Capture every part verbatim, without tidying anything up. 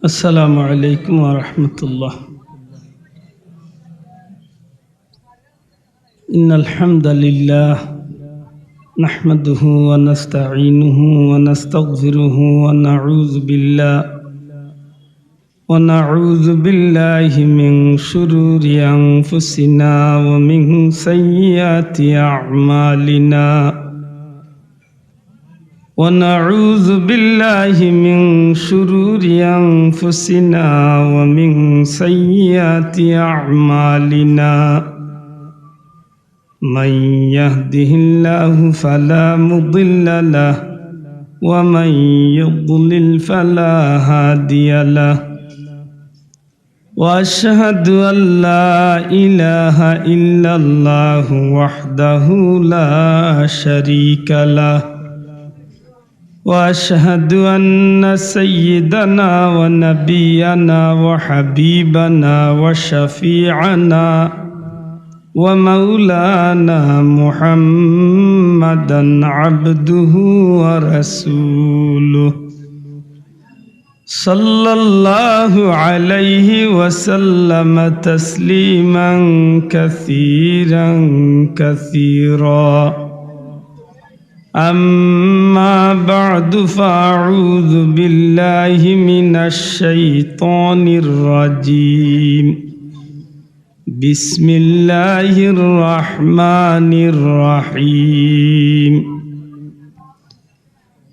السلام عليكم ورحمة الله. إن الحمد لله نحمده ونستعينه ونستغفره ونعوذ بالله، ونعوذ بالله من شرور أنفسنا ومن سيئات أعمالنا. ونعوذ بالله من شرور أنفسنا ومن سيئات أعمالنا. من يهده الله فلا مضل له، ومن يضلل فلا هادي له. وأشهد أن لا إله إلا الله وحده لا شريك له، وأشهد أن سيدنا ونبينا وحبيبنا وشفيعنا ومولانا محمدا عبده ورسوله، صلى الله عليه وسلم تسليما كثيرا كثيرا. أما بعد، فأعوذ بالله من الشيطان الرجيم. بسم الله الرحمن الرحيم.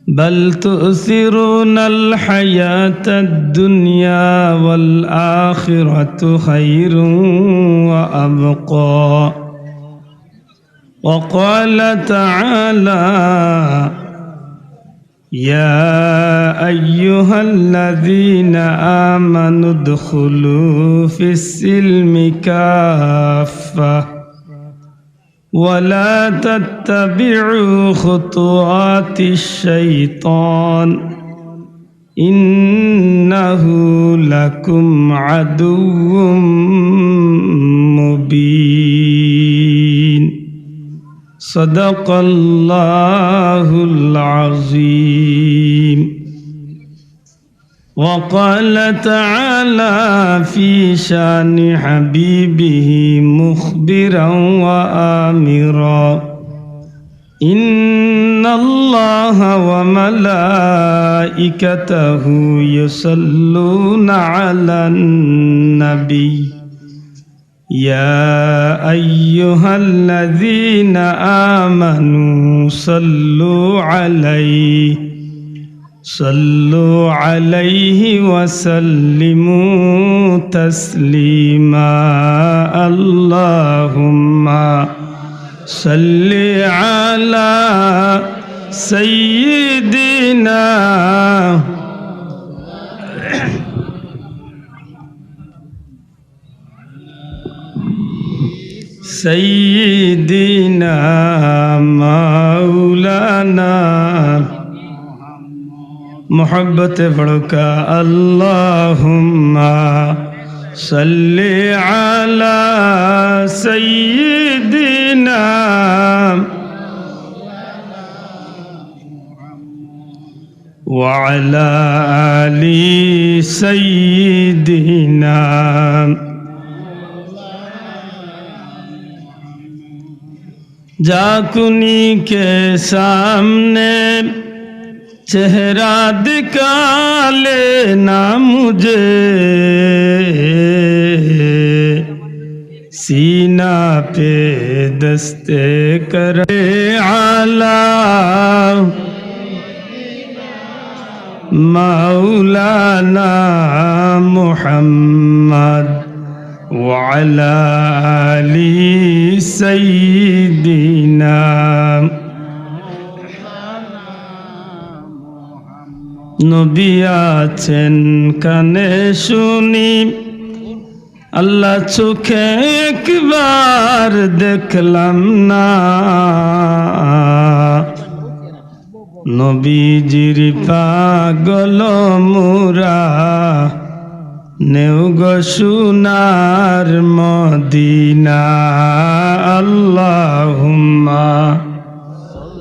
بل تؤثرون الحياة الدنيا والآخرة خير وأبقى. وقال تعالى: يا أيها الذين آمنوا ادخلوا في السلم كافة ولا تتبعوا خطوات الشيطان إنه لكم عدو مبين. صدق الله العظيم. وقال تعالى في شأن حبيبه مخبرا وآمرا: إن الله وملائكته يصلون على النبي، يا أيها الذين آمنوا صلوا عليه، صلوا عليه وسلموا تسليما. اللهم صل على سيدنا سيدنا مولانا محبت پڑھو کا، اللهم صل على سيدنا وعلى آل سيدنا۔ جا کنی کے سامنے چہرہ دکھا لینا مجھے، سینہ پہ دست کرے اعلیٰ مولانا محمد وعلى آل سيدنا۔ নবী আছেন কানে শুনি, আল্লাহ চোখে একবার দেখলাম না। নবীজির পাগল মুরা, নেও গো সোনার মদিনা। আল্লাহুম্মা।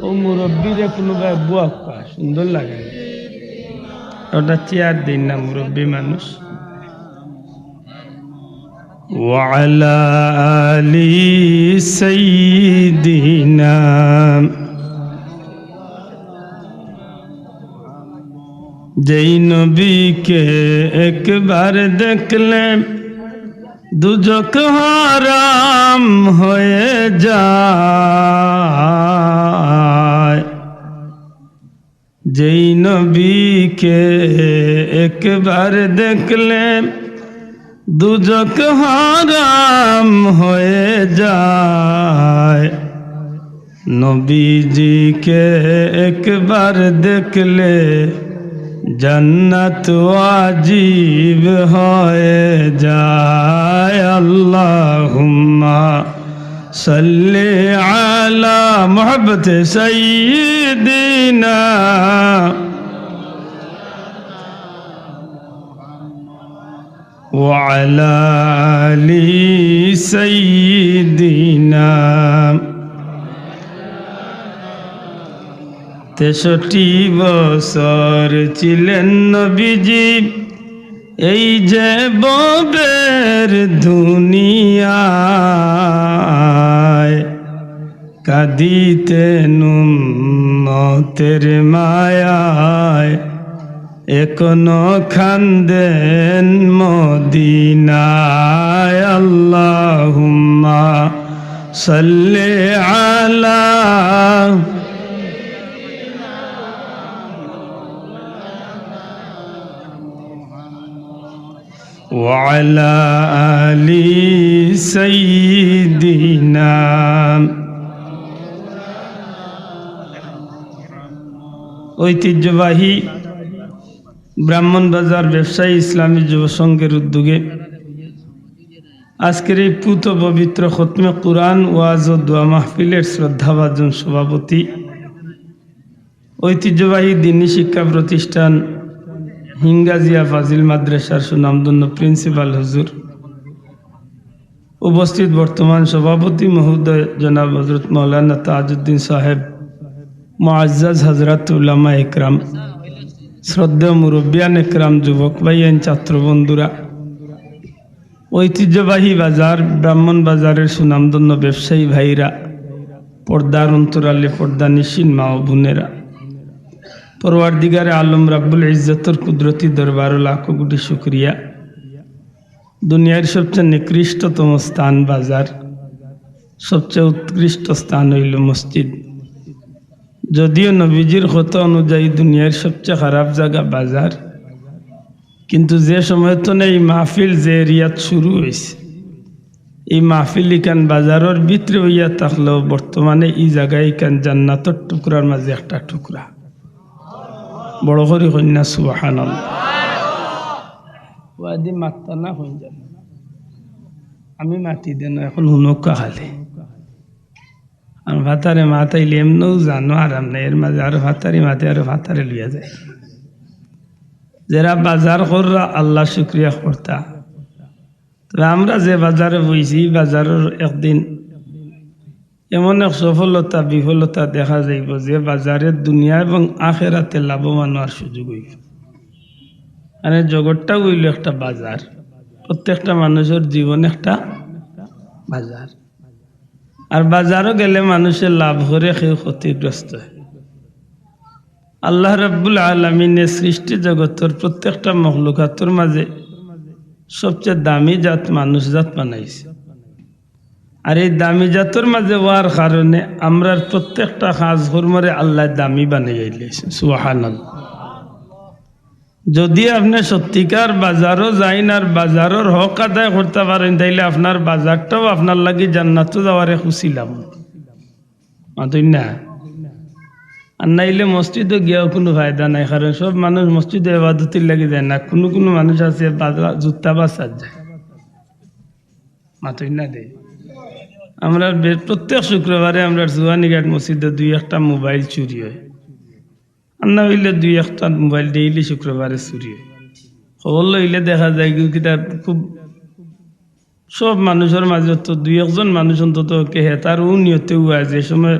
ও মুরব্বীরে কোনো ভাই বুয়া কয়, সুন্দর লাগে। ওটা চেয়ার দিন না, মুরব্বী মানুষ। وعلى آل سيدنا। যেই নবীকে একবার দেখলে দুজখ হারাম হয়ে যায়, যেই নবীকে একবার দেখলে দুজখ হারাম হয়ে যায়, নবীজিকে একবার দেখলে জান্নাত ওয়াজিব হয়ে যায়। আল্লাহুম্মা সাল্লি আলা মুহাব্বতে সাইয়্যিদিনা ওয়া আলা আলি সাইয়্যিদিনা। তেষট্টি বছর ছিলেন নবীজি এই যে ভবের দুনিয়ায়, কাঁদিতেন উম্মতের মায়ায়, এখনো কান্দেন মদিনায়। আল্লাহুম্মা সাল্লি আলা ওয়া আলা আলি সাইয়্যিদিনা। ঐতিহ্যবাহী ব্রাহ্মণবাজার ব্যবসায়ী ইসলামী যুব সংঘের উদ্যোগে আজকের এই পুত পবিত্র খতমে কোরআন ওয়াজ ও দোয়া মাহফিলের শ্রদ্ধাভাজন সভাপতি, ঐতিহ্যবাহী দ্বীনি শিক্ষা প্রতিষ্ঠান হিঙ্গাজিয়া ফাজিল মাদ্রাসার সুনামধন্য প্রিন্সিপাল হুজুর, উপস্থিত বর্তমান সভাপতি মহোদয় জনাব হযরত মাওলানা তাজউদ্দিন সাহেব, মুআজ্জাজ হযরত উলামা একরাম, শ্রদ্ধেয় মুরব্বিয়ান একরাম, যুবক ভাইয়াইন, ছাত্র বন্ধুরা, ঐতিহ্যবাহী বাজার ব্রাহ্মণ বাজারের সুনামধন্য ব্যবসায়ী ভাইরা, পর্দার অন্তরালে পর্দানিশীন মা ও বোনেরা, পরওয়ারদিগারে আলম রাব্বুল ইজ্জতর কুদরতি দরবারো লাখো কোটি শুকরিয়া। দুনিয়ার সবচেয়ে নিকৃষ্টতম স্থান বাজার, সবচেয়ে উৎকৃষ্ট স্থান অইলো মসজিদ। যদিও নবীজির কথা অনুযায়ী দুনিয়ার সবচেয়ে খারাপ জাগা বাজার, কিন্তু যে সময় থনে ই মাহফিল যে এরিয়াত শুরু অইছে, ই মাহফিল ইখান বাজারর ভিতরে অইয়া থাকলেও বর্তমানে ই জাগা ইখান জান্নাতর টুকরার মাঝে একটা টুকরা। বড় করি কইন না সুবহানাল্লাহ। ওয়াদি মাত্তা না কইন জানো। আমি মাতি দেন, এখন হুনউক্কা খালি। আর ফাতারে মাতাইলে এমনেউ জানো আরাম নাই, এর মাঝে আরো ফাতারি মাতে, আরো ফাতারে লইয়া যায়। যেরা বাজার কররা আল্লাহ শুকরিয়া করতা। তবে আমরা যে বাজারে বইছি, ই বাজারর একদিন এমন এক সফলতা বিফলতা দেখা যাইবো যে বাজারে দুনিয়া এবং আখেরাতে লাভবান অওয়ার সুযোগ অইবো। মানে জগৎটা অইলো একটা বাজার, প্রত্যেকটা মানুষর জীবন একটা বাজার। আর বাজারো গেলে মানুষে লাভ করে, কেউ ক্ষতিগ্রস্ত অয়। আল্লাহ রাব্বুল আলামিনে সৃষ্টি জগতর প্রত্যেকটা মখলুকাতর মাঝে সবচেয়ে দামি জাত মানুষ জাত বানাইছে। আর এই দামি জাতর মাঝে অওয়ার কারণে আমরার প্রত্যেকটা কাজ কর্মরে আল্লায় দামি বানাইয়া দিলাইছে। সুবহানাল্লাহ। যদি আপনে সত্যিকার বাজারো যাইন আর বাজারর হক আদায় করতা পারইন, তাইলে আপনার বাজারটাও আপনার লাগি জান্নাতো যাওয়ার এক উছিলা। মাতইন না? আর নাইলে মসজিদো গিয়াও কুনু ফায়দা নাই, কারণ সব মানুষ মসজিদো ইবাদতির লাগি যায় না, কুনু কুনু মানুষ আছে বাজা-, জুতা বাছাত যায়। মাতইন না দে। আমরা বে-, প্রত্যেক শুক্রবারে আমরার জুয়ানীঘাট মসজিদো দুই একটা মোবাইল চুরি অয়, আর না অইলে দুই একটা মোবাইল ডেইলি শুক্রবারে চুরি অয়। খবর লইলে দেখা যায় কি, কিতা খুব সব মানুষর মাঝে তো দুই একজন মানুষ অন্তত কে হে তার ও নিয়তে অয়, যে সময়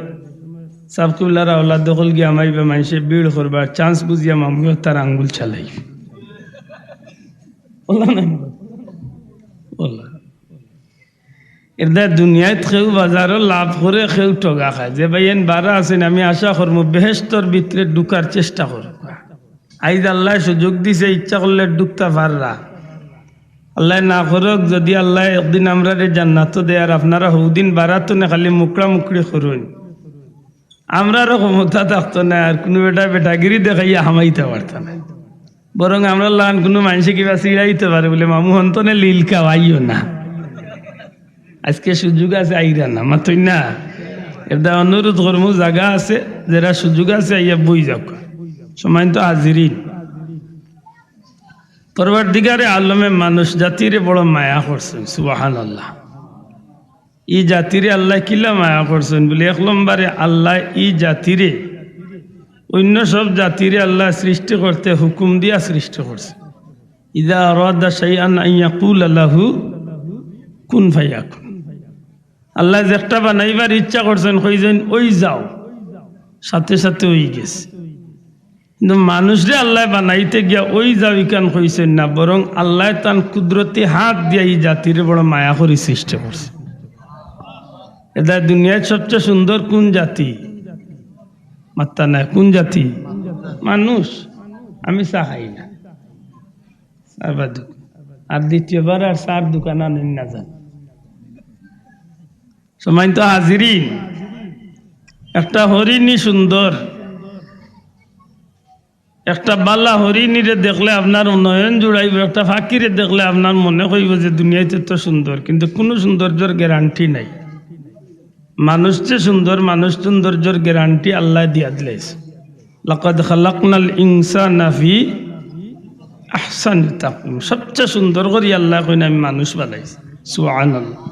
সাব কিবলার আওলাদ অকল গিয়া মাইবা মানষে ভিড় করবা, চান্স বুঝিয়া মামুয়ে তার আঙ্গুল চালাই। বললা না? বললা। এর দ্বারা দুনিয়াত কেউ বাজারো লাভ করে, কেউ ঠগা খায়। যে ভাইয়াইন বারা আছইন, আমি আশা করমু বেহেশতর ভিতরে ঢুকার চেষ্টা করউক্কা। আইজ আল্লায় সুযোগ দিছে, ইচ্ছা করলে ঢুকতা পাররা। আল্লায় না করউক, যদি আল্লায় একদিন আমরারে জান্নাতো দেয় আর আপনারা হউদিন বারা থনে খালি মুকড়া মুকড়ি করইন, আমরারও ক্ষমতা থাকতো নায়, আর কুনু বেটা বেটাগিরি দেখাইয়া হামাইতা পারতা নায়। বরং আমরার লাখান কুনু মানষে কিবা চিড়াইতো পারে বুলে, "মামু, হন থনে লিলকা, আইও না।" আইজকে সুযোগ আছে, আইরা না, মাতইন না। এর দ্বারা অনুরোধ করমু, জাগা আছে, যেরা সুযোগ আছে, আইয়া বই যাউক্কা। সম্মানিত হাজিরিন, পরওয়ারদিগারে আলমে মানুষ জাতিরে বড় মায়া করছইন, সুবহানাল্লাহ। ই জাতিরে আল্লায় কিলা মায়া করছইন বুলে, এক নম্বরে আল্লায় ই জাতিরে, অইন্য সব জাতিরে আল্লায় সৃষ্টি করতে হুকুম দিয়া সৃষ্টি করছইন। ইযা আরাদা শাইআন আন ইয়াকুলা লাহু কুন ফায়াকুন। আল্লায় যেকটা বানাইবার ইচ্ছা করছইন, কইছইন, "ওই যাও", সাথে সাথে অই গেছে। কিন্তু মানুষরে আল্লায় বানাইতে গিয়া ওই যাও ইখান কইছইন না, বরং আল্লায় তান কুদরতি হাত দিয়া ই জাতিরে বড় মায়া করি সৃষ্টি করছে। এদায় দুনিয়ার সবচেয়ে সুন্দর কোন জাতি? মাত্তা নাই, কোন জাতি? মানুষ। আমি চা খাই না, চার বার দোকান। আর দ্বিতীয়বার আর চার দোকান আনইন না যান। সম্মানিত হাজিরিন, একটা হরিণী সুন্দর, একটা বালা হরিণীরে দেখলে আপনার নয়ন জুড়াইব, একটা ফাকিরে দেখলে আপনার মনে কইব যে দুনিয়াইতে তো সুন্দর, কিন্তু কোনো সৌন্দর্যর গ্যারান্টি নাই। মানুষ যে সুন্দর, মানুষ সৌন্দর্যর গ্যারান্টি আল্লায় দিয়া দিলাইছে। লাকাদ খালাকনাল ইনসানা ফি আহসানি তাকওয়িম। সবচেয়ে সুন্দর করি আল্লায় কইন, "আমি মানুষ বানাইছি।" সুবহানাল্লাহ।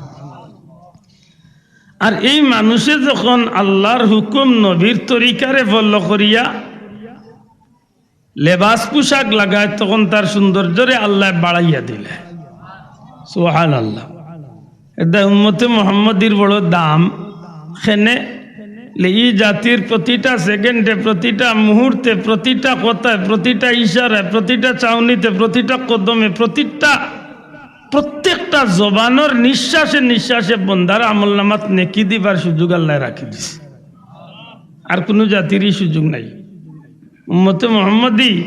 আর এই মানুষে যখন আল্লাহর হুকুম নবীর তরিকারে ফলো করিয়া লেবাস পোশাক লাগায়, তখন তার সৌন্দর্যরে আল্লায় বাড়াইয়া দিলে। সুবহানাল্লাহ। এদায় উম্মতে মোহাম্মদীর বড় দাম। কেনে লে ই জাতির প্রতিটা সেকেন্ডে, প্রতিটা মুহূর্তে, প্রতিটা কথায়, প্রতিটা ইশারায়, প্রতিটা চাউনিতে, প্রতিটা কদমে, প্রতিটা, প্রত্যেকটা জবানর নিঃশ্বাসে নিঃশ্বাসে বন্দার আমলনামাত নেকি দিবার সুযোগ আল্লায় রাখি দিছে। আর কোনো জাতিরই সুযোগ নাই। উম্মতে মোহাম্মদী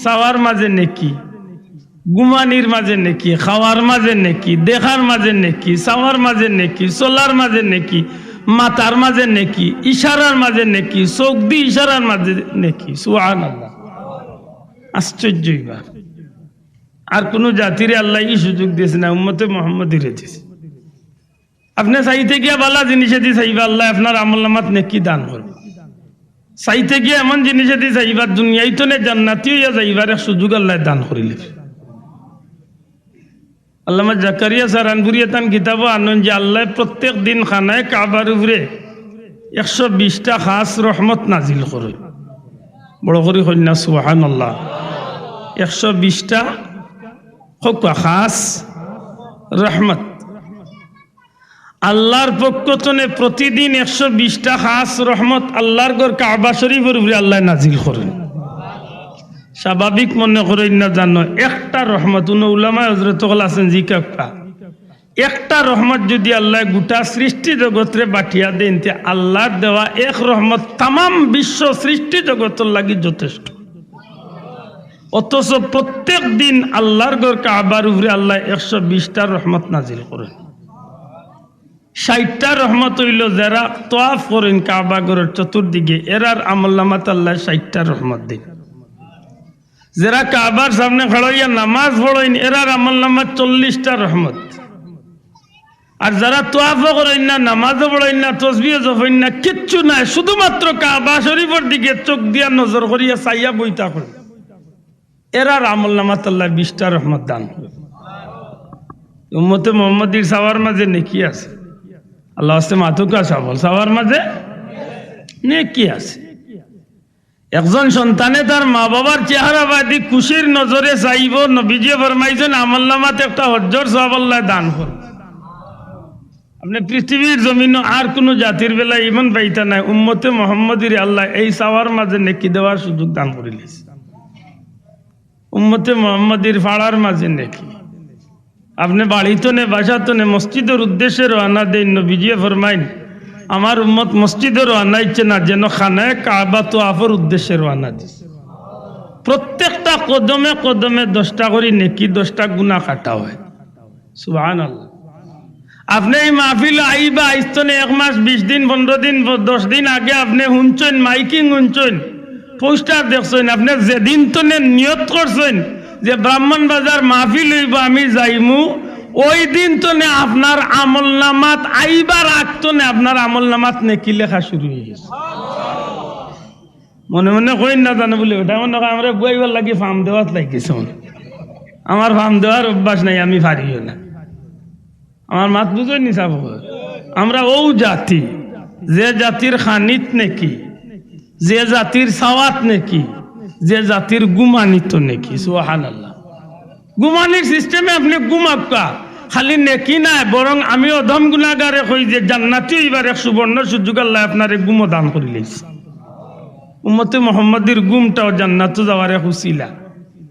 চাওয়ার মাঝে নেকি, ঘুমানির মাঝে নেকি, খাওয়ার মাঝে নেকি, দেখার মাঝে নেকি, চাওয়ার মাঝে নেকি, চলার মাঝে নেকি, মাতার মাঝে নেকি, ইশারার মাঝে নেকি, চোখ দি ইশারার মাঝে নেকি। সুবহানাল্লাহ। আশ্চর্য ইবার। আর কোনো জাতিরে আল্লায় ই সুযোগ দিছে না, উম্মতে মোহাম্মদীরে দিছে। আপনে চাইতে গিয়া বালা জিনিসেদি চাইবা, আল্লায় আপনার আমলনামাত নেকি দান করবা। চাইতে গিয়া এমন জিনিসেদি চাইবা, দুনিয়াইত থনে জান্নাতি অইয়া যাইবার এক সুযোগ আল্লায় দান করিলে। আল্লামা জাকারিয়া সারানপুরিয়ে তান কিতাবো আনইন যে আল্লায় প্রত্যেক দিন খানায় কাবার উপরে একশো বিশটা খাস রহমত নাজিল করইন। বড় করি কইন না, সুবহানাল্লাহ। একশো বিশটা কউক্কা খাস রহমত। আল্লাহর পক্ষ থনে প্রতিদিন একশো বিশটা খাস রহমত আল্লাহর ঘর কাবা শরীফর উপরে আল্লায় নাজিল করইন। স্বাভাবিক মনে করইন না জানো, একটা রহমত, উনো উলামায়ে হজরত অকল আছেন, জিকাউক্কা, একটা রহমত যদি আল্লায় গোটা সৃষ্টি জগতরে বাটিয়া দেইন, তে আল্লাহর দেওয়া এক রহমত তামাম বিশ্ব সৃষ্টি জগতর লাগি যথেষ্ট। অথচ প্রত্যেক দিন আল্লাহর ঘর কাবার উপরে আল্লায় একশো বিশটা রহমত নাজিল করইন। ষাইটটা রহমত অইলো যেরা তওয়াফ করইন কাবা ঘরর চতুর্দিকে, এরার আমলনামাত আল্লায় ষাইটটা রহমত দেইন। যেরা কাবার সামনে খাড়া অইয়া নামাজ পড়ইন, এরার আমলনামাত চল্লিশটা রহমত। আর যারা তওয়াফও করইন না, নামাজও পড়ইন না, তসবিহও জপইন না, কিচ্ছু নাই, শুধুমাত্র কাবা শরীফর দিকে চোখ দিয়া নজর করিয়া চাইয়া বই থাকইন, এরার আমলনামাত আল্লায় বিশটা রহমত দান করইন। উম্মতে মোহাম্মদীর চাওয়ার মাঝে নেকি আছে। আল্লাহ আস্তে মাতুকা সাবল, চাওয়ার মাঝে নেকি আছে। একজন সন্তানে তার মা বাবার চেহারা বাদি খুশির নজরে চাইবো, নবীজিয়ে ফরমাইছইন, আমলনামাত একটা হজ্জর সওয়াব আল্লায় দান করইন। আপনে পৃথিবীর জমিনো আর কুনু জাতির বেলায় ইমান পাইতা নায়, উম্মতে মোহাম্মদীরে আল্লায় এই চাওয়ার মাঝে নেকি দেওয়ার সুযোগ দান করিলিছে। উম্মতে মোহাম্মদীর ফাড়ার মাঝে নেকি। আপনে বাড়ি তনে, বাসা তনে মসজিদর উদ্দেশ্যে রওয়ানা দেইন, নবীজিয়ে ফরমাইন, "আমার উম্মত মসজিদো রওয়ানা অইছে না, যেন খানায়ে কাবা তোয়াফর উদ্দেশ্যে রওয়ানা দিছে।" প্রত্যেকটা কদমে কদমে দশটা করি নেকি, দশটা গুনা কাটা অয়। সুবহানাল্লাহ। আপনে ই মাহফিলো আইবা, আইজ তনে এক মাস, বিশ দিন, পনরো দিন, দশ দিন আগে আপনে হুনছইন, মাইকিং হুনছইন, পোস্টার দেখছইন, আপনে যেদিন তনে নিয়ত করছইন যে ব্রাহ্মণবাজার মাহফিল অইবো, আমি যাইমু, ওই দিন তনে আপনার আমলনামাত, আইবার আগ তনে আপনার আমলনামাত নেকি লেখা শুরু অই গেছে। মনে মনে কইন না জানো বুলে, ওটা মনে হয় আমরা বুয়াইবার লাগি ফাম দেওয়াত লাগিছে। আমার ফাম দেওয়ার অভ্যাস নাই, আমি পারিও না। আমার মাত বুঝইন নি সাব? আমরা অউ জাতি, যে জাতির খানিত নেকি, যে জাতির সাওয়াত নেকি, যে জাতির গুমানিত নেকি। সুবহানাল্লাহ। গুমানির সিস্টেমে আপনে গুমাউক্কা, খালি নেকি নায়, বরং আমি অধম গুনাগারে কই যে জান্নাতি অইবার এক সুবর্ণ সুযোগ আল্লায় আপনারে গুমো দান করিলাইছে। উম্মতে মোহাম্মদীর গুমটাও জান্নাতো যাওয়ার এক উছিলা।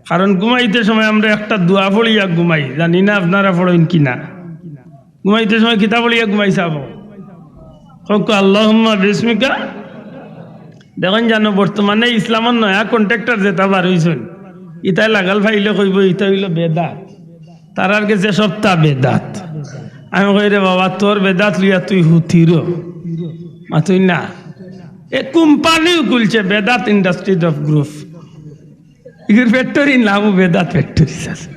কারণ গুমাইতে সময় আমরা একটা দোয়া পড়িয়া গুমাই, জানি না আপনারা পড়ইন কি না। গুমাইতে সময় কিতা পড়িয়া গুমাই সাব? কউক্কা, "আল্লাহুম্মা বিসমিকা।" দেখইন জানো, বর্তমানে ইসলামর নয়া কন্ট্রাক্টর যেতা বার অইছইন, ইতায় লাগাল পাইলে কইবো, "ইতা অইলো বেদাত।" তারার গেছে সবতা বেদাত। আমি কই, "রে বাবা, তোর বেদাত লইয়া তুই হুতিরো।" মাতইন না। এ কোম্পানিও খুলছে, বেদাত ইন্ডাস্ট্রিজ অফ গ্রুপ। ইগুর ফ্যাক্টরির নামও বেদাত ফ্যাক্টরি আছে।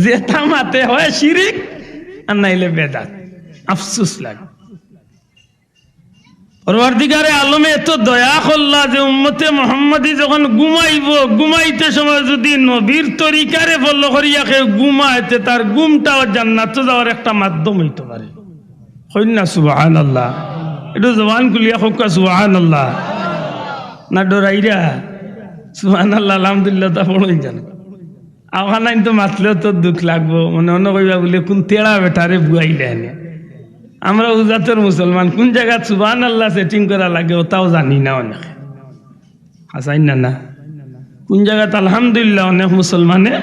যেতা মাতে হয় শিরিক, আর নাইলে বেদাত। আফসোস লাগে। পরওয়ারদিগারে আলমে এত দয়া করলা যে উম্মতে মোহাম্মদী যখন ঘুমাইবো, ঘুমাইতে সময় যদি নবীর তরিকারে ফলো করিয়া কেউ ঘুমায়, তে তার ঘুমটাও জান্নাতো যাওয়ার একটা মাধ্যম অইতো পারে। কইন না সুবহানাল্লাহ। একটু জবান খুলিয়া কউক্কা সুবহানাল্লাহ। না ডরাইরা? সুবহানাল্লাহ, আলহামদুলিল্লাহ, তা পড়ইন জানো। আওখানাইন তো মাতলেও তো দুখ লাগবো, মনে মনে কইবা বুলে, "কুন তেড়া বেটারে বুয়াইলে এনে।" আমরা উজাতর মুসলমান, কুন জাগাত সুবহানাল্লাহ সেটিং করা লাগে, ওতাও জানি না অনেকে। হাছাইন না, না? কুন জাগাত আলহামদুলিল্লাহ অনেক মুসলমানে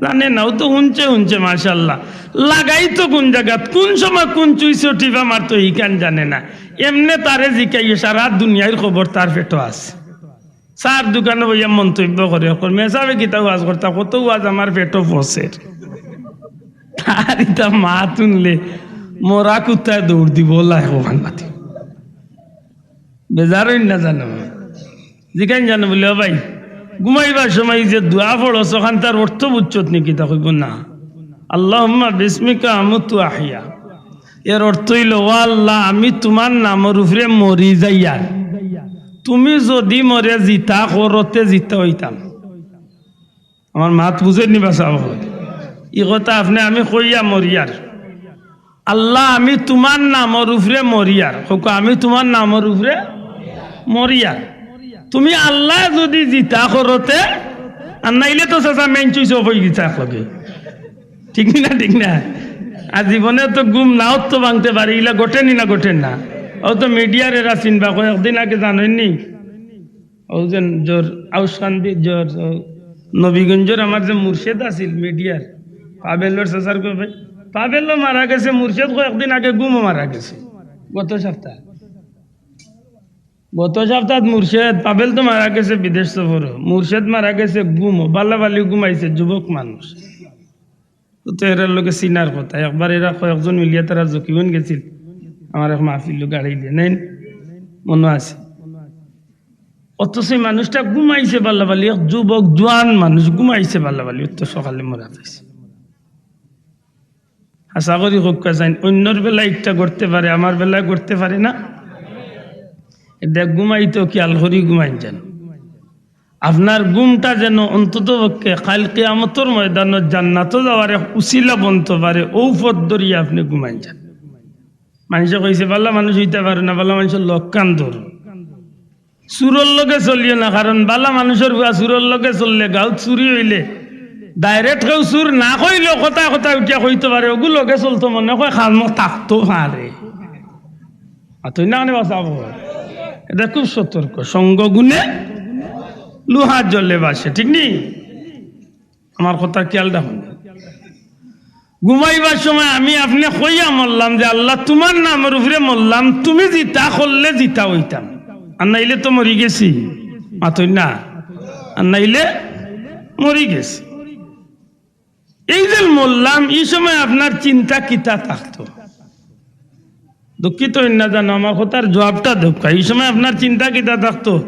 জানে না, ও তো হুনছে, হুনছে, মাশাআল্লাহ। লাগাই তো কুন জাগাত, কুন সময় কুন চুইচো টিপা মারতো, ইখান জানে না। এমনে তারে জিকাইও, সারা দুনিয়ার খবর তার পেটো আছে। চার দোকানো বইয়া মন্তব্য করে, কর, "মেসাবে কিতা ওয়াজ করতা, কত ওয়াজ আমার পেটো ফসের।" তার ইতা মাত হুনলে মরা কুত্তায় দৌড় দিব, আল্লাহ ভগবান মাতি। বেজার অইন না জানো? জিকাইন জানো বুলে, "ও ভাই, ঘুমাইবার সময় যে দোয়া পড়স, ওখান তার অর্থ বুঝছত নি কিতা?" কইবো, "না।" "আল্লাহুম্মা বিসমিকা আমুতু আহইয়া।" এর অর্থ অইলো, "ও আল্লাহ, আমি তুমার নামর উপরে মরি যাইয়ার। তুমি যদি মরে জিতা করো তে জিতা অইতাম।" আমার মাত বুঝইন নি বা সাব? ই কথা আপনে আমি কইয়া মরিয়ার। "আল্লাহ, আমি তুমার নামর উপরে মরিয়ার।" কউক্কা, "আমি তুমার নামর উপরে মরিয়ার।" তুমি আল্লাহ যদি জিতা করো তে, আর নাইলে তো চাচা মেইন চুইচ অফ অই গেছে একলগে। ঠিক নি না? ঠিক না? আর জীবনে তো ঘুম নাও তো ভাঙতে পারে, ইলা ঘটে নি না ঘটে না? ও তো মিডিয়ার এরা চিনবা, কয়েকদিন আগে জানইন নি? ও যে জোর আউসকান্দি, জোর, ও নবীগঞ্জর আমার যে মুর্শেদ আছিল মিডিয়ার, পাবেলর চাচার কবে, পাবেলও মারা গেছে, মুর্শেদ কয়েকদিন আগে ঘুমো মারা গেছে, গত সপ্তাহ। গত সপ্তাহ মুর্শেদ, পাবেল তো মারা গেছে বিদেশ সফরো, মুর্শেদ মারা গেছে ঘুমো, বালা বালি ঘুমাইছে, যুবক মানুষ। তো, তো এরার লগে চিনার কথা। একবার এরা কয়েকজন মিলিয়া তারা জকিগঞ্জ গেছিল, আমার এক মাহফিল গাড়ি দিয়ে নেন, মনে আছে। অথচ এই মানুষটা ঘুমাইছে বালা বালি, এক যুবক জোয়ান মানুষ ঘুমাইছে বালা বালি, অত সকালে মরা পাইছে। আশা করি কউক্কা চাইন, অন্যর বেলায় ইটা ঘটতে পারে, আমার বেলায় ঘটতে পারে না। এটা ঘুমাইতো খেয়াল করি ঘুমাইন যেন। আপনার ঘুমটা যেন অন্তত পক্ষে কাইল কিয়ামতর ময়দানো জান্নাতো যাওয়ার এক উছিলা বনতো পারে, অউ পথ ধরিয়া আপনে ঘুমাইন যান। মানষে কইছে, "বালা মানুষ অইতা পারে না, বালা মানুষর লক্ষণ ধরো।" চুরর লগে চলিও না, কারণ বালা মানুষর পুয়া চুরর লগে চললে, গাঁওত চুরি অইলে, direct কেউ চুর না কইলেও কথায় কথায় উঠিয়া কইতো পারে, "ওগু লগে চলতো মনে কয় খালমুখ থাকতো পারে।" আর তুই না মানে বাঁচাবো। এটা খুব সতর্ক। সঙ্গ গুণে লোহা জলে ভাসে, ঠিক নি? আমার কথার খেয়াল রাখুন। ঘুমাইবার সময় আমি আপনে কইয়া মরলাম যে, "আল্লাহ, তুমার নামর উপরে মরলাম, তুমি জিতা করলে জিতা অইতাম, আর নাইলে তো মরি গেছি।" মাতইন না? আর নাইলে মরি গেছি। এই যে মরলাম, ই সময় আপনার চিন্তা কিতা থাকতো? দুঃখিত অইন না জানো, আমার কথার জবাবটা দেউক্কা। ই সময় আপনার চিন্তা কিতা থাকতো?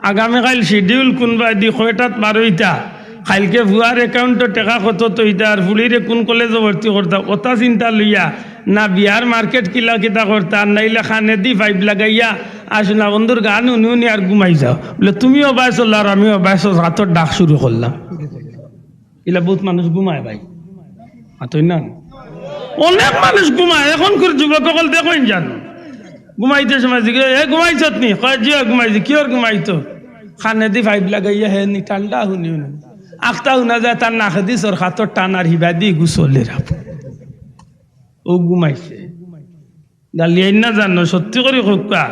আগামীকাইল schedule কুনবায়দি, কয়টাত বারইতা, কাইলকে ফুয়ার account-ও টেকা কত থইতা, আর ফুড়িরে কুন কলেজো ভর্তি করতা, অতা চিন্তা লইয়া না বিয়ার market কিলা কিতা করতা, আর নাইলে কানেদি pipe লাগাইয়া আর সোনা বন্ধুর গান হুনি হুনি আর ঘুমাই যাও। বলে, "তুমিও বায়সো আর আমিও বায়সো, রাতর ডাক শুরু করলাম।" ইলা বউত মানুষ ঘুমায় ভাই। মাতইন না? অনেক মানুষ ঘুমায়। এখনকুর যুবক অকল দেখইন জানো, ঘুমাইতে সময় জিগে, "এ, ঘুমাইছত নি?" কয়, "জি অয়, ঘুমাইছি।" "কিওর ঘুমাইতো?" কানেদি pipe লাগাইয়া হে নি, ঠান্ডা হুনি হুনি। আখতা হুনা যায় তার নাকেদি সরকাতর টান আর হিবাদি গুসলের আপ। ও ঘুমাইছে। গালিয়াইন না জানো, সত্যি করি কউক্কা।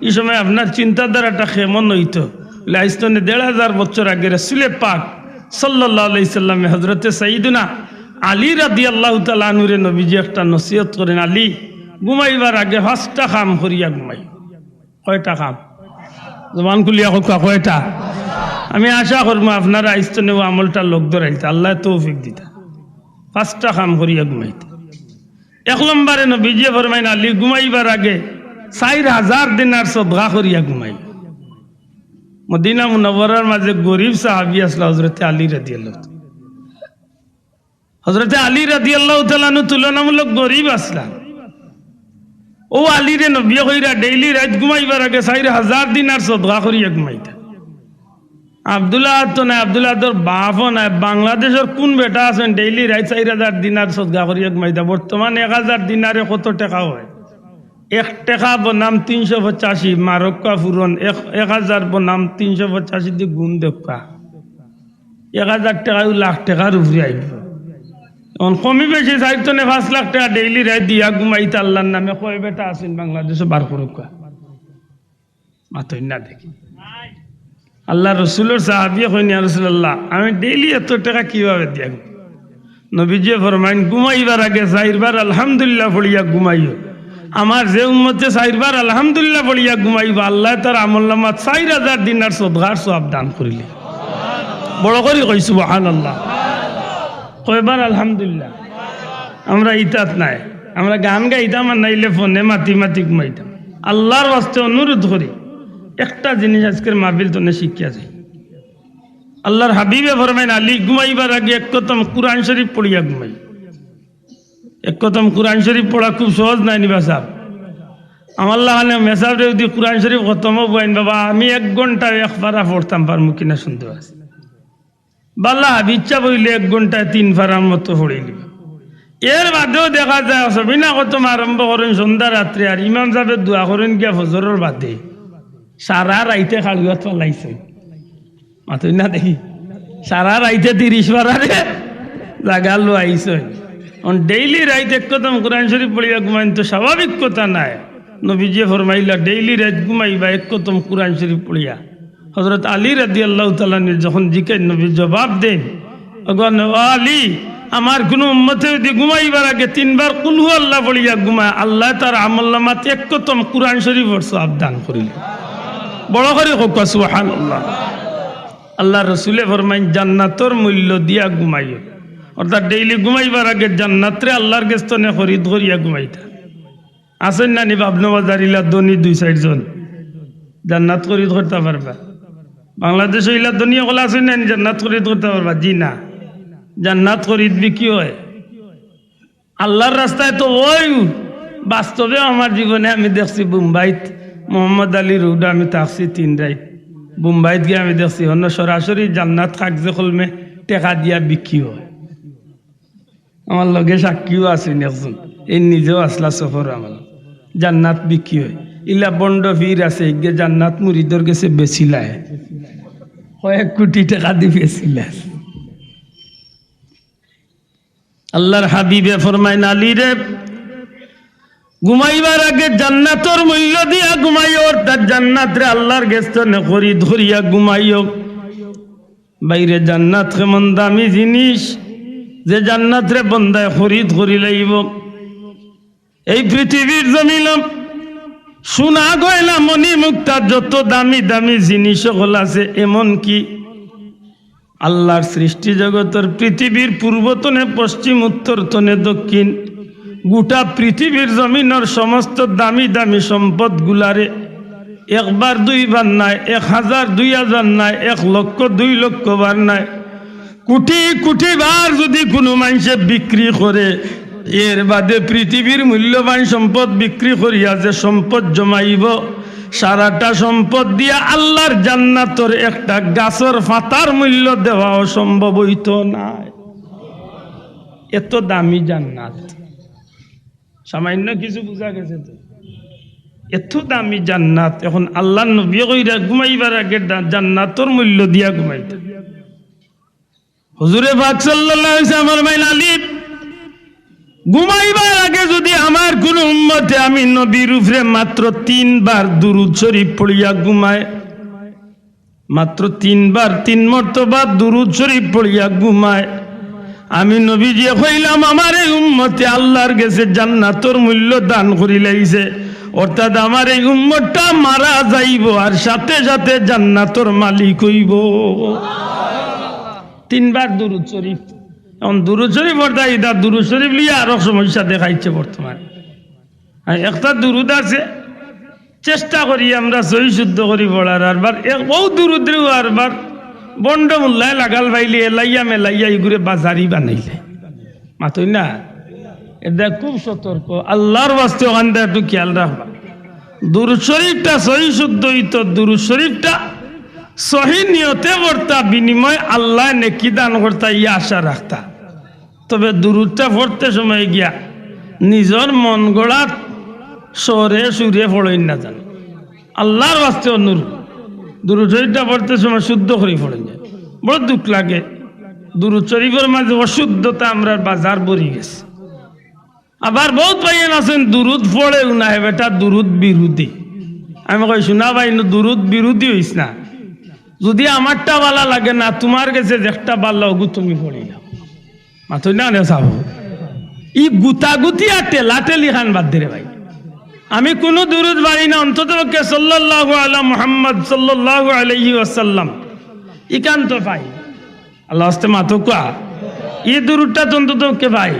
ই সময় আপনার চিন্তাধারাটা কেমন অইতো? বলে, আইজ তনে দেড় হাজার বছর আগে রাসুলে পাক সাল্লাল্লাহু আলাইহি সাল্লামে হযরতে সাইয়্যিদুনা আলী রাদিয়াল্লাহু তাআলা আনহুরে নবীজি একটা নসিহত করেন, "আলী, ঘুমাইবার আগে পাঁচটা কাম করিয়া ঘুমাই।" কয়টা কাম? জবান খুলিয়া কউক্কা, কয়টা? আমি আশা করমু আপনারা আইজ তনে অউ আমলটা লগ ধরাইতা, আল্লায় তৌফিক দিতা। পাঁচটা কাম করিয়া ঘুমাইতা। এক নম্বরে নবীজিয়ে ফরমাইন, "আলী, ঘুমাইবার আগে চাইর হাজার দিনার সদকা করিয়া ঘুমাই।" মদিনা মুনাওয়ারার মাঝে গরিব সাহাবী আছলা হযরতে আলী রাদিয়াল্লাহু তাআলা। হযরতে আলী রাদিয়াল্লাহু তাআলা আনহু তুলনামূলক গরিব আছলা। অউ আলীরে নবীয়ে কইরা daily রাইত ঘুমাইবার আগে চাইর হাজার দিনার সদকা করিয়া ঘুমাইতা। আব্দুল আহাদ তো নাই, আব্দুল আহাদর বাপও নাই, বাংলাদেশর কুন বেটা আছইন daily রাইত চাইর হাজার দিনার সদকা করিয়া ঘুমাইতা? বর্তমান এক হাজার দিনারে কত টেকা অয়? এক টেকা বনাম তিনশো পঁচাশি, মারউক্কা ফুরন, এক, এক হাজার বনাম তিনশো পঁচাশি দি গুণ দেউক্কা। এক হাজার টেকায়ও লাখ টেকার উপরে আইবো। অখন কমি বেশি চাইর তনে পাঁচ লাখ টেকা daily রাইত দিয়া ঘুমাইতা আল্লার নামে, কয় বেটা আছইন বাংলাদেশো বার করউক্কা। মাতইন না দেখি। আল্লার রসুলর সাহাবিয়ে কইন, "ইয়া রাসুলাল্লাহ, আমি daily এত টেকা কিভাবে দিয়া ঘুমাই?" নবীজিয়ে ফরমাইন, "ঘুমাইবার আগে চাইরবার আলহামদুলিল্লাহ পড়িয়া ঘুমাইও। আমার যে উম্মতে চাইরবার আলহামদুলিল্লাহ পড়িয়া ঘুমাইবো, আল্লায় তার আমলনামাত চাইর হাজার দিনার সদকার সওয়াব দান করিলে।" বড় করি কই, "সুবহানাল্লাহ।" কয়বার আলহামদুলিল্লাহ? আমরা ইতাত নাই, আমরা গান গাইতাম আর নাইলে ফোনে মাতি মাতি ঘুমাইতাম। আল্লার ওয়াস্তে অনুরোধ করি, একটা জিনিস আইজকের মাহফিল তনে শিখিয়া যাই। আল্লার হাবিবে ফরমাইন, "আলী, ঘুমাইবার আগে এক খতম কুরআন শরীফ পড়িয়া ঘুমাই।" এক খতম কুরআন শরীফ পড়া খুব সহজ নায় নি বা সাব? আমার লাখান মেসাবরে যদি কুরআন শরীফ খতম অইবো আইন বাবা, আমি এক ঘন্টায় এক পারা পড়তাম পারমু কিনা সন্দেহ আছে। বালা হাফিজ সাব অইলে এক ঘন্টায় তিন পারার মতো পড়িলিবা। এর বাদেও দেখা যায় সবিনা খতম আরম্ভ করইন সন্ধ্যা রাত্রে, আর ইমাম সাবে দোয়া করইন গিয়া ফজরর বাদে। সারা রাইতে খাড়ুয়াত ফালাইছইন। মাতইন না দেখি। সারা রাইতে তিরিশ পারারে জাগা লওয়াইছইন। অখন daily রাইত এক খতম কুরআন শরীফ পড়িয়া ঘুমাইন তো স্বাভাবিক কথা নায়। নবীজিয়ে ফরমাইলা, "Daily রাইত ঘুমাইবা এক খতম কুরআন শরীফ পড়িয়া।" হযরত আলী রাদিয়াল্লাহু তাআলা আনহু যখন জিকাইন, নবী জবাব দেইন, "ওগো আলী, আমার কুনু উম্মতে যদি ঘুমাইবার আগে তিনবার কুলহু আল্লাহ পড়িয়া ঘুমায়, আল্লায় তার আমলনামাত এক খতম কুরআন শরীফর সওয়াব দান করিল।" বড় করি কউক্কা সুবহানাল্লাহ। আল্লার রসুলে ফরমাইন, "জান্নাতর মূল্য দিয়া ঘুমাইও।" অর্থাৎ daily ঘুমাইবার আগে জান্নাতরে আল্লার গেছ তনে খরিদ করিয়া ঘুমাইতা। আছইন না নি বাবনু বাজার ইলা ধনী দুই চাইরজন? জান্নাত খরিদ করতা পারবা? বাংলাদেশো ইলা ধনী অকল আছইন না নি জান্নাত খরিদ করতা পারবা? জি না। জান্নাত খরিদ বিক্রি অয়। আল্লার রাস্তায় তো অউ বাস্তবে আমার জীবনে আমি দেখছি বোম্বাইত, মোহাম্মদ আলী রোডো আমি থাকছি তিন রাইত। বোম্বাইত গিয়া আমি দেখছি অনো সরাসরি জান্নাত কাগজে কলমে টেকা দিয়া বিক্রি অয়। আমার লগে সাক্ষীও আছইন একজন, এই নিজেও আছলা সফর আমার। জান্নাত বিক্রি অয়। ইলা ভন্ড পীর আছে, ইগে জান্নাত মুরিদর গেছে বেচিলায়। কয়েক কোটি টেকা দি বেচিলায়। আল্লার হাবিবে ফরমাইন, "আলীরে, ঘুমাইবার আগে জান্নাতর মূল্য দিয়া ঘুমাইও, অর্থাৎ জান্নাতরে আল্লার গেছ তনে খরিদ করিয়া ঘুমাইও।" বাইরে জান্নাত কেমন দামি জিনিস, যে জান্নাতরে বন্দায় খরিদ করি লাইব। এই পৃথিবীর জমিন সোনা গয়না মণি মুক্তা যত দামি দামি জিনিস সকল আছে, এমনকি আল্লাহর সৃষ্টি জগতর পৃথিবীর পূর্ব তনে পশ্চিম, উত্তর তনে দক্ষিণ, গোটা পৃথিবীর জমিনর সমস্ত দামি দামি সম্পদগুলারে একবার দুইবার নায়, এক হাজার দুই হাজার নায়, এক লক্ষ দুই লক্ষ বার নায়, কোটি কোটি বার যদি কুনু মানষে বিক্রি করে, এর বাদে পৃথিবীর মূল্যবান সম্পদ বিক্রি করিয়া যে সম্পদ জমাইব, সারাটা সম্পদ দিয়া আল্লাহর জান্নাতর একটা গাছর পাতার মূল্য দেওয়াও সম্ভব অইতো নায়। এত দামি জান্নাত, সামান্য কিছু বুঝা গেছে তো? এত দামি জান্নাত। এখন আল্লাহর নবী কইরা ঘুমাইবার আগে দা-, জান্নাতর মূল্য দিয়া ঘুমাইতা। হুজুরে পাক সাল্লাল্লাহু আলাইহি ওয়াসাল্লাম ফরমাইন, "আলী, ঘুমাইবার আগে যদি আমার কুনু উম্মতে আমি নবীর উপরে মাত্র তিনবার দুরূদ শরীফ পড়িয়া ঘুমায়, মাত্র তিনবার, তিন মর্তবা দুরূদ শরীফ পড়িয়া ঘুমায়, আমি নবীজিয়ে কইলাম, আমার এই উম্মতে আল্লাহর গেছে জান্নাতর মূল্য দান করি লাইছে।" অর্থাৎ আমার এই উম্মতটা মারা যাইব আর সাথে সাথে জান্নাতর মালিক অইব। তিনবার দুরূদ শরীফ। এখন দুরূদ শরীফ পড়তা, ইটা দুরূদ শরীফ লইয়া আরো সমস্যা দেখাইছে বর্তমানে। আর একটা দুরূদ আছে, চেষ্টা করি আমরা সহি শুদ্ধ করি পড়ার, আরবার এক বউ দুরূদরেও আরবার বন্ড মোল্লায় লাগাল পাইলে এলাইয়া মেলাইয়া ইগুরে বাজারি বানাইলে। মাতই না? এটা খুব সতর্ক। আল্লাহর ওয়াস্তে ওখানটা একটু খেয়াল রাখবা। দুরূদ শরীফটা সহি শুদ্ধ অইতো, দুরূদ শরীফটা সহি নিয়তে পড়তা, বিনিময়ে আল্লায় নেকি দান করতা, ই আশা রাখতা। তবে দুরূদটা পড়তে সময় গিয়া নিজর মন গড়াত স্বরে সুরে পড়ইন না জানো। আল্লাহর ওয়াস্তে অনুরোধ, দুরূদ শরীফটা পড়তে সময় শুদ্ধ করি পড়ইন না। বড় দুঃখ লাগে, দুরূদ শরীফর মাঝে অশুদ্ধতা আমরার বাজার ভরি গেছে। আবার বউত ভাইয়াইন আছইন দুরূদ পড়েও না, হে বেটা দুরূদ বিরোধী। আমি কই, "হুনা ভাই, নু দুরূদ বিরোধী অইস না। যদি আমারটা ভালা লাগে না, তুমার গেছে যেকটা ভালা অগু তুমি পড়িলাও।" মাতই না নে সাব। ই গুতাগুতি আর ঠেলাঠেলি খান বাদ দে রে ভাই। আমি কুনু দুরূদ পারি না, অন্তত পক্ষে সাল্লাল্লাহু আলা মুহাম্মদ সাল্লাল্লাহু আলাইহি ওয়াসাল্লাম, ইখান তো পাই। আল্লাহর ওয়াস্তে মাতউক্কা। ই দুরূদটা তো অন্তত পক্ষে পাই।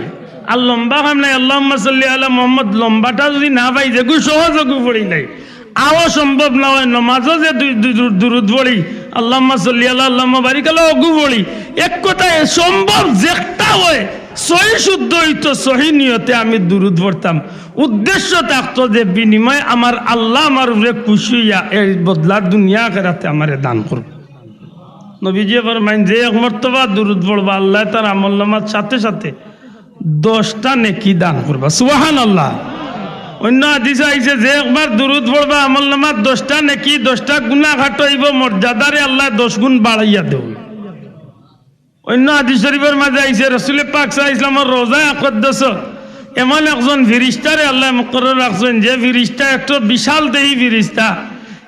আর লম্বা কাম নাই, আল্লাহুম্মা সাল্লি আলা মুহাম্মদ, লম্বাটা যদি না পাই, যেগু সহজ অগু পড়িলাই। আও সম্ভব না অয়, নমাজও যে দুই, দুই দুরূদ, দুরূদ পড়ি, আল্লাহুম্মা সাল্লি আলা, আল্লাহুম্মা বারিক আলা, অগু পড়ি। এক কথায় সম্ভব যেকটা অয়, সহি শুদ্ধ অইতো, সহি নিয়তে আমি দুরূদ পড়তাম। উদ্দেশ্য থাকতো যে বিনিময়ে আমার আল্লাহ আমার উপরে খুশি অইয়া এর বদলা দুনিয়া আখেরাতে আমারে দান করবা। নবীজিয়ে ফরমাইন, যে এক মর্তবা দুরূদ পড়বা, আল্লায় তার আমলনামার সাথে সাথে দশটা নেকি দান করবা। সুবহানাল্লাহ। অইন্য হাদিসো আইছে, যে একবার দুরূদ পড়বা, আমলনামার দশটা নেকি, দশটা গুনা কাটইবো, মর্যাদারে আল্লায় দশ গুণ বাড়াইয়া দেউন। অইন্য হাদিস শরীফর মাঝে আইছে, রসুলে পাক সাল্লাল্লাহু আলাইহি ওয়াসাল্লামর রওজায়ে আকদ্দসো এমন একজন ফিরিস্তারে আল্লায় মুকরর রাখছইন, যে ফিরিস্তা একটু বিশাল দেহি ফিরিস্তা।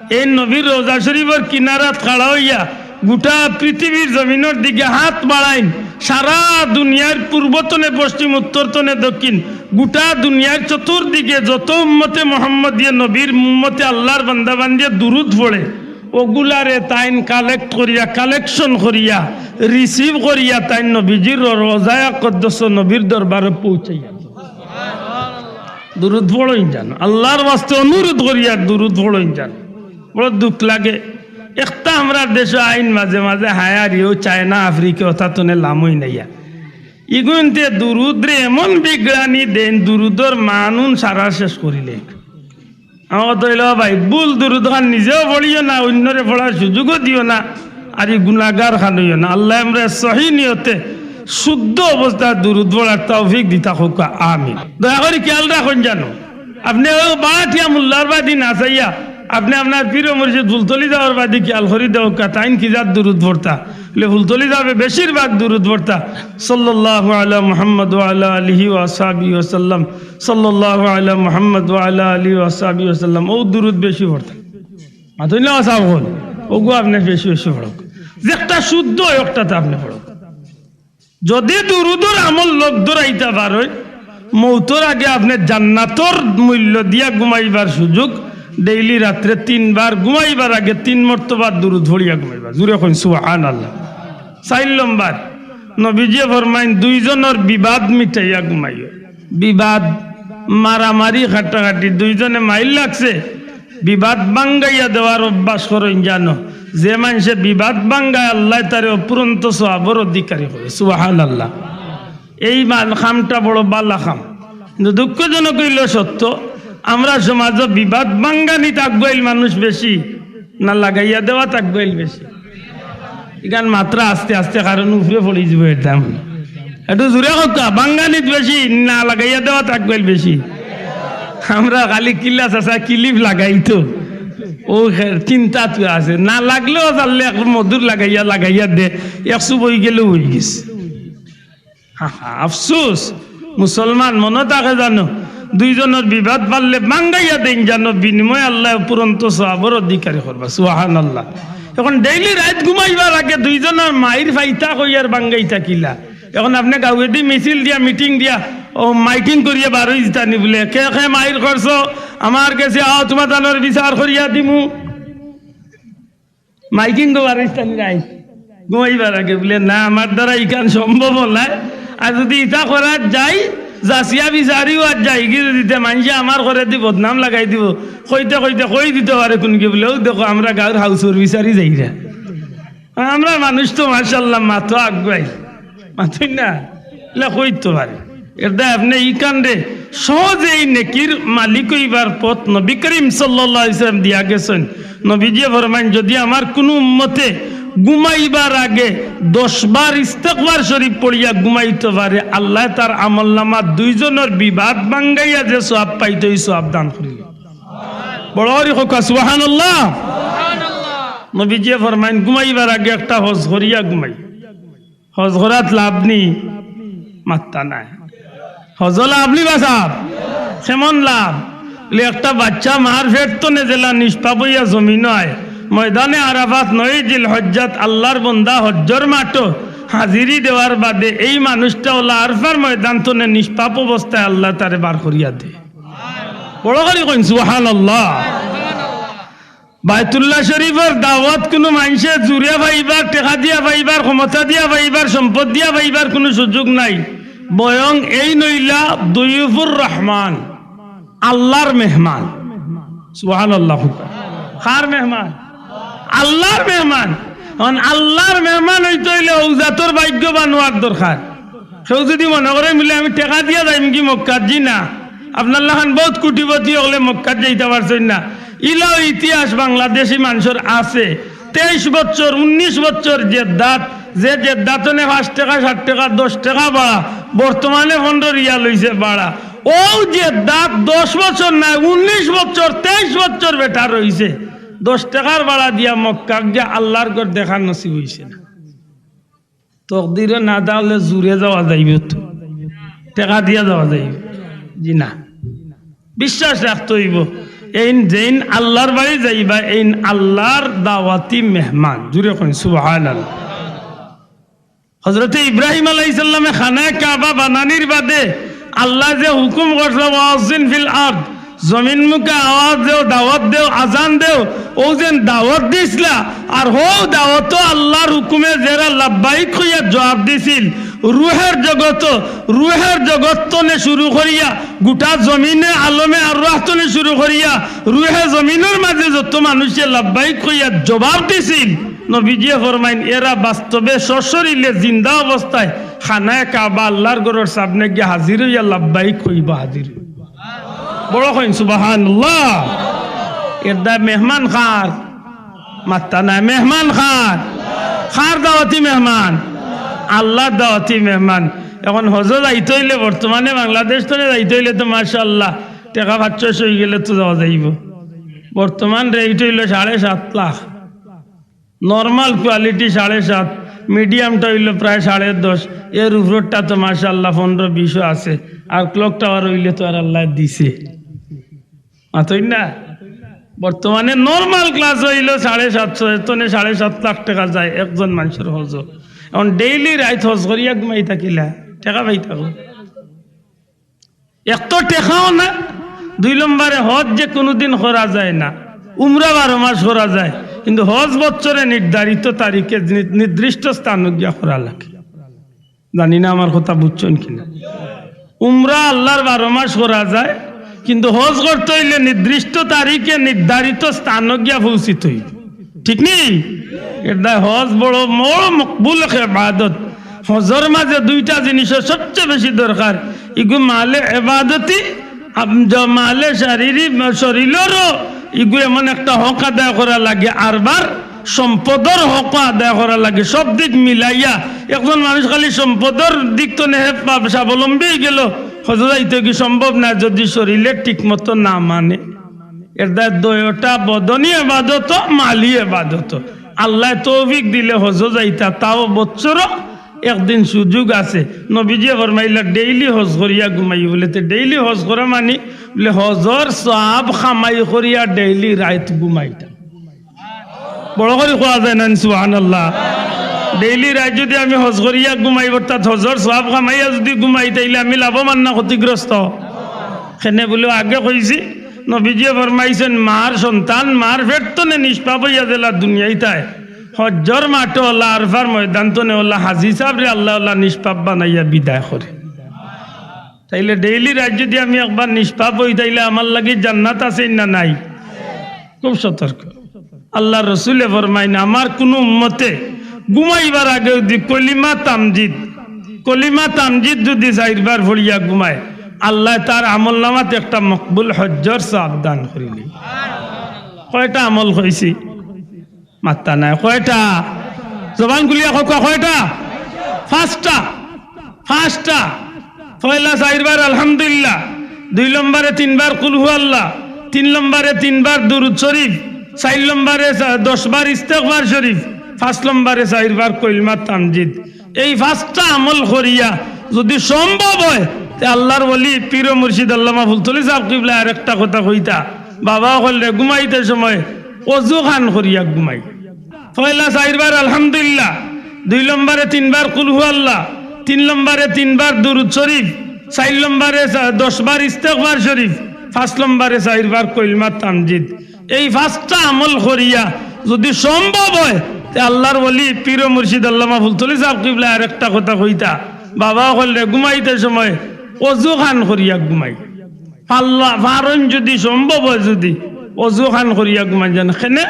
এই নবীর রওজা শরীফর কিনারাত খাড়া অইয়া গুটা পৃথিবীর জমিনর দিকে হাত বাড়াইন, সারা দুনিয়ার পূর্ব তনে পশ্চিম, উত্তর তনে দক্ষিণ, গুটা দুনিয়ার চতুর্দিকে যত উম্মতে মোহাম্মদিয়ে নবীর উম্মতে আল্লাহর বান্দা বান্দিয়ে দুরূদ পড়ে, অগুলারে তাইন collect করিয়া, collection করিয়া, receive করিয়া তাইন নবীজির রওজায়ে আকদ্দসো নবীর দরবারো পৌঁছাইয়া। দুরূদ পড়ইন জানো, আল্লাহর ওয়াস্তে অনুরোধ করিয়া দুরূদ পড়ইন জানো। বড় দুঃখ লাগে। একটা আমরার দেশো আইন মাঝে মাঝে হায়ারিও চায়না, আফ্রিকা, অতা তনে লামইন আইয়া। ইগুইন্তে দুরূদরে এমন বিগড়ানি দেইন, দুরূদর মানউন সারা শেষ করিলে। আমার কথা অইলো, ভাই, ভুল দুরূদ খান নিজেও পড়িও না, অইন্যরে পড়ার সুযোগও দিও না, আর ই গুনাগার খান অইও না। আল্লায় আমরারে সহি নিয়তে শুদ্ধ অবস্থায় দুরূদ পড়ার তৌফিক দিতা কউক্কা, আমিন। দয়া করি খেয়াল রাখইন জানো, আপনে অউ বাটিয়া মোল্লার বাদি না চাইয়া, আপনে আপনার পীর ও মুর্শিদ ফুলতলি ছাবর বাদি খেয়াল করি দেখউক্কা, তাইন কি জাত দুরূদ পড়তা। বলে ফুলতলি ছাবে বেশিরভাগ দুরূদ পড়তা, সাল্লাল্লাহু আলা মুহাম্মদ ওয়া আলা আলিহি ওয়া সাহবিহি ওয়া সাল্লাম, সাল্লাল্লাহু আলা মুহাম্মদ ওয়া আলা আলিহি ওয়া সাহবিহি ওয়া সাল্লাম, অউ দুরূদ বেশি পড়তা। মাতইন না ছাব অকল, অগু আপনে বেশি বেশি পড়উক। যেটা শুদ্ধ অয়, ওটাতে আপনে পড়উক্কা। যদি দুরুদর আমল লগ ধরাইতা পারইন, মউতর আগে আপনে জান্নাতর মূল্য দিয়া ঘুমাইবার সুযোগ, ডেইলি রাত্রে তিনবার ঘুমাইবার আগে তিন মর্তবা দুরুদ পড়িয়া ঘুমাইবা। জুরে কইন সুবহানাল্লাহ। চাইর নম্বর, নবীজিয়ে ফরমাইন, দুইজনর বিবাদ মিটাইয়া ঘুমাইও। বিবাদ, মারামারি, কাটাকাটি, দুইজনে মাইর লাগছে, বিবাদ ভাঙ্গাইয়া দেওয়ার অভ্যাস করইন জানো। যে মানষে বিবাদ ভাঙ্গায়, আল্লায় তারে অফুরন্ত সওয়াবর অধিকারী করে। সুবহানাল্লাহ। এই মান-, কামটা বড় বালা কাম, কিন্তু দুঃখজনক অইলো সত্য, আমরার সমাজো বিবাদ ভাঙ্গানিত আগুয়াইল মানুষ বেশি, না লাগাইয়া দেওয়াত আগুয়াইল বেশি? ইখান মাতরা আস্তে আস্তে, কারণ উপরে পড়ি যিবো এর দাম। একটু জুরে কউক্কা, ভাঙ্গানিত বেশি না লাগাইয়া দেওয়াত আগুয়াইল বেশি? আমরা খালি কিলা চাচা কিলিপ লাগাইতো, ও খে-, চিন্তাত আছে, না লাগলেও পারলে একটু মধুর লাগাইয়া, লাগাইয়া দে, এক চুপ অইগেলেউ অইগেছে। হা হা, আফসুস, মুসলমান মনো থাকে জানো, দুইজনর বিবাদ পারলে ভাঙ্গাইয়া দেইন জানো, বিনিময়ে আল্লায় অফুরন্ত সওয়াবর অধিকারী করবা। সুবহানাল্লাহ। এখন ডেইলি রাইত ঘুমাইবার আগে দুইজনর মাইর ফাইতা কইয়ার ভাঙ্গাইতা কিলা? এখন আপনে গাউয়েদি মিছিল দিয়া, মিটিং দিয়া, ও মাইকিং করিয়া বারই যিতা নি বুলে, "কে কে মাইর করছো, আমার গেছে আও, তুমার তানর বিচার করিয়া দিমু।" মাইকিং গো বারই যিতা নি রাইত ঘুমাইবার আগে বুলে, "না, আমার দ্বারা ইখান সম্ভব নায়। আর যদি ইতা করাত যাই, যাচিয়া বিচারিও আর যাইগি যদি তে মানষে আমার ঘরেদি বদনাম লাগাই দিবো।" কইতে কইতে কই দিতো পারে কুনগি বুলে, "অউ দেখো, আমরা গাউর হাউসর বিচারি যাইরা।" আর আমরার মানুষ তো মাশাআল্লাহ মাতো আগুয়াই, মাতইন না, ইলা কইতো পারে। এরদায় আপনে ইখানরে সহজে এই নেকির মালিক অইবার পথ নবী করিম সাল্লাল্লাহু আলাইহি ওয়াসাল্লাম দিয়া গেছইন। নবীজিয়ে ফরমাইন, যদি আমার কুনু উম্মতে ঘুমাইবার আগে দশ বার ইস্তেগফার শরীফ পড়িয়া ঘুমাইতো পারে, আল্লায় তার আমলনামাত দুইজনর বিবাদ ভাঙ্গাইয়া যে সওয়াব পাইতো, ই সওয়াব দান করিল। বড় করি কউক্কা সুবহানাল্লাহ। নবীজিয়ে ফরমাইন, ঘুমাইবার আগে একটা হজ করিয়া ঘুমাই। হজ করাত লাভ নি? মাত্তা নাই। হজো লাভ নি বা সাব? কেমন লাভ? বুলে, একটা বাইচ্চা মার পেট তনে যেলা নিষ্পাপ অইয়া জমিনো আয়, ময়দানে আরাফাত নয় জিলহজ্জাত আল্লার বন্দা হজ্জর মাঠো হাজিরি দেওয়ার বাদে এই মানুষটা অলা আরফার ময়দান তনে নিষ্পাপ অবস্থায় আল্লায় তারে বার করিয়া দে। বড় করি কইন সুবহানাল্লাহ। বায়তুল্লাহ শরীফর দাওয়াত কুনু মানষে জুরে পাইবার, টেকা দিয়া পাইবার, ক্ষমতা দিয়া পাইবার, সম্পদ দিয়া পাইবার কুনু সুযোগ নাই। বরং এইন অইলা দয়ুফুর রহমান, আল্লার মেহমান। সুবহানাল্লাহ। কার মেহমান? আল্লার মেহমান। এখন আল্লার মেহমান অইতে অইলে অউ জাতর ভাগ্যবান অওয়ার দরকার। কেউ যদি মনো করে বুলে, "আমি টেকা দিয়া যাইমুগি মক্কাত", জি না, আপনার লাখান বউত কোটিপতি অকলে মক্কাত যাইতা পারছইন না। ইলাও ইতিহাস বাংলাদেশি মানষর আছে। তেইশ বছর, উনিশ বছর জেদ্দাত, যে জেদ্দাত তনে পাঁচ টেকা, সাত টেকা, দশ টেকা ভাড়া, বর্তমানে পনরো রিয়াল অইছে ভাড়া। অউ জেদ্দাত দশ বছর নায়, উনিশ বছর, তেইশ বছর বেটা রইছে। দশ টেকার ভাড়া দিয়া মক্কাত গিয়া আল্লার ঘর দেখার নসিব অইছে না। তকদিরে না থাকলে জুরে যাওয়া যাইবো তো, টেকা দিয়া যাওয়া যাইবো? জি না, বিশ্বাস রাখতে অইবো। এইন যেইন আল্লার বাড়ি যাইবা, এইন আল্লার দাওয়াতি মেহমান। জুরে কইন সুবহানাল্লাহ। হজরতে ইব্রাহিম আলাইহিস সালামে খানায়ে কাবা বানানির বাদে আল্লায় যে হুকুম করছলা, "ওয়াজ্জিন ফিল আরদ", জমিন মুখা আওয়াজ দেও, দাওয়াত দেও, আজান দেও, অউ যেন দাওয়াত দিছলা, আর হউ দাওয়াতো আল্লার হুকুমে যেরা লাব্বাইক কইয়া জবাব দিছিল, রুহের জগতো, রুহের জগত তনে শুরু করিয়া, গুটা জমিনে আলমে আরওয়াহ তনে শুরু করিয়া, রুহে জমিনর মাঝে যত মানষে লাব্বাইক কইয়া জবাব দিছিল, নবীজিয়ে ফরমাইন, এরা বাস্তবে সশরীরে জিন্দা অবস্থায় খানায়ে কাবা আল্লার ঘরর সামনে গিয়া হাজির অইয়া লাব্বাইক কইবা, হাজির অইবা। বড় কইন সুবহানাল্লাহ। এরদায় মেহমান কার? মাত্তা নাই। মেহমান কার? কার দাওয়াতি মেহমান? আল্লার দাওয়াতি মেহমান। এখন হজো যাইতে অইলে, বর্তমানে বাংলাদেশ তনে যাইতে অইলে তো মাশাআল্লাহ টেকা পাঁচ ছয়শো অইগেলে তো যাওয়া যাইবো। বর্তমান rate অইলো সাড়ে সাত লাখ। Normal quality সাড়ে সাত, medium টা অইলো প্রায় সাড়ে দশ, এর উপরটা তো মাশাআল্লাহ পনরো বিশও আছে। আর clock tower অইলে তো আর আল্লায় দিছে, মাতইন না? বর্তমানে নরমাল ক্লাস অইলো সাড়ে সাতশো, এতনে সাড়ে সাত লাখ টেকা যায় একজন মানষর হজো। এখন ডেইলি রাইত হজ করিয়া ঘুমাইতা কিলা? টেকা পাইতা কই? এক তো টেকাও না, দুই নম্বরে হজ যে কুনুদিন করা যায় না, উমরা বারো মাস করা যায়, কিন্তু হজ বছরে নির্ধারিত তারিখে নি-, নির্দিষ্ট স্থানো গিয়া করা লাগে। জানি না আমার কথা বুঝছইন কিনা। উমরা আল্লার বারো মাস করা যায়, কিন্তু হজ করতে অইলে নির্দিষ্ট তারিখে নির্ধারিত স্থানো গিয়া পৌঁছিত অইবো। ঠিক নি? এরদায় হজ বড়, বড় মকবুল এক এবাদত। হজর মাঝে দুইটা জিনিসর সবচে বেশি দরকার। ইগু মালে এবাদতি, আম-, জ-, মালে শারীরিক, শরীররও ইগু এমন একটা হক আদায় করা লাগে, আরবার সম্পদর হক আদায় করা লাগে, সব দিক মিলাইয়া। একজন মানুষ খালি সম্পদর দিক তো নেহে পা-, স্বাবলম্বী অইগেলো, হজো যাইতে কি সম্ভব না যদি শরীরে ঠিক মতো না মানে? এরদায় দুইটা বদনি এবাদত, মালি এবাদত। আল্লায় তৌফিক দিলে হজো যাইতা, তাও বছরো একদিন সুযোগ আছে। নবীজিয়ে ফরমাইলা, "ডেইলি হজ করিয়া ঘুমাই।" বলে, "তে ডেইলি হজ করা মানি?" বলে, "হজর সওয়াব কামাই করিয়া ডেইলি রাইত ঘুমাইতা।" বড় করি কওয়া যায় না নি, সুবহানাল্লাহ? ডেইলি রাইত যদি আমি হজ করিয়া ঘুমাই, অর্থাৎ হজর সওয়াব কামাইয়া যদি ঘুমাই, তাইলে আমি লাভবান না ক্ষতিগ্রস্ত? কেনে বলে আগে কইছি, নবীজিয়ে ফরমাইছইন, মার সন্তান মার পেট তনে নিষ্পাপ অইয়া যেলা দুনিয়াইত আয়, হজ্জর মাঠো অলা, আরফার ময়দান তনে অলা, হাজি সাবরে আল্লায় অলা নিষ্পাপ বানাইয়া বিদায় করে। তাইলে ডেইলি রাইত যদি আমি একবার নিষ্পাপ অই, তাইলে আমার লাগি জান্নাত আছে না নাই? খুব সতর্ক। আল্লার রসুলে ফরমাইন, আমার কুনু উম্মতে ঘুমাইবার আগে যদি কলিমা তামজিদ, কলিমা তামজিদ যদি চাইরবার পড়িয়া ঘুমায়, আল্লায় তার আমলনামাত একটা মকবুল হজ্জর সওয়াব দান করিলে। কয়টা আমল কইছি? মাত্তা নাই। কয়টা? জবান খুলিয়া কউক্কা, কয়টা? পাঁচটা। পাঁচটা। পয়লা চাইরবার আলহামদুলিল্লাহ, দুই নম্বরে তিনবার কুল হু আল্লাহ, তিন নম্বরে তিনবার দুরুদ শরীফ, চাইর নম্বরে চা-, দশবার ইস্তেগফার শরীফ, পাঁচ নম্বরে চাইরবার কলিমা তামজিদ। এই পাঁচটা আমল করিয়া যদি সম্ভব অয়, তে আল্লার ওলি পীর ও মুর্শিদ আল্লামা ফুলতলি সাব কিবলায় আরেকটা কথা কইতা, বাবা অকলরে ঘুমাইতে সময় অজু খান করিয়া ঘুমাই। পয়লা চাইরবার আলহামদুলিল্লাহ, দুই নম্বরে তিনবার কুল হু আল্লাহ, তিন নম্বরে তিনবার দুরুদ শরীফ, চাইর নম্বরে চা-, দশবার ইস্তেগফার শরীফ, পাঁচ নম্বরে চাইরবার কলিমা তামজিদ। এই পাঁচটা আমল করিয়া যদি সম্ভব অয়, তে আল্লার ওলি পীর ও মুর্শিদ আল্লামা ফুলতলি সাব কিবলায় আরেকটা কথা কইতা, বাবা অকলরে ঘুমাইতে সময় অজু খান করিয়া ঘুমাই। পারলা, পারইন যদি সম্ভব অয় যদি অজু খান করিয়া ঘুমাই যান। কেনে?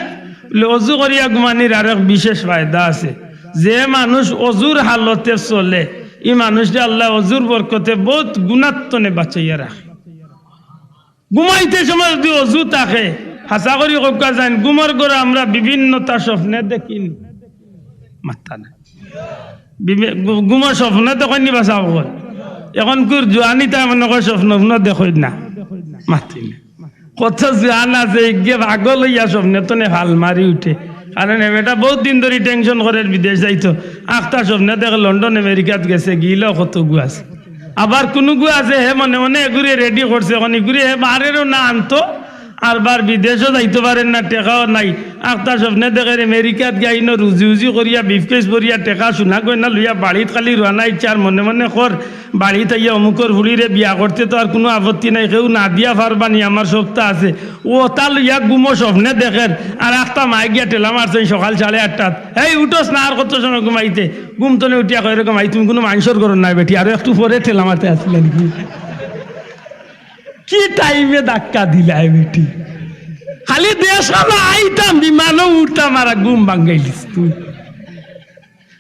বলে, অজু করিয়া ঘুমানির আরেক বিশেষ ফায়দা আছে। যে মানুষ অজুর হালতে চলে, ই মানুষরে আল্লায় অজুর বরকতে বউত গুনার তনে বাঁচাইয়া রাখে। ঘুমাইতে সময় যদি অজু থাকে, হাছা করি কউক্কা যাইন, ঘুমর ঘরে আমরা বিভিন্নতা স্বপ্নে দেখি নি? মাত্তা নাই। বিবে-, ঘু-, ঘুমর স্বপ্নে দেখইন নি বা সাব অকল? অখনকুর জোয়ান ইতায় মনে কয় স্বপ্ন-টপ্ন দেখইন না। মাতি না। কত জোয়ান আছে, ইগিয়ে পাগল অইয়া স্বপ্নে তনে ফাল মারি উঠে। কারণ এ বেটা বউত দিন ধরি টেনশন করের বিদেশ যাইতো। আখতা স্বপ্নে দেখে লন্ডন আমেরিকাত গেছে, গিলাও কতগু আছে। আবার কুনুগু আছে, হে মনে মনে এগুরে রেডি করছে, অখন ইগুরে হে বারেরও না আনতো, আরবার বিদেশও যাইতো পারের না, টেকাও নাই। আখতা স্বপ্নে দেখের আমেরিকাত গিয়া ইনো রুজি উজি করিয়া, ব্রিফকেস ভরিয়া, টেকা সোনা গয়না লইয়া বাড়িত খালি রওয়ানা ইচ্ছা, আর মনে মনে কর, বাড়িত আইয়া অমুকর ফুড়িরে বিয়া করতে তো আর কুনু আপত্তি নাই, কেউ না দিয়া পারবা নি, আমার সবতা আছে। অতা লইয়া ঘুমো স্বপ্নে দেখের, আর আখতা মায়ে গিয়া ঠেলা মারছইন সকাল সাড়ে আটটাত, "এই উঠোস না, আর কত সময় ঘুমাইতে?" ঘুম তনে উঠিয়া কয়, "এরকম আই, তুমি কুনু মানষর ঘরর নায় বেটি, আরো একটু পরে ঠেলা মারতে আসলে নাকি?" কি টাইমে ধাক্কা দিলায় বেটি? খালি দেশ হলো আইতাম, বিমানও উঠতাম, আর ঘুম ভাঙ্গাইলিস তুই।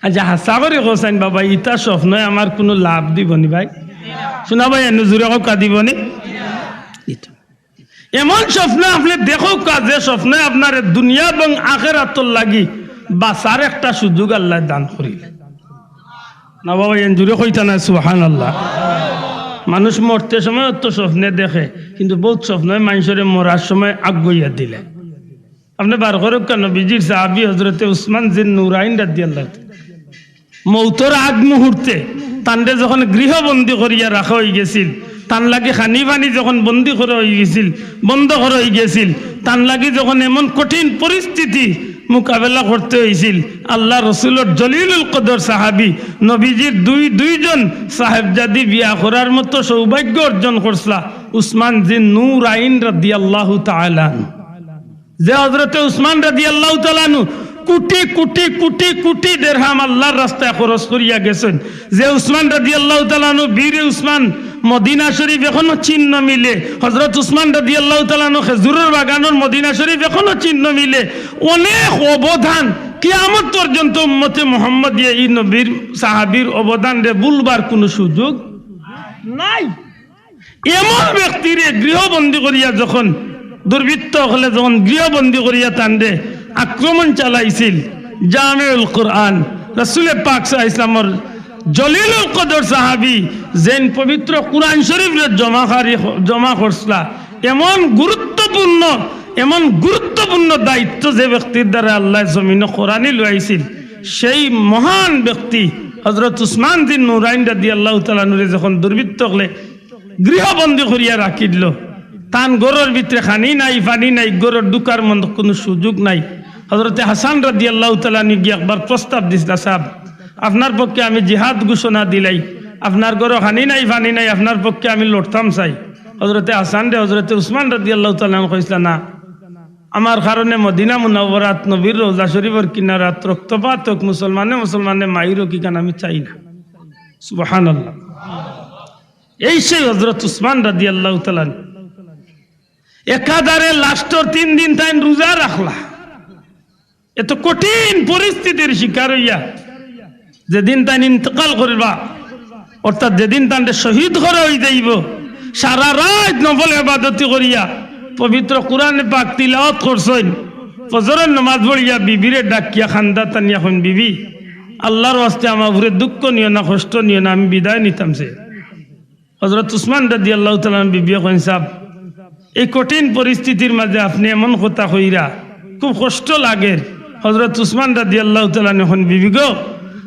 আচ্ছা, হাছা করি কও চাইন বাবা, ইতা স্বপ্নয় আমার কুনু লাভ দিবো নি ভাই? শুনা ভাই, এনে জুরে কউক্কা, দিবো নি? দিতো। এমন স্বপ্ন আপনে দেখউক্কা, যে স্বপ্নয় আপনারে দুনিয়া এবং আখেরাতর লাগি বাঁচার একটা সুযোগ আল্লায় দান করিলা। না বাবা, এন জুরে কইতা না, সুবহানাল্লাহ। মানুষ মরতে সময় অত স্বপ্নে দেখে, কিন্তু বউত স্বপ্নয় মানষরে মরার সময় আগুয়াইয়া দিলায়। আপনে বার করউক্কা, নবীজির সাহাবী হজরতে উসমান জিন নুরাইন রাদিয়াল্লাহু তাআলা মউতর আগ মুহূর্তে তানরে যখন গৃহবন্দী করিয়া রাখা অইগেছিল, তান লাগি খানি পানি যখন বন্দী করা অইগেছিল, বন্ধ করা অইগেছিল, তান লাগি যখন এমন কঠিন পরিস্থিতি মোকাবেলা করতে হইছিল, আল্লার রসুলর জলিলুল কদর সাহাবী, নবীজির দুই, দুইজন সাহেবজাদি বিয়া করার মতো সৌভাগ্য অর্জন করছলা উসমান জিন নুরাইন রাদিয়াল্লাহু তাআলা আনহু। যে হযরতে উসমান রাদিয়াল্লাহু তাআলা আনহু কোটি কোটি কোটি কোটি দেরহাম আল্লার রাস্তায় খরচ করিয়া গেছইন, যে উসমান রাদিয়াল্লাহু তাআলা আনহু, বীরে উসমান, মদিনা শরীফ এখনো চিহ্ন মিলে, হযরত উসমান রাদিয়াল্লাহু তাআলা আনহু খেজুরর বাগানর মদিনা শরীফ এখনো চিহ্ন মিলে, অনেক অবদান, কিয়ামত পর্যন্ত উম্মতে মুহাম্মদিয়া ই নবীর সাহাবীর অবদানরে ভুলবার কুনু সুযোগ নাই। এমন ব্যক্তিরে গৃহবন্দী করিয়া যখন দুর্বৃত্ত অকলে যখন গৃহবন্দী করিয়া তানরে আক্রমণ চালাইছিল, জামিউল কোরআন, রাসূলে পাক সাল্লাল্লাহু আলাইহি ওয়াসাল্লামর জলিলুল কদর সাহাবী, যেইন পবিত্র কোরআন শরীফরে জমা খারি-, জমা করছলা, এমন গুরুত্বপূর্ণ, এমন গুরুত্বপূর্ণ দায়িত্ব যে ব্যক্তির দ্বারা আল্লায় জমিনো করানি লইয়াইছিল, সেই মহান ব্যক্তি হযরত উসমান জিন নুরাইন রাদিয়াল্লাহু তাআলা আনহুরে যখন দুর্বৃত্ত অকলে গৃহবন্দী করিয়া রাখি দিল। তান ঘরর ভিতরে খানি নাই, পানি নাই, ঘরর ঢুকার মতো কুনু সুযোগ নাই। হযরতে হাসান রাদিয়াল্লাহু তাআলা আনহু গিয়া একবার প্রস্তাব দিছলা, "সাব, আপনার পক্ষে আমি জিহাদ ঘোষণা দিলাই, আপনার ঘরো খানি নাই, পানি নাই, আপনার পক্ষে আমি লড়তাম চাই।" হযরতে হাসানরে হযরতে উসমান রাদিয়াল্লাহু তাআলা আনহু কইছলা, "না, আমার কারণে মদিনা মুনাওয়ারাত নবীর রওজা শরীফর কিনারাত রক্তপাত হোক, মুসলমানে মুসলমানে মাইর হোক, ইখান আমি চাই না।" সুবহানাল্লাহ। এই সেই হযরত উসমান রাদিয়াল্লাহু তাআলা আনহু। একাধারে লাস্টর তিন দিন তাইন রোজা রাখলা। এত কঠিন পরিস্থিতির শিকার হইয়া যেদিন তাইন ইন্তেকাল করবা, অর্থাৎ যেদিন তানরে শহীদ করা হই যাইব, সারা রাত নফল ইবাদতি করিয়া পবিত্র কোরআনে পাক তিলাওয়াত করছইন, ফজরর নামাজ পড়িয়া বিবিরে ডাকিয়া কান্দাত আনিয়া কইন, "বিবি, আল্লাহর ওয়াস্তে আমার উপরে দুঃখ নিও না, কষ্ট নিও না, আমি বিদায় নিতাম চাই।" হযরত উসমান রাদিয়াল্লাহু তাআলা আনহু বিবিয়ে কইন, "সাব, এই কঠিন পরিস্থিতির মাঝে আপনে এমন কথা কইরা, খুব কষ্ট লাগের।" হযরত উসমান রাদিয়াল্লাহু তাআলা আনহু কইন, "বিবি গো,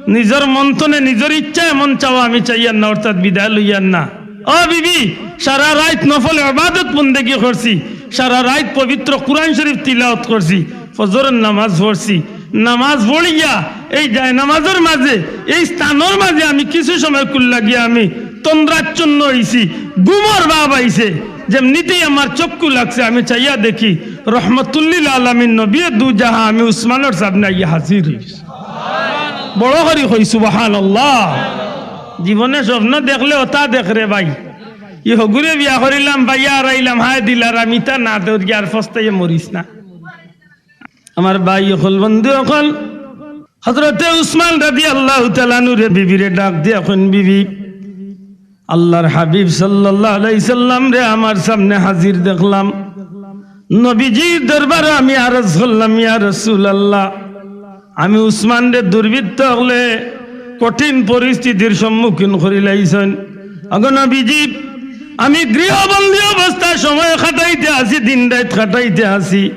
নিজর মন থনে নিজর ইচ্ছা এমন চাওয়া আমি চাইয়ার না, অর্থাৎ বিদায় লইয়ার না। ও বিবি, সারা রাইত নফল ইবাদত বন্দেগি করছি, সারা রাইত পবিত্র কোরআন শরীফ তিলাওয়াত করছি, ফজরর নামাজ পড়ছি, নামাজ পড়িয়া এই জায়নামাজর মাঝে, এই স্থানর মাঝে আমি কিছু সময় কুল্লা গিয়া আমি তন্দ্রাচ্ছন্ন হইছি, ঘুমর ভাব আইছে, যেমনিতেই আমার চক্ষু লাগছে, আমি চাইয়া দেখি রহমতুল্লিল আলামিন নবী দু জাহা আমি উসমানর সামনে আইয়া হাজির হইছি।" বড় করি কই সুবহানাল্লাহ। জীবনে স্বপ্ন দেখলে ওটা দেখ রে ভাই। ই হগুরে বিয়া করিলাম, পাইয়া হারাইলাম, হায় দিলার আমি তা না দৌড় গিয়া আর ফস্তাইয়া মরিস না। আমার ভাই অকল, বন্ধু অকল, হযরতে উসমান রাদিয়াল্লাহু তাআলা আনহুরে বিবিরে ডাক দিয়া কইন, "বিবি, আল্লাহর হাবিব সাল্লাল্লাহু আলাইহি সাল্লামরে আমার সামনে হাজির দেখলাম, নবীজির দরবারে আমি আরজ করলাম, ইয়া রাসূলুল্লাহ, আমি উসমানরে দুর্বৃত্ত অকলে কঠিন পরিস্থিতির সম্মুখীন করিলাইছইন। ওগো নবীজি, আমি গৃহবন্দী অবস্থায় সময় কাটাইতে আছি, দিন রাইত কাটাইতে আছি।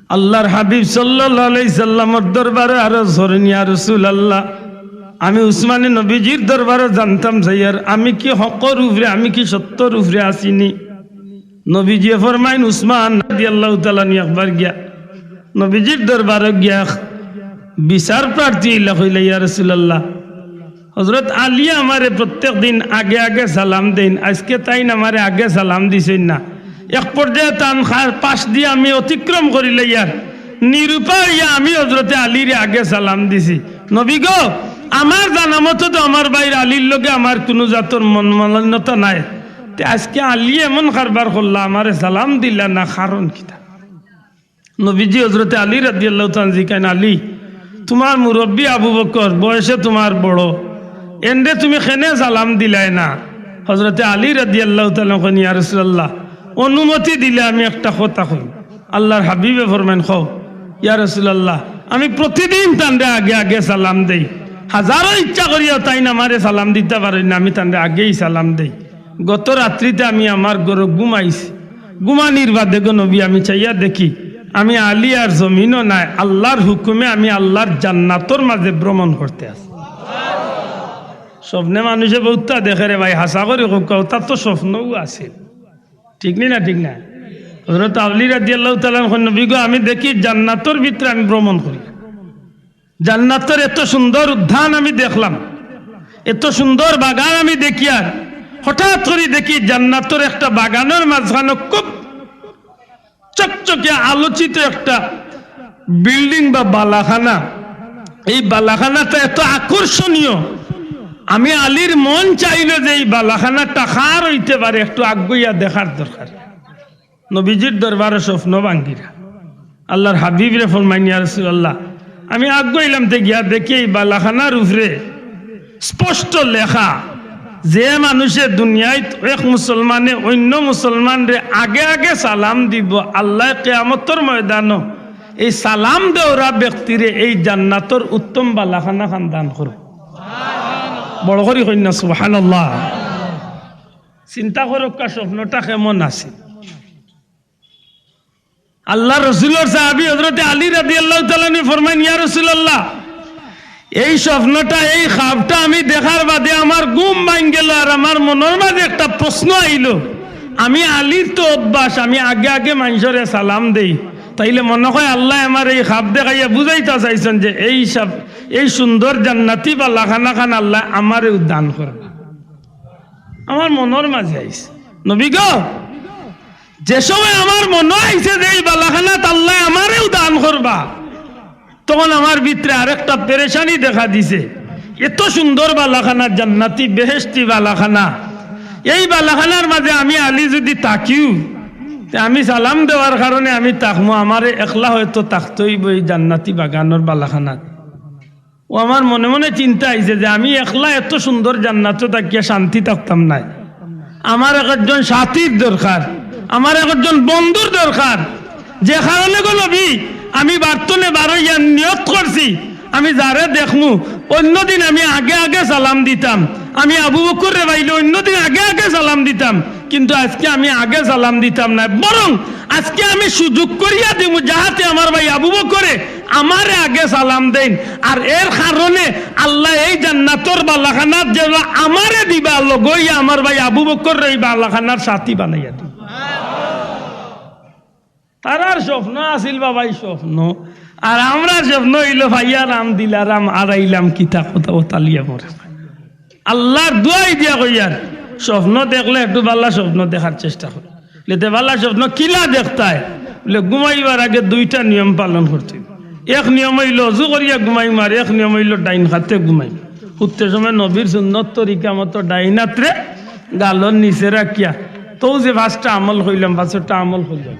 আল্লাহর হাবিব সাল্লাল্লাহু আলাইহি সাল্লামর দরবারে আরজ করইন, ইয়া রাসূলুল্লাহ, আমি উসমানে নবীজির দরবারে জানতাম চাইয়ার, আমি কি হকর উপরে, আমি কি সত্যর উপরে আছি নি?" নবীজিয়ে ফরমাইন, উসমান রাদিয়াল্লাহু তাআলা আনহু একবার গিয়া নবীজির দরবারে গিয়া বিচার প্রার্থী অইলা, কইলা, "ইয়া রাসূলুল্লাহ, হযরত আলী আমারে প্রত্যেক দিন আগে আগে সালাম দেইন, আজকে তাইন আমারে আগে সালাম দিছইন না। এক পর্যায়ে তান খা-, পাশ দিয়া আমি অতিক্রম করিলাইয়ার, নিরুপায় অইয়া আমি হযরতে আলীরে আগে সালাম দিছি। নবী গো, আমার জানা মতো তো আমার ভাইর আলীর লগে আমার কুনু জাতর মনোমালিন্যতা নাই। তে আজকে আলী এমন কারবার করলা, আমারে সালাম দিলা না, কারণ কিতা?" নবীজি হযরতে আলী রাদিয়াল্লাহু তাআলা আনহু জিকাইন, "আলী, তুমার মুরব্বি আবু বকর, বয়সে তুমার বড়, এনরে তুমি কেনে সালাম দিলায় না?" হযরতে আলী রাদিয়াল্লাহু তাআলা আনহু কইন, "ইয়া রাসূলুল্লাহ, অনুমতি দিলে আমি একটা কথা কইমু।" আল্লাহর হাবিবে ফরমাইন, "কও।" "ইয়া রাসূলুল্লাহ, আমি প্রতিদিন তানরে আগে আগে সালাম দেই, হাজারো ইচ্ছা করিয়াও তাইন আমারে সালাম দিতা পারইন না, আমি তানরে আগেই সালাম দেই। গত রাত্রিতে আমি আমার ঘরো ঘুমাইছি, ঘুমানির বাদে গো নবী আমি চাইয়া দেখি, আমি আলী আর জমিনো নাই, আল্লাহর হুকুমে আমি আল্লাহর জান্নাতর মাঝে ভ্রমণ করতে আছি।" স্বপ্নে মানুষে বউততা দেখে রে ভাই, হাছা করি কউক্কা, অতা তো স্বপ্নউ আছিল। ঠিক নি না? ঠিক না? হযরত আলী রাদিয়াল্লাহু তাআলা আনহু কইন, "নবী গো, আমি দেখি জান্নাতর ভিতরে আমি ভ্রমণ করি, জান্নাতর এত সুন্দর উদ্যান আমি দেখলাম, এত সুন্দর বাগান আমি দেখিয়ার, হঠাৎ করি দেখি জান্নাতর একটা বাগানর মাঝখানো খুব চকচকে আলোচিত একটা বিল্ডিং বা বালাখানা। এই বালাখানাটা এত আকর্ষণীয়, আমি আলীর মন চাইল যে এই বালাখানাটা কার অইতে পারে, একটু আগুয়াইয়া দেখার দরকার।" নবীজির দরবারো স্বপ্ন ভাঙ্গিরা আল্লাহর হাবিবরে ফরমাইন, "ইয়া রাসূলুল্লাহ, আমি আগুয়াইলাম তে গিয়া দেখি এই বালাখানার উপরে স্পষ্ট লেখা, যে মানুষে দুনিয়াত এক মুসলমানে অইন্য মুসলমানরে আগে আগে সালাম দিবো, আল্লায় কিয়ামতর ময়দানো এই সালাম দেওরা ব্যক্তিরে এই জান্নাতর উত্তম বালাখানা খান দান করবো।" বড় করি কইন না সুবহানাল্লাহ। চিন্তা করউক্কা স্বপ্নটা কেমন আছে। আল্লাহর রসুলর সাহাবী হযরতে আলী রাদিয়াল্লাহু তাআলা আনহু ফরমাইন, "ইয়া রাসূলুল্লাহ, এই স্বপ্নটা, এই খাবটা আমি দেখার বাদে আমার ঘুম ভাঙ্গি গেল, আর আমার মনর মাঝে একটা প্রশ্ন আইলো, আমি আলীর তো অভ্যাস, আমি আগে আগে মানষরে সালাম দেই, তাইলে মনে হয় আল্লায় আমার এই খাব দেখাইয়া বুঝাইতা চাইছইন যে এই সব, এই সুন্দর জান্নাতি বালাখানা খান আল্লায় আমারেও দান করবা।" আমার মনর মাঝে আইছে, নবী গো, যে সময় আমার মনো আইছে যে এই বালাখানাত আল্লায় আমারেও দান করবা, তখন আমার ভিতরে আরেকটা পেরেশানি দেখা দিছে। এত সুন্দর বালাখানা, জান্নাতি বেহেশতি বালাখানা, এই বালাখানার মাঝে আমি আলী যুদি থাকিও, তে আমি সালাম দেওয়ার কারণে আমি থাকমু, আমারে একলা হয়তো থাকতে অইবো এই জান্নাতি বাগানর বালাখানাত। ও আমার মনে মনে চিন্তা আইছে যে আমি একলা এত সুন্দর জান্নাতো থাকিয়া শান্তি থাকতাম নায়, আমার একজন সাথীর দরকার, আমার একজন বন্ধুর দরকার। যে কারণে গো নবী, আমি বাড়িত থনে বারইয়া নিয়ত করছি, আমি যারে দেখমু, অইন্য দিন আমি আগে আগে সালাম দিতাম, আমি আবু বকররে পাইলে অইন্য দিন আগে আগে সালাম দিতাম, কিন্তু আজকে আমি আগে সালাম দিতাম নায়, বরং আজকে আমি সুযোগ করিয়া দিমু, যাহাতে আমার ভাই আবু বকরে আমারে আগে সালাম দেইন। আর এর কারণে আল্লায় এই জান্নাতর বালাখানাত যেন আমারে দিবা, লগে অইয়া আমার ভাই আবু বকররে এই বালাখানার সাথী বানাইয়া দিবা। তারার স্বপ্ন আছিল বাবাই স্বপ্ন, আর আমরার স্বপ্ন অইলো ভাইয়া রাম দিলা রাম, আড়াইলাম কিতা কথা ও তালিয়া মরে। আল্লাহর দোয়াই দিয়া কইয়ার, স্বপ্ন দেখলে একটু বালা স্বপ্ন দেখার চেষ্টা করি। লেতে বালা স্বপ্ন কিলা দেখতায়? বলে, ঘুমাইবার আগে দুইটা নিয়ম পালন করতে অইবো। এক নিয়ম অইলো অজু করিয়া ঘুমাইমু, আর এক নিয়ম অইলো ডাইন হাতে ঘুমাইমু। হুততে সময় নবীর সুন্নত তরিকা মতো ডাইন হাতরে গালর নিচে রাখিয়া, তো যে পাঁচটা আমল কইলাম, পাঁচটা আমল কইলাম।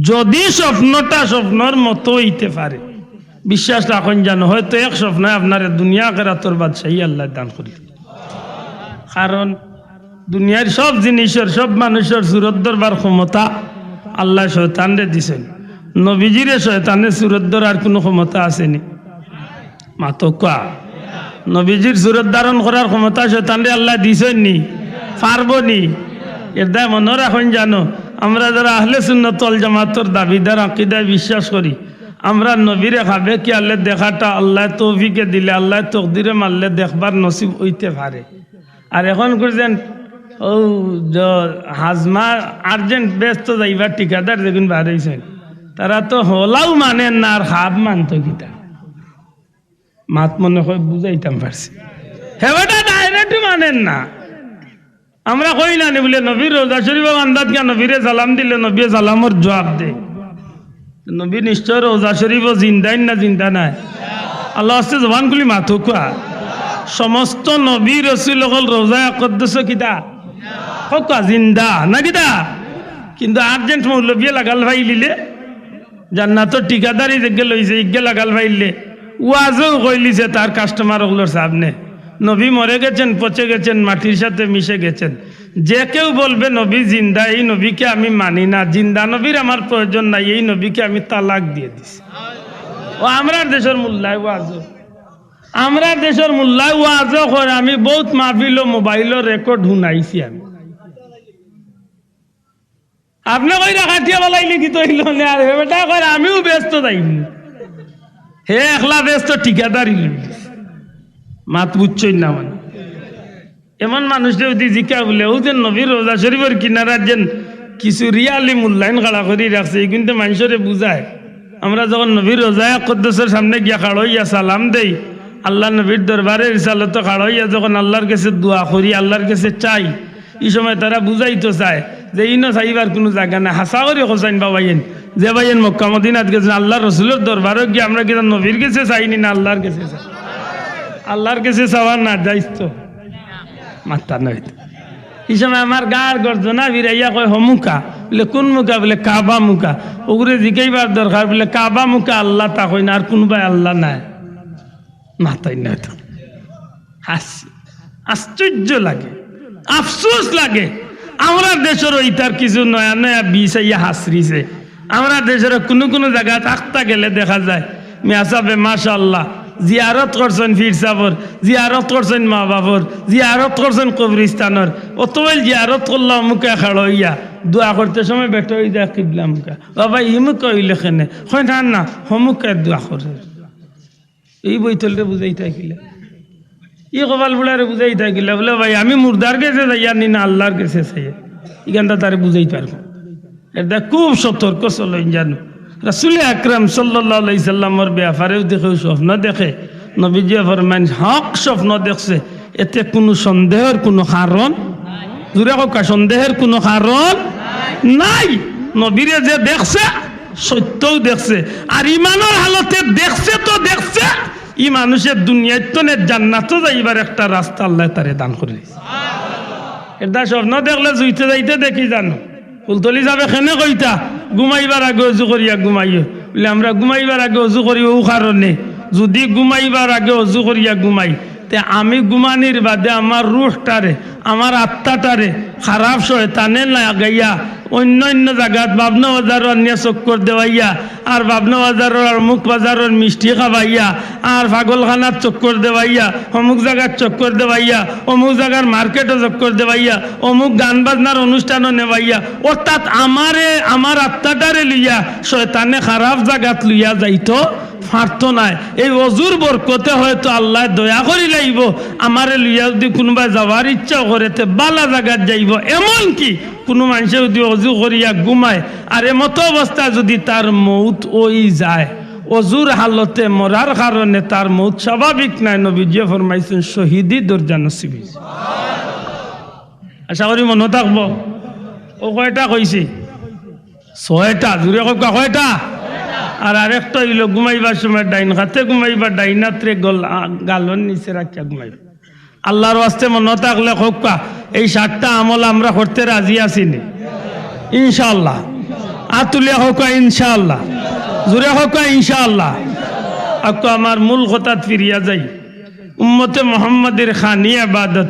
যদি স্বপ্নটা স্বপ্নর মতো অইতে পারে, বিশ্বাস রাখইন জানো, হয়তো এক স্বপ্নে আপনারে দুনিয়া আখেরাতর বাদশাহী আল্লায় দান করি। কারণ দুনিয়ার সব জিনিসর, সব মানুষর সুরত ধরবার ক্ষমতা আল্লায় শয়তানরে দিছইন। নবীজিরে শয়তানে সুরত ধরার কুনু ক্ষমতা আছেনি? মাতউক্কা। নবীজির সুরত ধারণ করার ক্ষমতা শয়তানরে আল্লায় দিছইন নি? পারবো নি? এর দায় মনো রাখইন জানো, আমরা যারা আহলে সুন্নত ওয়াল জামাতর দাবিদার, আকিদায় বিশ্বাস করি, আমরা নবীরে খাবে খেয়ালে দেখাটা আল্লায় তৌফিকে দিলে, আল্লায় তকদিরে মারলে দেখবার নসিব অইতে পারে। আর এখন করছেন, ও, জ-, হাজমা আর্জেন্ট বেহেস্তো যাইবার ঠিকাদার যেগুন বার অইছইন, তারা তো হলাও মানইন না, আর খাব মানতো কিতা? মাত মনে হয় বুঝাইতাম পারছি। হে বেটা direct মানইন না। আমরা কই না নি বুলে, নবীর রওজা শরীফো আন্দাজ গিয়া নবীরে সালাম দিলে নবীয়ে সালামর জুয়াব দে। নবী নিশ্চয় রওজা শরীফো জিন্দা নি না জিন্দা নায়? আল্লার ওয়াস্তে জবান খুলি মাতউক্কা। সমস্ত নবী রসুল অকল রওজায়ে আকদসো কিতা? কউক্কা জিন্দা, না কিতা? কিন্তু আর্জেন্ট মৌলবিয়ে লাগাল পাইলিলে, জান্নাতর ঠিকাদারি যেগে লইছে, ইগে লাগাল পাইলে, ওয়াজও কইলিছে তার কাস্টমার অকলর সামনে, নবী মরে গেছেন, পচে গেছেন, মাটির সাথে মিশে গেছেন। যে কেউ বলবে নবী জিন্দা, এই নবীকে আমি মানি না, জিন্দা নবীর আমার প্রয়োজন নাই, এই নবীকে আমি তালাক দিয়ে দিছি। ও আমরার দেশর মোল্লায় ওয়াজও, আমরার দেশর মোল্লায় ওয়াজও কর, আমি বউত মাহফিলো মোবাইলো রেকর্ড হুনাইছি আমি। আপনে কইরা কাটিয়া বালাইলে কিতা অইলো নে? আর হে বেটা কয়, আমিও বেহেস্তো যাইমু। হে একলা বেহেস্তো ঠিকাদারি লইলিছে। মাত বুঝছইন না মানে। এমন মানুষরে যুদি জিকা বুলে, অউ যে নবীর রওজা শরীফর কিনারাত যেন কিছু রিয়ালি মূল্যায়ন খাড়া করি রাখছে, ইগুইন্তে মানষরে বুঝায়। আমরা যখন নবীর রওজায়ে আকদসর সামনে গিয়া খাড়া অইয়া সালাম দেই, আল্লার নবীর দরবারে রিসালতো খাড়া অইয়া যখন আল্লার গেছে দোয়া করি, আল্লার গেছে চাই, ই সময় তারা বুঝাইতো চায় যে ইনো চাইবার কুনু জাগা নাই। হাছা করি কছাইন বা ভাইয়াইন, যে ভাইয়াইন মক্কা মদিনাত গেছইন, আল্লার রসুলর দরবারো গিয়া আমরা কিতা নবীর গেছে চাইনি না আল্লার গেছে চাই? আল্লার গেছে চাওয়া না জাইজ তো? মাত্তা নায় তো। ই সময় আমার গার গর্জনা ফিরাইয়া কয়, "হমুকা।" বুলে, "কুন মুকা?" বুলে, "কাবা মুকা।" ওগুরে জিকাইবার দরকার, বুলে, "কাবা মুকা আল্লা তা কইন, আর কুনবায় আল্লা নাই?" মাত্তা নায় তো। হাসি। আশ্চর্য লাগে, আফসোস লাগে। আমরার দেশর ইতার কিছু নয়া নয়া বিষ আইয়া হাসরিছে। আমরার দেশর কুনু কুনু জাগাত আখতা গেলে দেখা যায়, মিয়া সাবে মাশাআল্লাহ, জিয়ারত করছইন পীর সাবর, জিয়ারত করছইন মা বাফর, জিয়ারত করছইন কবরিস্তানর। অতবইল জিয়ারত করলা অমুকে খাড়া অইয়া, দোয়া করতে সময় বেটা অই যায় কিবলা মুখা। "বাবা, ই মুখা অইলে কেনে?" কয়, "না, না, হমুকে দোয়া করে।" ই বৈতলরে বুঝাইতা কিলা? ই কপাল বুড়ারে বুঝাইতা কিলা? বুলে, "ভাই, আমি মুর্দার গেছে যাইয়ার নি না আল্লার গেছে চাইয়ার?" ইখানটা তারে বুঝাইতা পারবো। এরদায় খুব সতর্ক চলইন জানো। রাসুলে আকরাম সাল্লাল্লাহু আলাইহি সাল্লামর বেয়াপারে যুদি কেউ স্বপ্ন দেখে, নবীজিয়ে ফরমাইন, হক স্বপ্ন দেখছে, এতে কুনু সন্দেহর কুনু কারণ, জুরে কউক্কা, সন্দেহর কুনু কারণ নাই। নবীরে যে দেখছে, সত্যও দেখছে। আর ইমানর হালতে দেখছে তো দেখছে, ই মানুষে দুনিয়াত তনে জান্নাতো যাইবার একটা রাস্তা আল্লায় তারে দান করি দিছে। এরদায় স্বপ্ন দেখলে জুইতে যাইতে দেখি জানো। ফুলতলি সাবে কেনে কইতা, "ঘুমাইবার আগে অজু করিয়া ঘুমাইও।" বুলে, "আমরা ঘুমাইবার আগে অজু করি অউ কারণে, যুদি ঘুমাইবার আগে অজু করিয়া ঘুমাই, তে আমি ঘুমানির বাদে আমার রুহটারে, আমার আত্মাটারে খারাপ শয়তানে লাগাইয়া অইন্য অইন্য জাগাত বাবনা বাজারো আনিয়া চক্কর দেওয়াইয়া, আর বাবনা বাজারর আর অমুক বাজারর মিষ্টি খাবাইয়া, আর পাগলখানাত চক্কর দেওয়াইয়া, অমুক জাগাত চক্কর দেওয়াইয়া, অমুক জাগার মার্কেটো চক্কর দেওয়াইয়া, অমুক গান বাজনার অনুষ্ঠানো নেওয়াইয়া, অর্থাৎ আমারে, আমার আত্মাটারে লইয়া শয়তানে খারাপ জাগাত লইয়া যাইতো পারতো নায়।" এই অজুর বরকতে হয়তো আল্লায় দয়া করি লাইবো, আমারে লইয়া যুদি কুনুবায় যাওয়ার ইচ্ছাও করে, তে বালা জাগাত যাইবো। এমনকি কুনু মানষে যুদি অজু করিয়া ঘুমায়, আর এমতো অবস্থায় যুদি তার মউত অই যায়, অজুর হালতে মরার কারণে তার মউত স্বাভাবিক নায়, নবীজিয়ে ফরমাইছইন, শহীদি দরজা নসিব অইছে। আশা করি মনো থাকবো। অউ কয়টা কইছি? ছয়টা। জুরে কউক্কা, কয়টা? আর আরেকটা অইলো, ঘুমাইবার সময় ডাইন কাতে ঘুমাইবা, ডাইন আতরে গল-, আ, গালর নিচে রাখিয়া ঘুমাইবা। আল্লার ওয়াস্তে মনো থাকলে কউক্কা, এই সাতটা আমল আমরা করতে রাজি আছি নি? ইনশাআল্লাহ। আত তুলিয়া কউক্কা, ইনশাআল্লাহ। জুরে কউক্কা, ইনশাআল্লাহ। অখন আমার মূল কথাত ফিরিয়া যাই। উম্মতে মুহাম্মদীর খানি ইবাদত,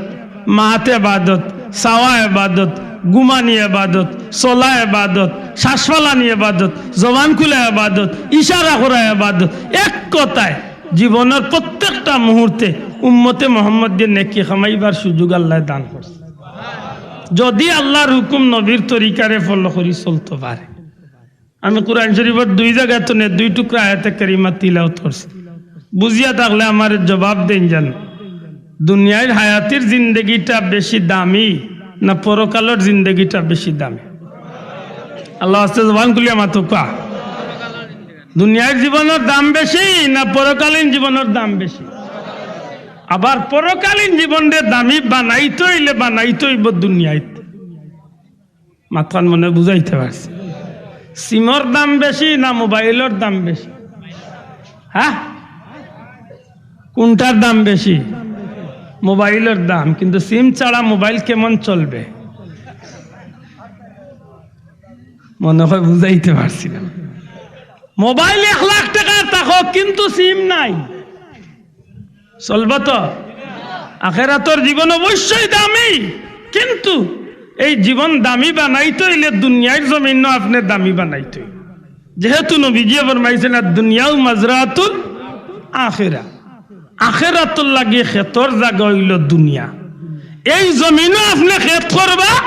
মাত ইবাদত, চাওয়া ইবাদত, ঘুমানি ইবাদত, চলা ইবাদত, শ্বাস ফালানি ইবাদত, জবান খুলা ইবাদত, ইশারা করা ইবাদত। এক কথায়, জীবনর প্রত্যেকটা মুহূর্তে উম্মতে মুহাম্মদীয়ে নেকি কামাইবার সুযোগ আল্লায় দান করছে। যুদি আল্লার হুকুম নবীর তরিকারে follow করি চলতো পারে। আমি কুরআন শরিফর দুই জাগা তনে দুই টুকরা আয়াতে কারিমা তিলাওত করছি। বুঝিয়া থাকলে আমারে জবাব দেইন জানো। দুনিয়ার হায়াতির জিন্দেগিটা বেশি দামি না পরকালর জিন্দেগিটা বেশি দামি? আল্লার ওয়াস্তে জবান খুলিয়া মাতউক্কা। দুনিয়ার জীবনর দাম বেশি না পরকালীন জীবনর দাম বেশি? আবার পরকালীন জীবনরে দামি বানাইতে অইলে বানাইতে অইবো দুনিয়াত। মাতখান মনে বুঝাইতে পারছি? সিমর দাম বেশি না মোবাইলর দাম বেশি? হ্যাঁ, কুনটার দাম বেশি? মোবাইলর দাম। কিন্তু সিম ছাড়া মোবাইল কেমন চলবে? মনে হয় বুঝাইতে পারছি না। মোবাইল এক লাখ টেকার থাকউক, কিন্তু সিম নাই, চলবো তো? আখেরাতর জীবন অবশ্যই দামি, কিন্তু এই জীবন দামি বানাইতে অইলে দুনিয়ার জমিনও আপনে দামি বানাইতে অইবো। যেহেতু নবীজিয়ে ফরমাইছইন, "আদ দুনিয়াউ মাজরাতুল আখিরা", আখেরাতর লাগি খেতর জাগা অইলো দুনিয়া। এই জমিনও আপনে খেত করবা,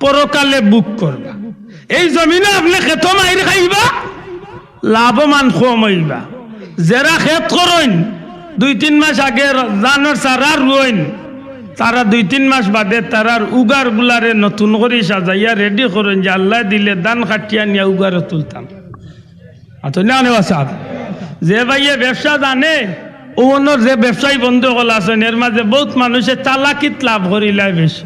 পরকালে ভোগ করবা। এই জমিনও আপনে খেতো মাইর খাইবা, লাভমান কম অইবা। যেরা খেত করইন, দুই তিন মাস আগে ধানর চারা রুইন, তারা দুই তিন মাস বাদে তারার উগারগুলারে নতুন করি সাজাইয়া রেডি করইন যে আল্লায় দিলে ধান কাটিয়া নিয়া উগারো তুলতাম। আর তো না নেওয়া সাহেব, যে ভাইয়ে ব্যবসা জানে, অউ অনর যে ব্যবসায়ী বন্ধু অকল আছইন, এর মাঝে বউত মানুষে চালাকিত লাভ করিলায় বেশি।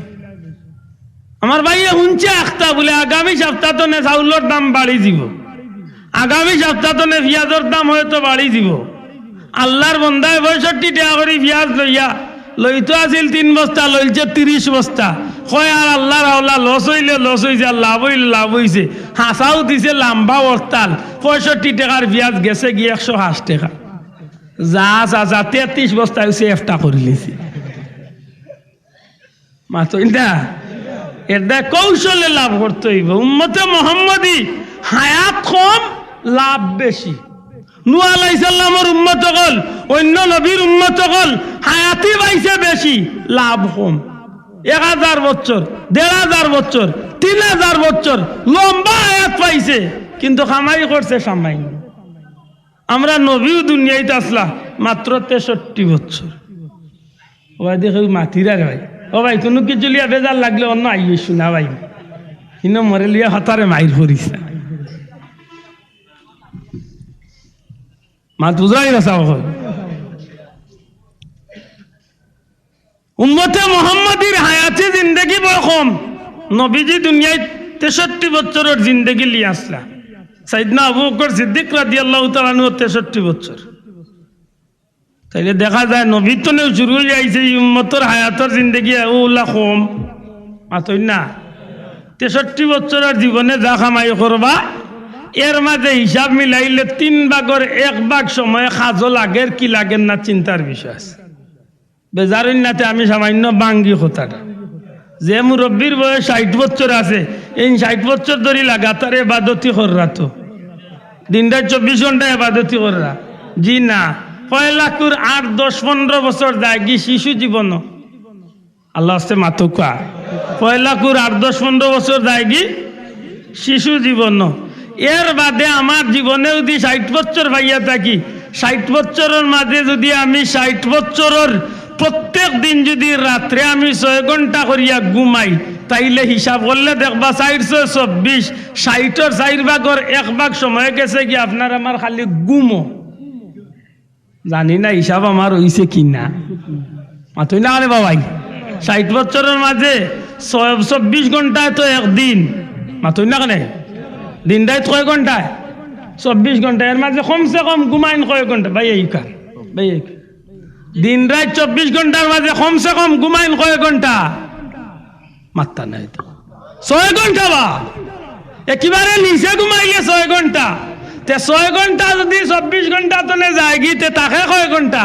আমার ভাইয়ে হুনছে আখতা বুলে, আগামী সপ্তাহ তনে চাউলর দাম বাড়ি যিবো, আগামী সপ্তাহ তনে পিয়াজর দাম হয়তো বাড়ি যিবো। আল্লার বন্দায় পঁয়ষট্টি টেকা করি পিয়াজ লইয়া, লইতো আছিল তিন বস্তা, লইলছে তিরিশ বস্তা। কয়, আর আল্লার হাওলা, লস অইলে লস অইছে, আর লাভ অইলে লাভ অইছে। হাছাউ দিছে লাম্বা হরতাল, পঁয়ষট্টি টেকার পিয়াজ গেছেগি একশো আশ টেকা। যা, যা, যা, তেত্রিশ বস্তা অইছে, একটা করিলিছে। মাতইন না, এরদায় কৌশলে লাভ করতে অইবো। উম্মতে মোহাম্মদী হায়াত কম, লাভ বেশি। নূহ আলাইহিস সালামর উম্মত অকল, অইন্য নবীর উম্মত অকল, হায়াতি পাইছে বেশি, লাভ কম। এক হাজার বছর, দেড় হাজার বছর, তিন হাজার বছর লম্বা হায়াত পাইছে, কিন্তু কামাই করছে সামান্য। আমরা নবীও দুনিয়াইত আছলা মাত্র তেষট্টি বছর। ও ভাই, দেখে মাতিরা রে ভাই। ও ভাই, কুনু কিছু লিয়া বেজার লাগলে অন্য আইও, শুনা ভাই। ইনো মরে লিয়া হতারে মাইর করিস না। মাত বুঝাই না, সাব অকল। উম্মতে মোহাম্মদীর হায়াতি জিন্দেগি বড় কম। নবীজি দুনিয়াইত তেষট্টি বছরর জিন্দেগি লিয়া আছলা। সাইয়েদনা আবু বকর সিদ্দিক রাদিয়াল্লাহু তাআলা আনহু তেষট্টি বছর। তাইলে দেখা যায় নবীর তনেও শুরু অইয়া আইছে ই উম্মতর হায়াতর জিন্দেগি অউলা কম। মাতইন না। তেষট্টি বছরর জীবনে যা কামাই করবা, এর মাঝে হিসাব মিলাইলে তিন ভাগর এক ভাগ সময় কাজো লাগের কি লাগের না চিন্তার বিষয় আছে। বেজার অইন না তে আমি সামান্য ভাঙ্গি কথাটা। যে মুরব্বির বয়স ষাইট বছর আছে, এইন ষাইট বছর ধরি লাগাতার এবাদতি কররা তো। দিন রাইত চব্বিশ ঘন্টা এবাদতি কররা। জি না, পয়লাকুর আট, দশ, পনরো বছর যায়গি শিশু জীবন। আল্লার ওয়াস্তে মাতউক্কা। পয়লাকুর আট, দশ, পনরো বছর যায়গি শিশু জীবন। এর বাদে আমার জীবনে যুদি ষাইট বছর পাইয়া থাকি, ষাইট বছরর মাঝে যুদি আমি ষাইট বছরর প্রত্যেক দিন যুদি রাত্রে আমি ছয় ঘন্টা করিয়া ঘুমাই, তাইলে হিসাব করলে দেখবা চাইর ছয় চব্বিশ, ষাইটর চাইর ভাগর এক ভাগ সময় গেছেগি আপনার আমার খালি ঘুমো। জানি না হিসাব আমার অইছে কি না। মাতইন না কেনে বাবাই? ষাইট বছরর মাঝে ছয়, চব্বিশ ঘন্টায় তো একদিন। মাতইন না কেনে? দিন রাইত কয় ঘন্টায়? চব্বিশ ঘন্টা। এর মাঝে কমসে কম ঘুমাইন কয় ঘন্টা? ভাই, এই কার? ভাই, এই কার? দিন রাইত চব্বিশ ঘন্টার মাঝে কমসে কম ঘুমাইন কয় ঘন্টা? মাত্তা নাই তো। ছয় ঘন্টা বা? একেবারে নিচে ঘুমাইলে ছয় ঘন্টা। তে ছয় ঘন্টা যুদি চব্বিশ ঘন্টা তনে যায়গি, তে থাকে কয় ঘন্টা?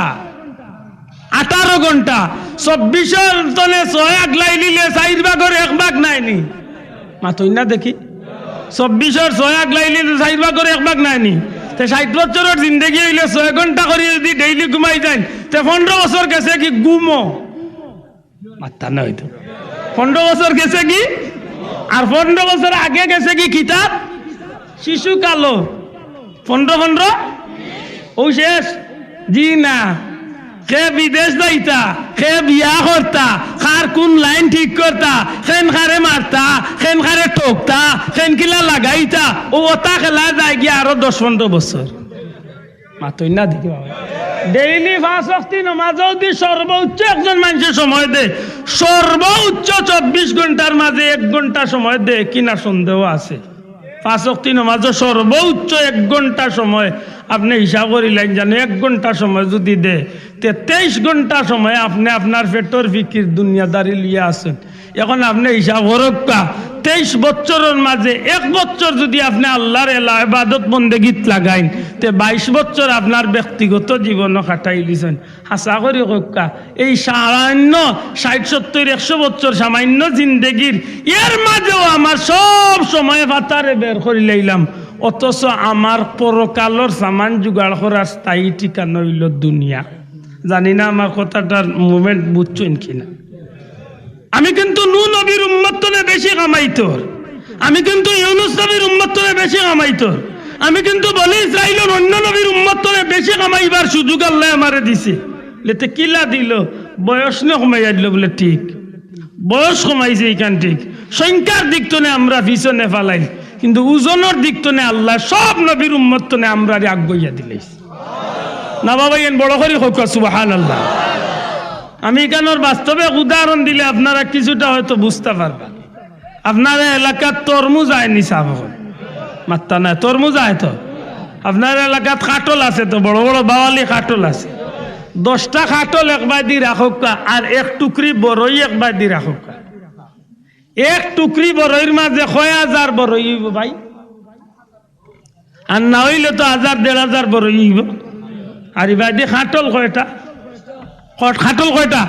আঠারো ঘন্টা। চব্বিশর তনে ছয় আগলাই নিলে চাইর ভাগর এক ভাগ নায়নি? মাতইন না দেখি। চব্বিশর ছয় আগলাই নিলে চাইর ভাগর এক ভাগ নায়নি? তে ষাইট বছরর জিন্দেগি অইলে ছয় ঘন্টা করি যুদি ডেইলি ঘুমাই যাইন, তে পনরো বছর গেছেগি ঘুমো। মাত্তা না অইতো। পনরো বছর গেছেগি, আর পনরো বছর আগে গেছেগি কিতাব শিশুকালো। পনরো, পনরো, অউ শেষ। জি না, কে বিদেশ যাইতা, কে বিয়া করতা, কার কুন লাইন ঠিক করতা, কেন কারে মারতা, কেন কারে ঠকতা, কেন কিলা লাগাইতা, অউ অতা খেলা যায়গি আরো দশ পনরো বছর। মাতইন না দেখি বাবা। ডেইলি পাঁচ ওয়াক্তি নমাজো যুদি সর্বোচ্চ একজন মানষে সময় দে, সর্বোচ্চ চব্বিশ ঘন্টার মাঝে এক ঘন্টা সময় দে কিনা সন্দেহ আছে। পাঁচ ওয়াক্তি নমাজো সর্বোচ্চ এক ঘন্টা সময় আপনে হিসাব করিলাইন, জানো এক ঘন্টা সময় যুদি দে, তে তেইশ ঘন্টা সময় আপনে আপনার পেটর ফিকির দুনিয়াদারি লইয়া আছইন। এখন আপনে হিসাব করউক্কা, তেইশ বছরর মাঝে এক বছর যুদি আপনে আল্লার এলা-, এবাদত বন্দেগিত লাগাইন, তে বাইশ বছর আপনার ব্যক্তিগত জীবনও কাটাইলিছইন। হাছা করি কউক্কা, এই সামান্য ষাইট, সত্তইর, একশো বছর সামান্য জিন্দেগির, এর মাঝেও আমার সব সময় ফাতারে বের করিলাইলাম, অথচ আমার পরকালর সামান জুগাড় করার স্থায়ী ঠিকানা অইলো দুনিয়া। জানি না আমার কথাটার movement বুঝছইন কিনা। আমি কিন্তু নূহ নবীর উম্মত তনে বেশি কামাইতর। আমি কিন্তু ইউনুস নবীর উম্মত তনে বেশি কামাইতর। আমি কিন্তু বনি ইসরাইলর অইন্য নবীর উম্মত তনে বেশি কামাইবার সুযোগ আল্লায় আমারে দিছে। লেতে কিলা দিলো? বয়স নে কমাইয়া দিল বুলে ঠিক, বয়স কমাইছে ইখান ঠিক, সংখ্যার দিক তনে আমরা পিছনে ফালাইল, কিন্তু ওজনর দিক তনে আল্লায় সব নবীর উম্মত তনে আমরারে আগুয়াইয়া দিলাইছে। না বাবা, এন বড় করি কউক্কা সুবহানাল্লাহ। আমি ইখানর বাস্তবে এক উদাহরণ দিলে আপনারা কিছুটা হয়তো বুঝতা পারবা। আপনার এলাকাত তরমুজ আয় নি সাব অকল? মাত্তা নাই, তরমুজ আয় তো? আপনার এলাকাত কাঠল আছে তো, বড় বড় বাওয়ালি কাঠল আছে। দশটা কাঠল একবায়দি রাখউক্কা, আর এক টুকরি বড়ই একবায়দি রাখউক্কা। এক টুকরি বড়ইর মাঝে কয় হাজার বড়ই অইবো ভাই? আর না অইলে তো হাজার দেড় হাজার বড়ই অইবো। আর ইবায়দি কাঠল কয়টা? কট-, কাঠল কয়টা?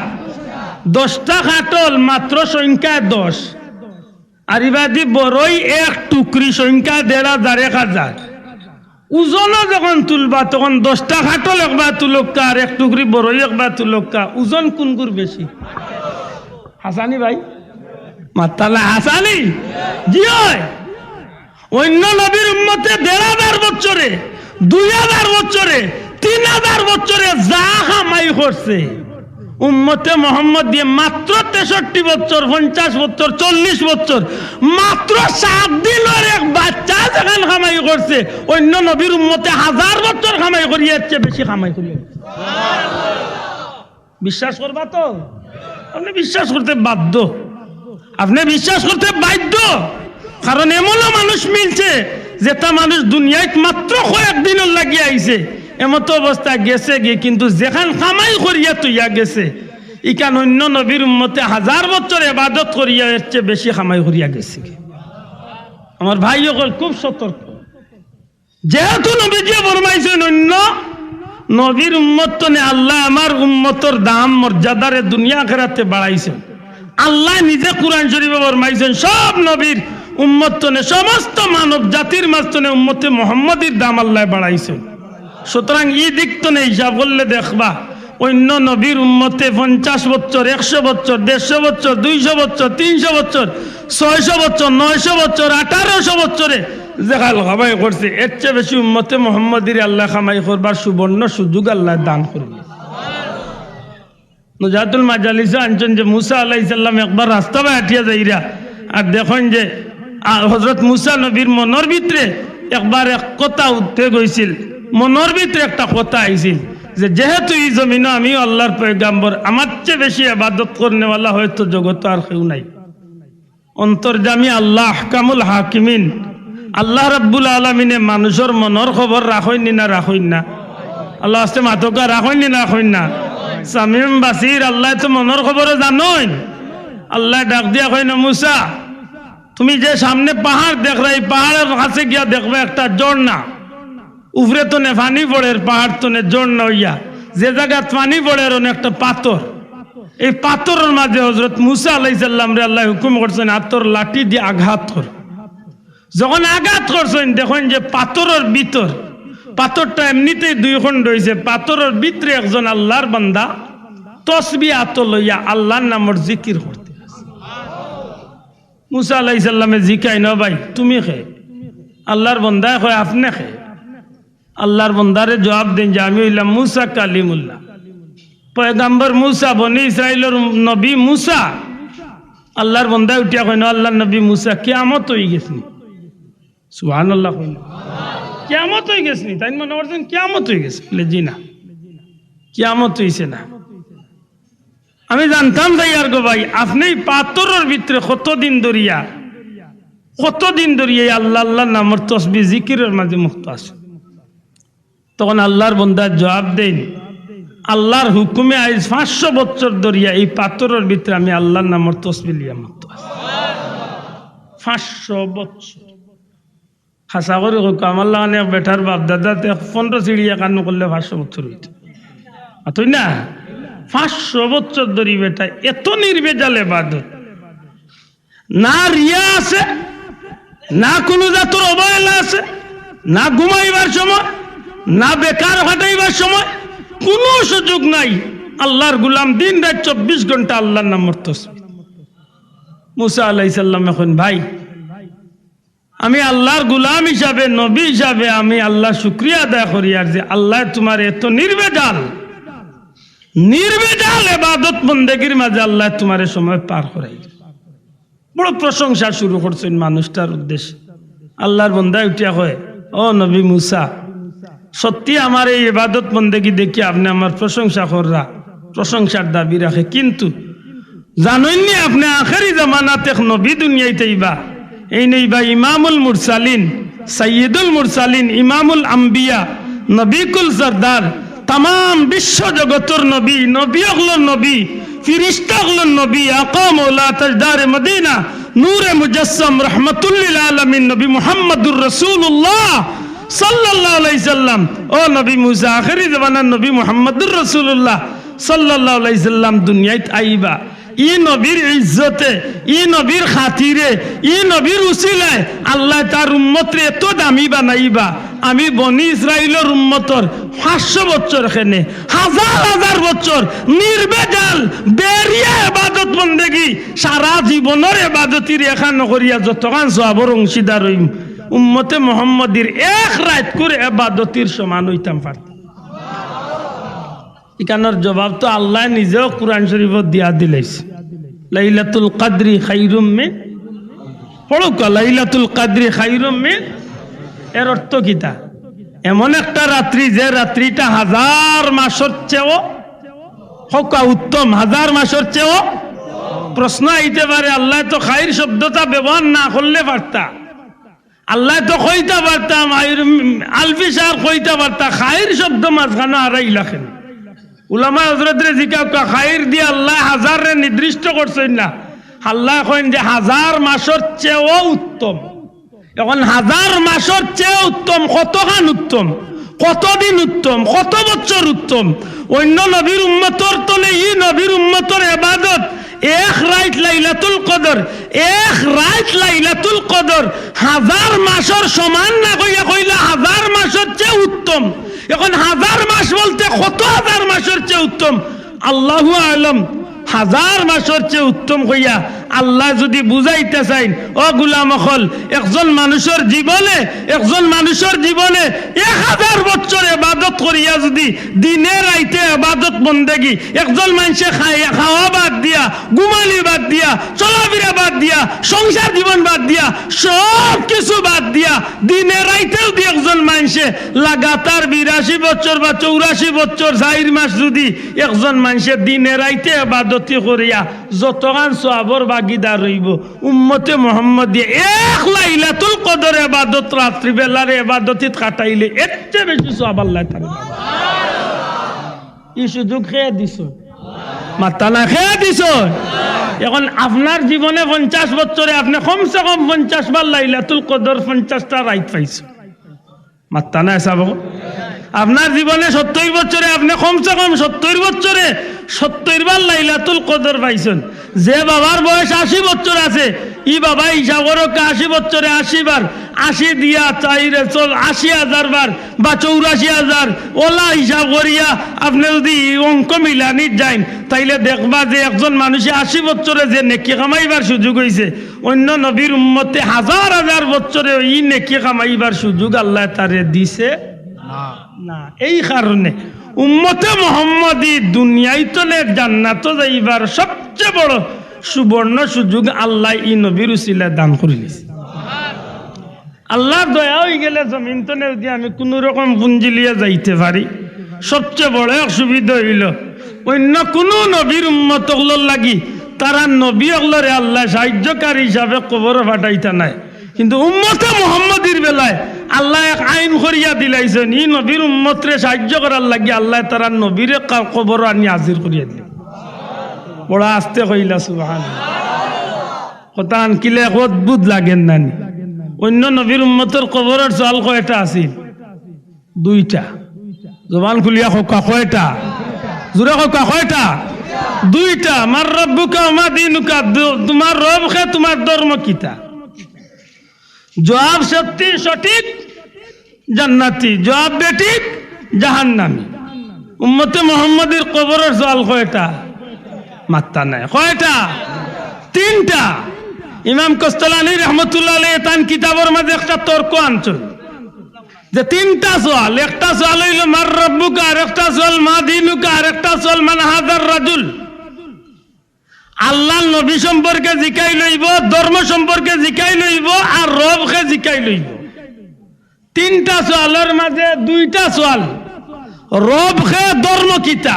দশটা কাঠল, মাত্র সংখ্যায় দশ। আর ইবায়দি বড়ই এক টুকরি, সংখ্যায় দেড় হাজার, এক হাজার। ওজনও যখন তুলবা, তখন দশটা কাঠল একবায় তুলউক্কা আর এক টুকরি বড়ই একবায় তুলউক্কা, ওজন কুনগুর বেশি? হাছানি ভাই? মাত্তা নাই, হাছানি? জি অয়। অইন্য নবীর উম্মতে দেড় হাজার বছরে, দুই হাজার বছরে, তিন হাজার বছরে যা কামাই করছে, উম্মতে মোহাম্মদীয়ে মাত্র তেষট্টি বছর, পঞ্চাশ বছর, চল্লিশ বছর, মাত্র সাত দিনর এক বাচ্চা যেখান কামাই করছে, অইন্য নবীর উম্মতে হাজার বছর কামাই করিয়া এর চেয়ে বেশি কামাই করিয়া। বিশ্বাস করবা তো? আপনে বিশ্বাস করতে বাধ্য, আপনে বিশ্বাস করতে বাধ্য। কারণ এমনও মানুষ মিলছে, যেটা মানুষ দুনিয়াত মাত্র কয়েক দিনর লাগি আইছে, এমতো অবস্থা গেছে গি, কিন্তু যেখান কামাই করিয়া থইয়া গেছে, ইখান অইন্য নবীর উম্মতে হাজার বছর ইবাদত করিয়া এর চেয়ে বেশি কামাই করিয়া গেছে গি। আমার ভাই অকল খুব সতর্ক। যেহেতু নবীজিয়ে ফরমাইছইন, অইন্য নবীর উম্মত তনে আল্লায় আমার উম্মতর দাম মর্যাদারে দুনিয়া আখেরাতে বাড়াইছইন। আল্লায় নিজে কুরআন শরীফো ফরমাইছইন, সব নবীর উম্মত তনে, সমস্ত মানব জাতির মাঝ তনে উম্মতে মোহাম্মদীর দাম আল্লায় বাড়াইছইন। সুতরাং ই দিক তনে হিসাব করলে দেখবা, অইন্য নবীর উম্মতে পঞ্চাশ বছর, একশো বছর, দেড়শো বছর, দুইশো বছর, তিনশো বছর, ছয়শো বছর, নয়শো বছর, আঠারোশো বছরে যেখান কামাই করছে, এর চেয়ে বেশি উম্মতে মোহাম্মদীরে আল্লায় কামাই করবার সুবর্ণ সুযোগ আল্লায় দান করবা। নুজাতুল মাজালিসো আনছইন যে মুসা আলাইহিস সালাম একবার রাস্তা বায় আটিয়া যাইরা, আর দেখইন যে, আ, হযরত মুসা নবীর মনর ভিতরে একবার এক কথা উঠে গেছিল, মনর ভিতরে একটা কথা আইছিল যে, যেহেতু ই জমিনো আমিও আল্লাহর পয়গাম্বর, আমার চেয়ে বেশি ইবাদত করনেওয়ালা হয়তো জগতো আর কেউ নাই। অন্তর্যামী আল্লাহ, আহকামুল হাকিমিন, আল্লাহ রাব্বুল আলামিনে মানুষর মনর খবর রাখইন নি না রাখইন না? আল্লাহ আস্তে মাতউক্কা, রাখইন নি না রাখইন না? সামিউন বাসির, আল্লায় তো মনর খবরও জানইন। আল্লায় ডাক দিয়া কইন, "মুসা, তুমি যে সামনে পাহাড় দেখরায়, ই পাহাড়র কাছে গিয়া দেখবা একটা ঝর্ণা।" উপরে তনে পানি পড়ের, পাহাড় তনে ঝর্ণা অইয়া, যে জাগাত পানি পড়ের অনেকটা পাথর, এই পাথরর মাঝে হযরত মুসা আলাইহিস সালামরে আল্লায় হুকুম করছইন আতর লাঠি দি আঘাত কর। যখন আঘাত করছইন, দেখইন যে পাথরর ভিতর, পাথরটা এমনিতেই দুই খণ্ড অইছে, পাথরর ভিতরে একজন আল্লাহর বান্দা তসবি আতো লইয়া আল্লাহর নামর জিকির করতে আছে। মুসা আলাইহিস সালামে জিকাইন, "ও ভাই, তুমি কে?" আল্লাহর বন্দায় কয়, "আপনে কে?" আল্লাহর বন্দারে জবাব দেইন যে, "আমি অইলাম মুসা কালিমুল্লাহ।" পয়গাম্বর মুসা, বনি ইসরাইলর নবী মুসা। আল্লাহর বন্দায় উঠিয়া কইন, "আল্লাহর নবী মুসা, কিয়ামত অইগেছে নি?" সুবহানাল্লাহ কইন। "কিয়ামত অইগেছে নি?" তাইন মনে করছইন কিয়ামত অইগেছে। বলে, "জি না, কিয়ামত অইছে না।" আমি জানতাম চাইয়ার গো ভাই, আপনে ই পাথরর ভিতরে কতদিন ধরিয়া, কতদিন ধরিয়া ই আল্লাহ আল্লাহর নামর তসবি জিকিরর মাঝে মুক্ত আছইন। তখন আল্লাহর বন্দায় জবাব দেইন, "আল্লাহর হুকুমে আইজ পাঁচশো বছর ধরিয়া ই পাথরর ভিতরে আমি আল্লাহর নামর তসবি লইয়া মুক্ত আছি।" পাঁচশো বছর। হাছা করি কউক্কা, আমার লাখান এক বেটার বাপ দাদাতে এক পনেরো সিঁড়ি একানো করলে পাঁচশো বছর অইতো। মাতইন না? পাঁচশো বছর ধরি বেটা এত নির্ভেজাল ইবাদত। না রিয়া আছে, না কুনু জাতর অবহেলা আছে, না ঘুমাইবার সময়, না বেকার খাটাইবার সময়, কুনু সুযোগ নাই। আল্লাহর গুলাম দিন রাইত চব্বিশ ঘন্টা আল্লাহর নামর তসবি। মুসা আলাইহিস সালামে কইন, "ভাই, আমি আল্লাহর গুলাম হিসাবে, নবী হিসাবে আমি আল্লাহর শুকরিয়া আদায় করিয়ার যে আল্লায় তুমারে এত নির্ভেজাল, নির্ভেজাল এবাদত বন্দেগীর মাঝে আল্লায় তুমারে সময় পার করাইল। বড় প্রশংসা শুরু করছইন মানুষটার উদ্দেশ্যে। আল্লার বন্দায় উঠিয়া কয়, "ও নবী মুসা, সত্যি আমার এই ইবাদত বন্দেগী দেখি আপনে আমার প্রশংসা কররা, প্রশংসার দাবি রাখে, কিন্তু জানইননি আপনে আখেরি জামানাত এক নবী দুনিয়াইত আইবা, এইন অইবা ইমামুল মুরসালিন, সাইয়্যিদুল মুরসালিন, ইমামুল আম্বিয়া, নবীকুল সরদার, তামাম বিশ্ব জগতর নবী, নবী অকলর নবী, ফিরিশতা অকলর নবী, আকা মৌলা তাজদারে মদিনা, নূরে মুজাসসাম, রহমাতুল্লিল আলামিন নবী মুহাম্মাদুর রাসূলুল্লাহ সাল্লাল্লাহু আলাইহি সাল্লাম।" ও নবী মুসা, আখেরি জামানার নবী মুহাম্মাদুর রাসূলুল্লাহ সাল্লাল্লাহু আলাইহি সাল্লাম দুনিয়াইত আইবা। ই নবীর ইজ্জতে, ই নবীর খাতিরে, ই নবীর উসিলায় আল্লায় তার উম্মতরে এত দামি বানাইবা। আমি বনি ইসরাইলর উম্মতর পাঁচশো বছর কেনে, হাজার হাজার বছর নির্ভেজাল বেরিয়া এবাদত বন্দেগী, সারা জীবনর এবাদতির এখান করিয়া যতখান সওয়াবর অংশীদার অইমু, উম্মতে মোহাম্মদীর এক রাইতকুর এবাদতির সমান অইতাম পারতাম। ইখানর জবাব তো আল্লায় নিজেও কুরআন শরীফো দিয়া দিলাইছে, "লাইলাতুল কাদরি খাইরুম মিন", পড়উক্কা, "লাইলাতুল কাদরি খাইরুম মিন", এর অর্থ কিতা? এমন একটা রাত্রি, যে রাত্রিটা হাজার মাসর চেয়েও, কউক্কা, উত্তম, হাজার মাসর চেয়েও। প্রশ্ন আইতে পারে, আল্লায় তো খাইর শব্দটা ব্যবহার না করলে পারতা, আল্লায় তো কইতা পারতা, আইর-, আলফি সাহেব কইতা পারতা, খাইর শব্দ মাঝখানো আরাইলা কেনে? উলামায়ে হজরতরে জিকাউক্কা, খাইর দিয়া আল্লায় হাজাররে নির্দিষ্ট করছইন না। আল্লায় কইন যে হাজার মাসর চেয়েও উত্তম। এখন হাজার মাসর চেয়ে উত্তম, কতখান উত্তম, কতদিন উত্তম, কত বছর উত্তম? অইন্য নবীর উম্মতর তনে ই নবীর উম্মতর এবাদত এক রাইত লাইলাতুল কদর, এক রাইত লাইলাতুল কদর হাজার মাসর সমান না কইয়া কইলা হাজার মাসর চেয়ে উত্তম। এখন হাজার মাস বলতে কত হাজার মাসর চেয়ে উত্তম? আল্লাহু আলম। হাজার মাসর চেয়ে উত্তম কইয়া আল্লায় যুদি বুঝাইতা চাইন, ও গুলাম অকল, একজন মানুষর জীবনে, একজন মানুষর জীবনে এক হাজার বছর এবাদত করিয়া যুদি দিনে রাইতে এবাদত বন্দেগি, একজন মানষে খাই-, খাওয়া বাদ দিয়া, ঘুমানি বাদ দিয়া, চলাফিরা বাদ দিয়া, সংসার জীবন বাদ দিয়া, সব কিছু বাদ দিয়া, দিনে রাইতে যুদি একজন মানষে লাগাতার বিরাশি বছর বা চৌরাশি বছর চাইর মাস যুদি একজন মানষে দিনে রাইতে এবাদতি করিয়া যতখান সওয়াবর ভাগিদার অইবো, উম্মতে মোহাম্মদীয়ে এক লাইলাতুল কদর এবাদত রাত্রিবেলার এবাদতিত কাটাইলে এর চেয়ে বেশি সওয়াব আল্লায় তারে দিবা। ই সুযোগ কে দিছইন? মাত্তা না, কে দিছইন? এখন আপনার জীবনে পঞ্চাশ বছরে আপনে কমসে কম পঞ্চাশ বার লাইলাতুল কদর পঞ্চাশটা রাইত পাইছইন। মাত্তা না, হিসাব অকল। আপনার জীবনে সত্তইর বছরে আপনে কমসে কম সত্তইর বছরে সত্তইর বার লাইলাতুল কদর পাইছইন। যে বাবার বয়স আশি বছর আছে, ই বাবা হিসাব করউক্কা আশি বছরে আশি বার, আশি দিয়া চাইরে চল আশি হাজার বার বা চৌরাশি হাজার, অলা হিসাব করিয়া আপনে যুদি ই অঙ্ক মিলানিত যাইন, তাইলে দেখবা যে একজন মানষে আশি বছরে যে নেকি কামাইবার সুযোগ অইছে, অইন্য নবীর উম্মতে হাজার হাজার বছরে ই নেকি কামাইবার সুযোগ আল্লায় তারে দিছে না। না। এই কারণে উম্মতে মোহাম্মদী দুনিয়াইত তনে জান্নাতো যাইবার সবচেয়ে বড় সুবর্ণ সুযোগ আল্লায় ই নবীর উসিলায় দান করিলিছে। আল্লার দয়া অইগেলে জমিন তনে যুদি আমি কুনু রকম পুঞ্জি লইয়া যাইতে পারি, সবচেয়ে বড় এক সুবিধা অইলো, অইন্য কুনু নবীর উম্মত অকলর লাগি তারার নবী অকলরে আল্লায় সাহায্যকারী হিসাবে কবরো পাঠাইতা নায়। কিন্তু উম্মতে মোহাম্মদীর বেলায় আল্লায় এক আইন করিয়া দিলাইছইন, ই নবীর উম্মতরে সাহায্য করার লাগি আল্লায় তারার নবীরে কা-, কবরো আনি হাজির করিয়া দিলা। বড় আস্তে কইলা সুবহানাল্লাহ। কথা আনকিলে এক অদ্ভুত লাগের নানি? অইন্য নবীর উম্মতর কবরর সওয়াল কয়টা আছিল? দুইটা। জবান খুলিয়া কউক্কা, কয়টা? জুরে কউক্কা, কয়টা? দুইটা। মান রব্বুকা ওয়া মা দীনুকা, দু-, তুমার রব কে, তুমার ধর্ম কিতা? জবাব সত্যি সঠিক, জান্নাতি, জবাব বেঠিক, জাহান্নামী। উম্মতে মোহাম্মদীর কবরর সওয়াল কয়টা? মাত্তা নাই। কয়টা? তিনটা। ইমাম কস্তলানী রহমতুল্লাহ আলাইহি তান কিতাবর মাঝে একটা তর্ক আনছইন। যে তিনটা সওয়াল, একটা সওয়াল অইলো মার রব্বুকা, আর একটা সওয়াল মা দিনুকা, আর একটা সওয়াল মান হাজার রাজুল। আল্লাহর নবী সম্পর্কে জিকাই লইবো, ধর্ম সম্পর্কে জিকাই লইবো, আর রব কে জিকাই লইবো। তিনটা সওয়ালর মাঝে দুইটা সওয়াল, রব কে, ধর্ম কিতা।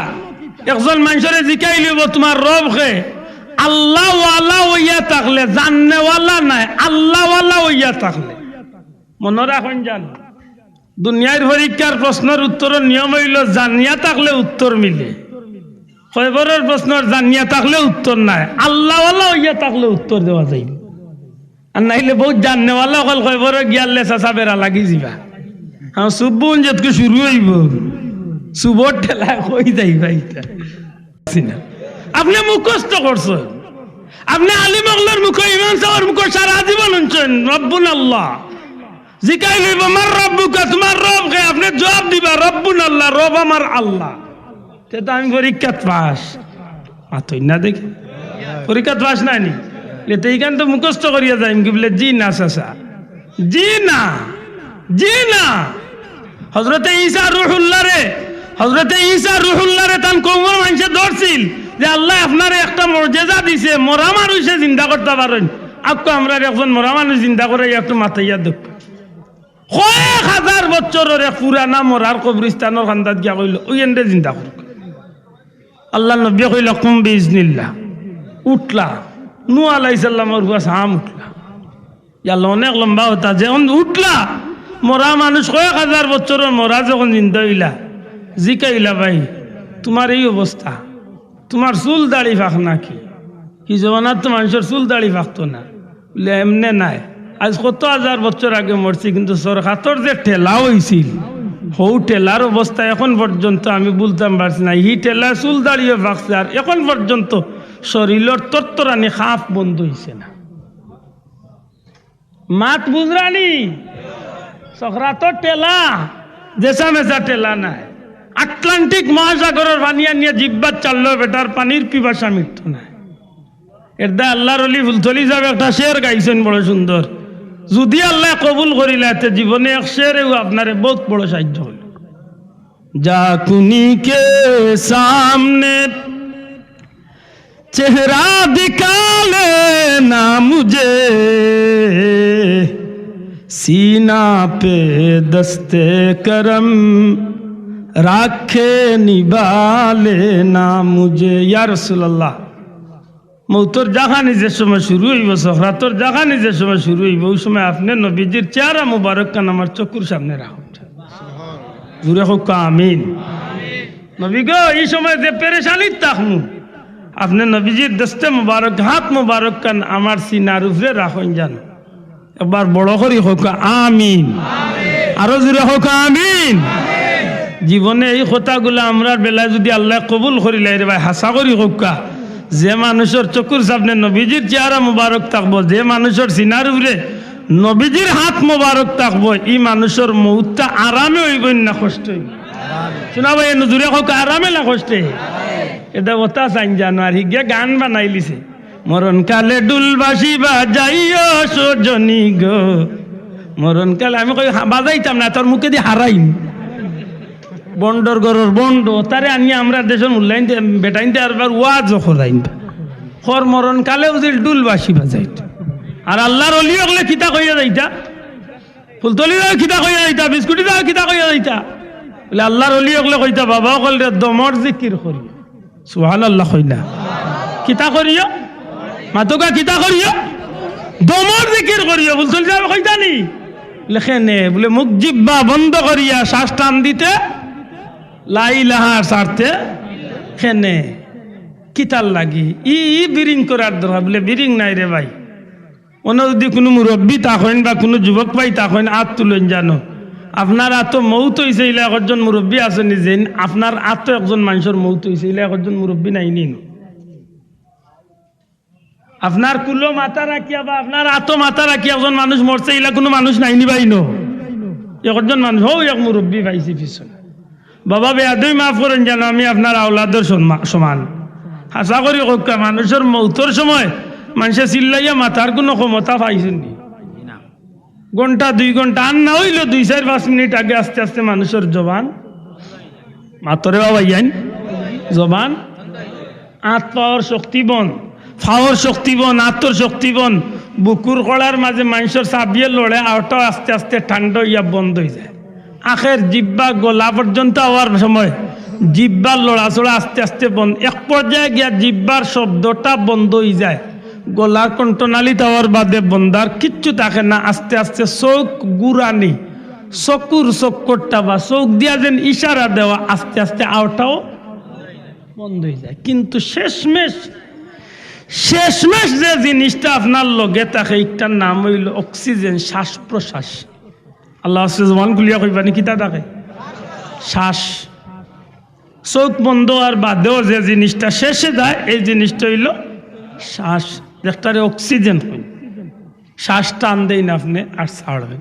একজন মানষরে জিকাই লইবো, তুমার রব কে? আল্লাহওয়ালা অইয়া থাকলে, জাননেওয়ালা নায়, আল্লাহওয়ালা অইয়া থাকলে। মনো রাখইন যান, দুনিয়ার পরীক্ষার প্রশ্নর উত্তরর নিয়ম অইলো জানিয়া থাকলে উত্তর মিলে, কয়বরর প্রশ্নর জানিয়া থাকলে উত্তর নায়, আল্লাহওয়ালা অইয়া থাকলে উত্তর দেওয়া যাইবো। আর নাইলে বউত জাননেওয়ালা অকল কয়বরো গিয়ালে চাচা বেড়া লাগি যিবা। হ্যাঁ, সুবুন যেতকে শুরু অইবো, সুবর ঠেলায় কই যাইবা ইতা? আপনে মুখস্থ করছইন, আপনে আলিম অকলর মুখো, ইমাম সাবর মুখো সারা জীবন হুনছইন, রব্বুন আল্লাহ। জিকাই লইবো, মার রব্বুকা, তুমার রব কে? আপনে জবাব দিবা, রব্বুন আল্লাহ, রব আমার আল্লাহ। তে তো আমি পরীক্ষাত পাস। মাতইন না দেখি। পরীক্ষাত পাস নায় নি? লে তে ইখান তো মুখস্থ করিয়া যাইমগি। বুলে, জি না চাচা, জি না, জি না। হজরতে ঈসা রুহুল্লাহরে, হজরতে ঈসা রুহুল্লাহরে তান কওমর মানষে ধরছিল যে, আল্লায় আপনারে একটা মজেজা দিছে, মরা মানুষে জিন্দা করতা পারইন। আউক্কা আমরার একজন মরা মানুষ জিন্দা করাইয়া একটু মাতাইয়া দেউক্কা। কয়েক হাজার বছরর এক পুরানা মরার কবরস্থানর কান্দাত গিয়া কইলো, ওই এনরে জিন্দা করউক্কা। আল্লাহর নবীয়ে কইলা, কুম বিইজনিল্লাহ। উঠলা। নূহ আলাইহিস সালামর পুয়া সাম উঠলা। ইয়া আল্লাহ, অনেক লম্বা কথা। যেখন উঠলা, মরা মানুষ কয়েক হাজার বছরর মরা যেখন জিন্দা অইলা, জিকাইলা, ভাই, তুমার এই অবস্থা, তুমার চুল দাড়ি ফাক নাকি? হি জমানাত তো মানষর চুল দাড়ি ফাকতো না। বুলে, এমনে নায়, আইজ কত হাজার বছর আগে মরছি, কিন্তু সরকাতর যে ঠেলা অইছিল, হউ ঠেলার অবস্থা এখন পর্যন্ত আমি ভুলতাম পারছি না। হি ঠেলায় চুল দাড়িও ফাকছে, আর এখন পর্যন্ত শরীলর তরতরানি কাঁপ বন্ধ অইছে না। মাত বুঝরানি? সরকাতর ঠেলা যেছা মেছা ঠেলা নায়। আটলান্টিক মহাসাগরর পানি আনিয়া জিব্বাত চাললেও বেটার পানির পিপাসা মিটতো নায়। এরদায় আল্লাহর অলি ফুলতলি সাবে একটা শের গাইছইন বড় সুন্দর। যুদি আল্লায় কবুল করিলায়, তে জীবনে এক শেরেউ আপনারে বউত বড় সাইয্য করলো। جا کنی کے سامنے چہرہ دکھا لینا مجھے، سینہ پہ دست کرم رکھ کے نبھا لینا مجھے۔ یا رسول اللہ، মউতর জাখানি যে সময় শুরু অইবো, সরকাতর জাখানি যে সময় শুরু অইবো, ওই সময় আপনে নবীজির চেহারা মুবারক খান আমার চকুর সামনে রাখউক্কা। জুরে কউক্কা আমিন। নবী গো, ই সময় যে পেরেশানিত থাকমু, আপনে নবীজির দস্তে মুবারক, হাত মুবারক খান আমার সিনার উপরে রাখইন যান। একবার বড় করি কউক্কা আমিন। আরো জুরে কউক্কা আমিন। জীবনে এই কথাগুলা আমরার বেলায় যুদি আল্লায় কবুল করিলায় রে ভাই, হাছা করি কউক্কা, যে মানুষর চকুর সামনে নবীজির চেহারা মুবারক থাকবো, যে মানুষর সিনার উপরে নবীজির হাত মোবারক থাকবো, ই মানুষর মউতটা আরামে অইবো না কষ্টে অইবো? শুনা ভাই, এনু জুরে কউক্কা, আরামে না কষ্টে? এটা কথা চাইন জানো, আর হিগে গান বানাইলিছে, মরণ কালে ঢুল বাঁশি বাজাইও সজনী গো। মরণ কালে আমি কই, হা-, বাজাইতাম না, তোর মুখেদি হারাইম। বন্ডর ঘরর বন্ড, তারে আনিয়া আমরার দেশর মুল্লাইন্তে, বেটাইন্তে আরবার ওয়াজও করাইন। কর মরণ কালে উজিল ঢুল বাঁশি বাজাইত। আর আল্লাহর অলি অকলে কিতা কইয়া যাইতা? ফুলতলি যাও কিতা কইয়া যাইতা? বিস্কুটি যাও কিতা কইয়া যাইতা? বুলে আল্লাহর অলি অকলে কইতা, বাবা অকলরে দমর জিকির করিও। সুবহানাল্লাহ কইন না। কিতা করিও? মাতউক্কা, কিতা করিও? দমর জিকির করিও। ফুলতলি যাও কইতা নি? বুলে কেনে? বুলে মুখ জিব্বা বন্ধ করিয়া শ্বাস টান দিতে, লা ইলাহা ছাড়তে কেনে? কিতার লাগি? ই, ই বিরিং করার দরকার। বুলে বিরিং নায় রে ভাই। অনো যুদি কুনু মুরব্বি থাকইন বা কুনু যুবক ভাই থাকইন, আত তুলইন জানো। আপনার আতো মউত অইছে, ইলা একজন মুরব্বি আছইন নি, যেইন আপনার আতো একজন মানষর মউত অইছে, ইলা একজন মুরব্বি নাইনি নু? আপনার কুলো মাথা রাখিয়া বা আপনার আতো মাথা রাখিয়া একজন মানুষ মরছে, ইলা কুনু মানুষ নাইনি ভাই নু? একজন মানুষ, হউ এক মুরব্বি পাইছি পিছনে। বাবা, বেয়াদবি মাফ করইন জানো, আমি আপনার আওলাদর সম্মা-, সমান। হাছা করি কউক্কা, মানষর মউতর সময় মানষে চিল্লাইয়া মাতার কুনু ক্ষমতা পাইছইন নি? ঘন্টা দুই ঘন্টা, আর না অইলো দুই চাইর পাঁচ মিনিট আগে আস্তে আস্তে মানষর জবান, মাতরে বাবা ইয়াইন, জবান, আত পাওর শক্তি বন, পাওর শক্তি বন, আতর শক্তি বন, বুকুর কড়ার মাঝে মানষর চাবিয়ে লড়ে, আওটাও আস্তে আস্তে ঠান্ডা অইয়া বন্ধ অইযায়। আখের জিব্বা গলা পর্যন্ত আওয়ার সময় জিব্বার লড়াচড়া আস্তে আস্তে বন্ধ, এক পর্যায়ে গিয়া জিব্বার শব্দটা বন্ধ অইযায়, গলার কণ্ঠনালীত আওয়ার বাদে বন্দার কিচ্ছু থাকে না। আস্তে আস্তে চউখ ঘুরানি, চকুর চক্করটা বা চউখ দিয়া যেন ইশারা দেওয়া, আস্তে আস্তে আওটাও বন্ধ অইযায়। কিন্তু শেষমেশ, শেষমেশ যে জিনিসটা আপনার লগে থাকে, ইটার নাম অইলো অক্সিজেন, শ্বাস প্রশ্বাস। আল্লাহ আছে, জবান খুলিয়া কইবা নি, কিতা থাকে? শ্বাস। চউখ বন্ধ অওয়ার বাদেও যে জিনিসটা শেষে যায়, এই জিনিসটা অইলো শ্বাস, যেটারে অক্সিজেন কইন। শ্বাস টান দেইন আপনে আর ছাড়ইন।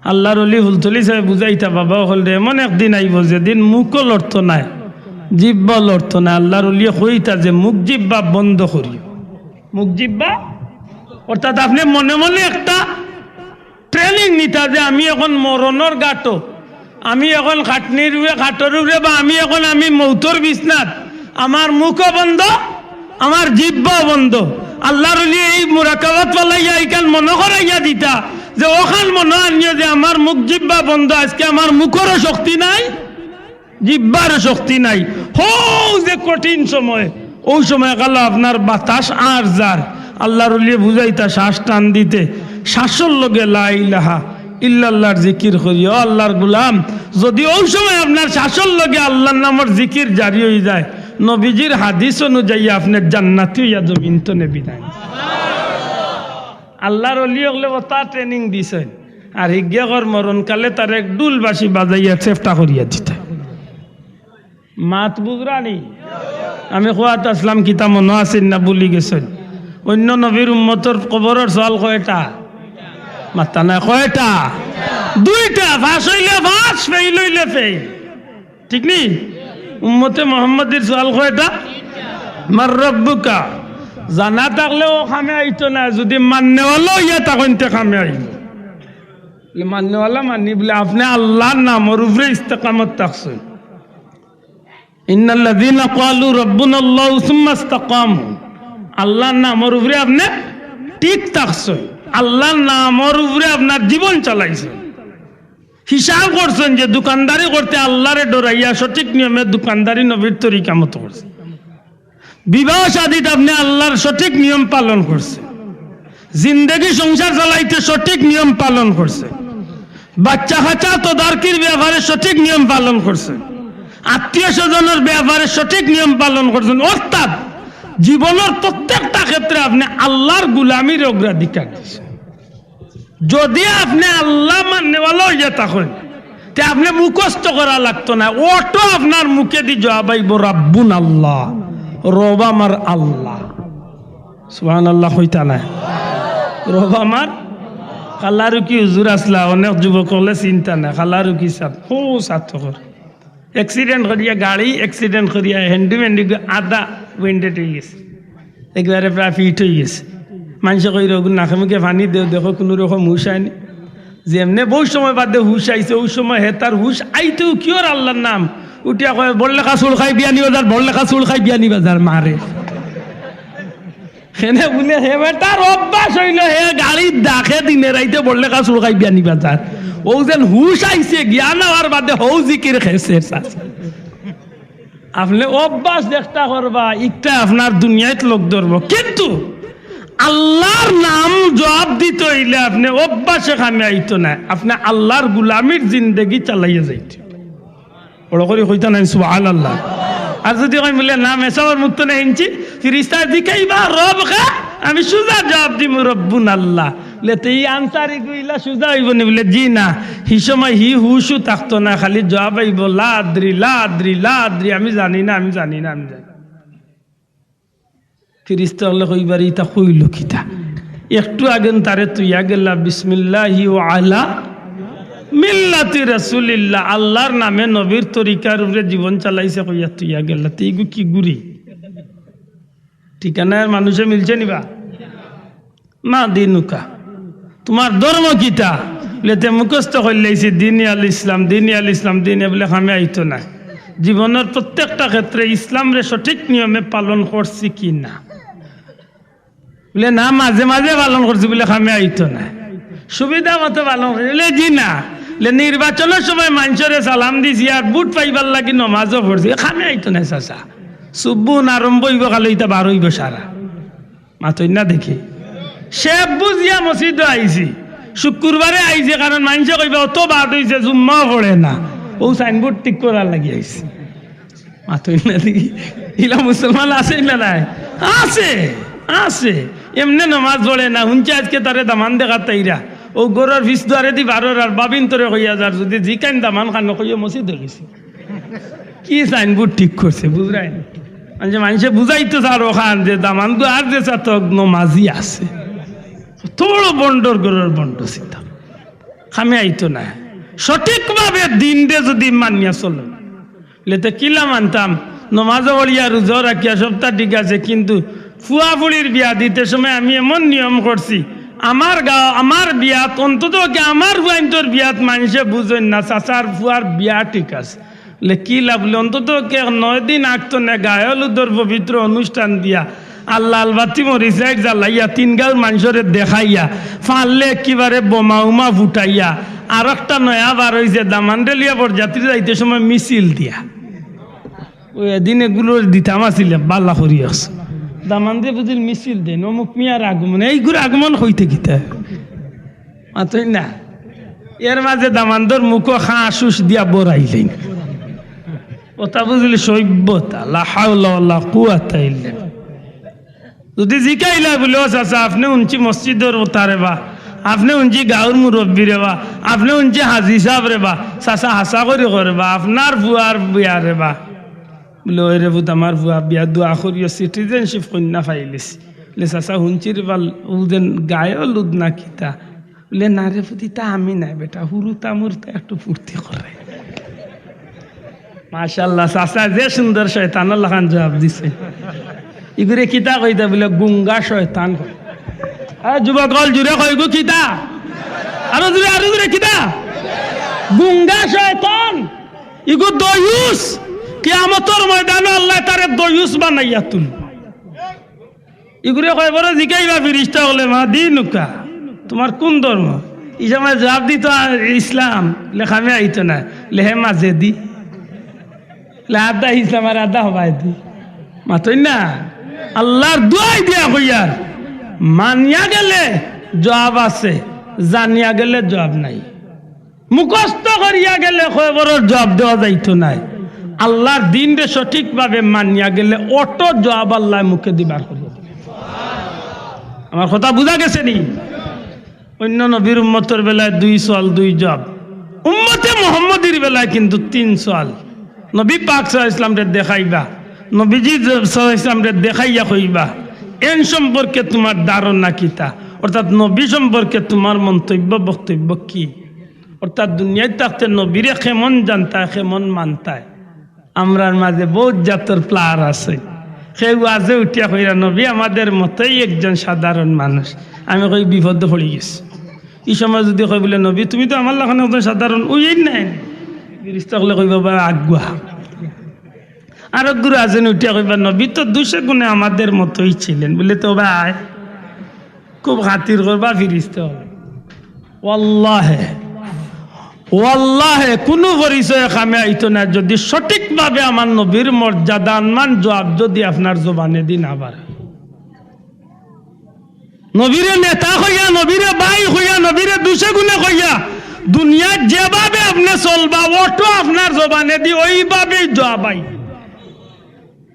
আল্লার অলি ফুলতলি ছাহেব বুঝাইতা, বাবা অকলরে, এমন একদিন আইবো যেদিন মুখও লড়তো নায়, জিব্বাও লড়তো নায়। আল্লার অলিয়ে কইতা যে মুখ জিব্বা বন্ধ করিও, মুখ জিব্বা, অর্থাৎ আপনে মনে মনে একটা ট্রেনিং নিতা যে আমি অখন মরণর ঘাটো, আমি অখন খাটনির উপরে, খাটর উপরে, বা আমি অখন আমি মৌতর বিছনাত, আমার মুখও বন্ধ, আমার জিব্বাও বন্ধ। আল্লার অলিয়ে এই মুরাকাবাত ফালাইয়া ইখান মনো করাইয়া দিতা যে অখান মনো আনিও যে আমার মুখ জিব্বা বন্ধ, আইজকে আমার মুখরও শক্তি নাই, জিব্বারও শক্তি নাই। হউ যে কঠিন সময়, অউ সময় কালো আপনার বাতাস আর যার। আল্লার অলিয়ে বুঝাইতা শ্বাস টান দিতে, শ্বাসর লগে লা ইলাহা ইল্লাল্লাহর জিকির করিও। ও আল্লার গুলাম, যদি অউ সময় আপনার শ্বাসর লগে আল্লার নামর জিকির জারি অইযায়, নবীজির হাদিস অনুযায়ী আপনে জান্নাতি অইয়া জমিন তনে বিদায়। আল্লার অলি অকলে অতা ট্রেনিং দিছইন। আর হিগিয়ে কর মরণকালে তারে এক ঢুল বাঁশি বাজাইয়া চেপটা করিয়া দিতা। মাত বুঝরা নি? আমি কওয়াত আছলাম কিতা মনো আছে না ভুলি গেছইন? অইন্য নবীর উম্মতর কবরর সওয়াল কয়টা? মাত্তা নায়, কয়টা? দুইটা। পাস অইলে পাস, ফেইল অইলে ফেইল। ঠিক নি? উম্মতে মোহাম্মদীর সওয়াল কয়টা? মান রব্বুকা। জানা থাকলে অউ কামে আইতো নায়, যদি মাননেওয়ালা অইয়া থাকইন তে কামে আইবো। মাননেওয়ালা মানি বুলে আপনে আল্লার নামর উপরে ইস্তেকামত থাকছইন। ইন্নাল্লাযীনা ক্বালু রাব্বুনাল্লাহু সুম্মা ইসতাকামু। আল্লার নামর উপরে আপনে ঠিক থাকছইন, আল্লার নামর উপরে আপনার জীবন চালাইছইন। হিসাব করছইন যে দোকানদারি করতে আল্লারে ডরাইয়া সঠিক নিয়মে দোকানদারি নবীর তরিকা মতো করছইন। বিবাহ শাদীত আপনে আল্লার সঠিক নিয়ম পালন করছইন। জিন্দেগি সংসার চালাইতে সঠিক নিয়ম পালন করছইন। বাচ্চা কাচ্চা তদারকির ব্যাপারে সঠিক নিয়ম পালন করছইন। আত্মীয় স্বজনর ব্যাপারে সঠিক নিয়ম পালন করছইন। অর্থাৎ জীবনর প্রত্যেকটা ক্ষেত্রে আপনে আল্লার গুলামির অগ্রাধিকার দিছইন। যদি আপনে আল্লা মাননেওয়ালা অইয়া থাকইন, তে আপনে মুখস্থ করা লাগতো নায়, অটো আপনার মুখেদি জবাব আইবো, "রাব্বুনাল্লাহ, রব আমার আল্লা।" সুবহানাল্লাহ কইতা নায়, "রব আমার।" কালারুকি হুজুর আছলা, অনেক যুবক অকলে চিনতা নায়, কালারুকি ছাব, হউ ছাত্র। অ্যাক্সিডেন্ট করিয়া, গাড়ি অ্যাক্সিডেন্ট করিয়া, হ্যান্ডি ম্যান্ডি গিয়া আধা উইন্ডেড অইগেছে। একবারে প্রায় ফিট অইগেছে। মানষে কইরা, "অগুর নাকে মুখে পানি দেও, দেখো কুনু রকম হুশ আয়নি।" যেমনে বউত সময় বাদে হুশ আইছে, অউ সময় হে তার হুশ আইতেউ কিওর আল্লার নাম, উঠিয়া কয়, "বড়লেখা চুড় খাই বিয়ানীবাজার, বড়লেখা চুড় খাই বিয়ানীবাজার", মারে। হেনে বুলে হে বেটার অভ্যাস অইলো, হে গাড়ির ডাকে দিনে রাইতে বড়লেখা চুড় খাই বিয়ানীবাজার। অউ যেন হুশ আইছে, জ্ঞান আওয়ার বাদে হউ জিকির খেছে। আপনে অভ্যাস যেকটা করবা, ইকটা আপনার দুনিয়াত লগ ধরবো, কিন্তু আল্লার নাম জবাব দিতে অইলে আপনে অভ্যাসে কামে আইতো নায়, আপনে আল্লার গুলামির জিন্দেগি চালাইয়া যাইতে। বড় করি কইতা নায় সুবহানাল্লাহ। আর যদি কই বুলে, "না, মেসাবর মুখ তনে হুনছি, ফিরিস্তায় জিকাইবা, 'রব কে?' আমি সুজা জবাব দিমু, 'রব্বুনাল্লাহ।'" লে তে ই আনসারি গুইলা সুজা অইবো নি? বুলে, "জি না।" হি সময় হি হুশও থাকতো নায়, খালি জবাব আইবো, "লা আদরি, লা আদরি, লা আদরি, আমি জানি না, আমি জানি না, আমি জানি না।" ফিরিস্তা অকলে কইবা রে, "ইতা কইলো কিতা? একটু আগে তারে থইয়া গেলা, বিসমিল্লাহি ওয়া আলা মিল্লাতি রাসূলিল্লাহ, আল্লার নামে নবীর তরিকার উপরে জীবন চালাইছে কইয়া থইয়া গেলা, তে ইগু কি গুড়ি?" ঠিকানার মানষে মিলছে নি বা? "মা দীনুকা, তুমার ধর্ম কিতা?" বুলে তে মুখস্থ করিলাইছি, দিনে আল ইসলাম, দিনে আল ইসলাম, দিনে, বুলে কামে আইতো না। জীবনর প্রত্যেকটা ক্ষেত্রে ইসলামরে সঠিক নিয়মে পালন করছি কি না? বুলে না, মাঝে মাঝে পালন করছি, বুলে কামে আইতো না। সুবিধা মতো পালন করছি, বুলে জি না। বুলে নির্বাচনর সময় মানষরে সালাম দিছি আর ভোট পাইবার লাগি নমাজও পড়ছি, কামে আইতো না চাচা। সুবুন আরম্ভ অইবো, খালি ইতা বার অইবো সারা। মাতইন না দেখি। সে বুঝিয়া মসজিদো আইছি, শুক্রবারে আইছে, কারণ মানষে কইবা অত বাদ অইছে, জুম্মাও পড়ে না, অউ সাইনবোর্ড ঠিক করার লাগি আইছে। মাতইন না দেখি। ইলা মুসলমান আছে না নাই? আছে, আছে। এমনে নমাজ পড়ে না, হুনছে আজকে তারে দামান দেখাত আইরা। অউ ঘরর পিছ দুয়ারেদি বারর আর ভাবিন্তরে কইয়া যার, যুদি জিকাইন দামান খানো কইও মসজিদো গেছি। কি সাইনবোর্ড ঠিক করছে, বুঝরায় না? মানে মানষে বুঝাইতো চার অখান যে দামান দুয়ার যে চাতক নমাজি আছে। অত বড় ভন্ডর ঘরর ভন্ড চিন্তা। কামে আইতো না। সঠিকভাবে দিনরে যুদি মানিয়া চলো, বুলে তে কিলা মানতাম? নমাজও পড়িয়া, রোজাও রাখিয়া, সবতা ঠিক আছে, কিন্তু ফুয়া-ফুড়ির বিয়া দিতে সময় আমি এমন নিয়ম করছি, আমার গাঁও, আমার বিয়াত, অন্তত কি আমার ফুয়াইন্তর বিয়াত মানষে বুঝইন না, চাচার ফুয়ার বিয়া ঠিক আছে। বুলে কিলা? বুলে অন্তত কি নয় দিন আগ থনে গায়ে হলুদর পবিত্র অনুষ্ঠান দিয়া, আল্লাহ আলবাতি মরিচ লাইট জ্বালাইয়া, তিন গাঁওর মানষরে দেখাইয়া, পারলে একেবারে বোমা উমা ফুটাইয়া, আর একটা নয়া বার অইছে, দামান্দরে লইয়া বরযাত্রী যাইতে সময় মিছিল দিয়া। অউ এদিন এগুলো দিতাম আছিল, বালা করি আছে। দামান্দে বুঝিল মিছিল দেইন, অমুক মিয়ার আগমন, এইগুর আগমন কইতে কিতা? মাতইন না। এর মাঝে দামান্দর মুখো খাঁ শুষ দিয়া বরাইলেন। অতা বুঝিল সভ্যতা, লা হাওলা ওয়ালা কুওয়াতা ইল্লা বিল্লাহ। যুদি জিকাইলা বুলে, "ও চাচা, আপনে হুনছি মসজিদর অতারে বা, আপনে হুনছি গাঁওর মুরব্বিরে বা, আপনে হুনছি হাজি সাবরে বা, চাচা হাছা করি কইরে বা, আপনার ফুয়ার বিয়ারে বা।" বুলে, "ওই রে পুত, আমার ফুয়া বিয়া, দোয়া করিও, সিটিজেনশিপ কইন্যা পাইলিছি।" বুলে, "চাচা, হুনছি রে বা, অউ যেন গায়ে হলুদ না কিতা?" বুলে, "না রে পুত, ইতা আমি নায় বেটা, হুরুতা মুরুতা একটু ফুর্তি করে।" মাশাআল্লাহ, চাচা যে সুন্দর শয়তানর লাখান জবাব দিছে। ইগুরে কিতা কইতা? বুলে, "গুঙ্গা শয়তান কয়।" আরে যুবক অকল, জুরে কইগু কিতা? আরো জুরে, আরো জুরে কিতা? গুঙ্গা শয়তান। ইগু দয়ুস। কিয়ামতর ময়দানো আল্লায় তারে দয়ুস বানাইয়া তুলবো। ইগুরে কয়বরো জিকাইবা ফিরিস্তা অকলে, "মা দিনুকা, তুমার কুন ধর্ম?" ই সময় জবাব দিতো, "আ, ইসলাম।" বুলে, "কামে আইতো না।" বুলে, "হে মাঝেদি।" বুলে, "আধা ইসলাম আর আধা হবায়দি।" মাতইন না। আল্লার দুয়াই দিয়া কইয়ার, মানিয়া গেলে জবাব আছে, জানিয়া গেলে জবাব নাই। মুখস্থ করিয়া গেলে কয়বরর জবাব দেওয়া যাইতো নায়। আল্লার দিনরে সঠিকভাবে মানিয়া গেলে অটো জবাব আল্লায় মুখেদি বার করিয়া দিবা। আমার কথা বুঝা গেছে নি? অইন্য নবীর উম্মতর বেলায় দুই সওয়াল, দুই জবাব। উম্মতে মুহাম্মদীর বেলায় কিন্তু তিন সওয়াল। নবী পাক সাল্লাল্লাহু আলাইহি ওয়াসাল্লামরে দেখাইবা, নবীজি সাল্লাল্লাহু আলাইহি ওয়াসাল্লামরে দেখাইয়া কইবা, "এন সম্পর্কে তুমার ধারণা কিতা?" অর্থাৎ নবী সম্পর্কে তুমার মন্তব্য, বক্তব্য কি? অর্থাৎ দুনিয়াত থাকতে নবীরে কেমন জানতায়, কেমন মানতায়? আমরার মাঝে বউত জাতর player আছে। কেউ ওয়াজে উঠিয়া কইরা, "নবী আমাদের মতোই একজন সাধারণ মানুষ।" আমি কই, "বিপদো পড়ি গেছি।" ই সময় যুদি কয় বুলে, "নবী, তুমি তো আমার লাখান একজন সাধারণ, অইন নায়।" ফিরিস্তা অকলে কইবা, "বা আগুয়া।" আরক গুরু আছেন উঠিয়া কইবা, "নবী তো দুষে গুণে আমাদের মতোই ছিলেন।" বুলে, "তো ভাই, খুব খাতির করবা ফিরিস্তা অকলে।" ওয়াল্লাহে, ওয়াল্লাহে, কুনু পরিচয়ে কামে আইতো না, যুদি সঠিকভাবে আমার নবীর মর্যাদাবান জবাব যুদি আপনার জবানেদি না বার। নবীরে নেতা কইয়া, নবীরে ভাই কইয়া, নবীরে দুষে গুণে কইয়া, দুনিয়াত যেভাবে আপনে চলবা, অটো আপনার জবানেদি ওইভাবেই জবাব আইবো।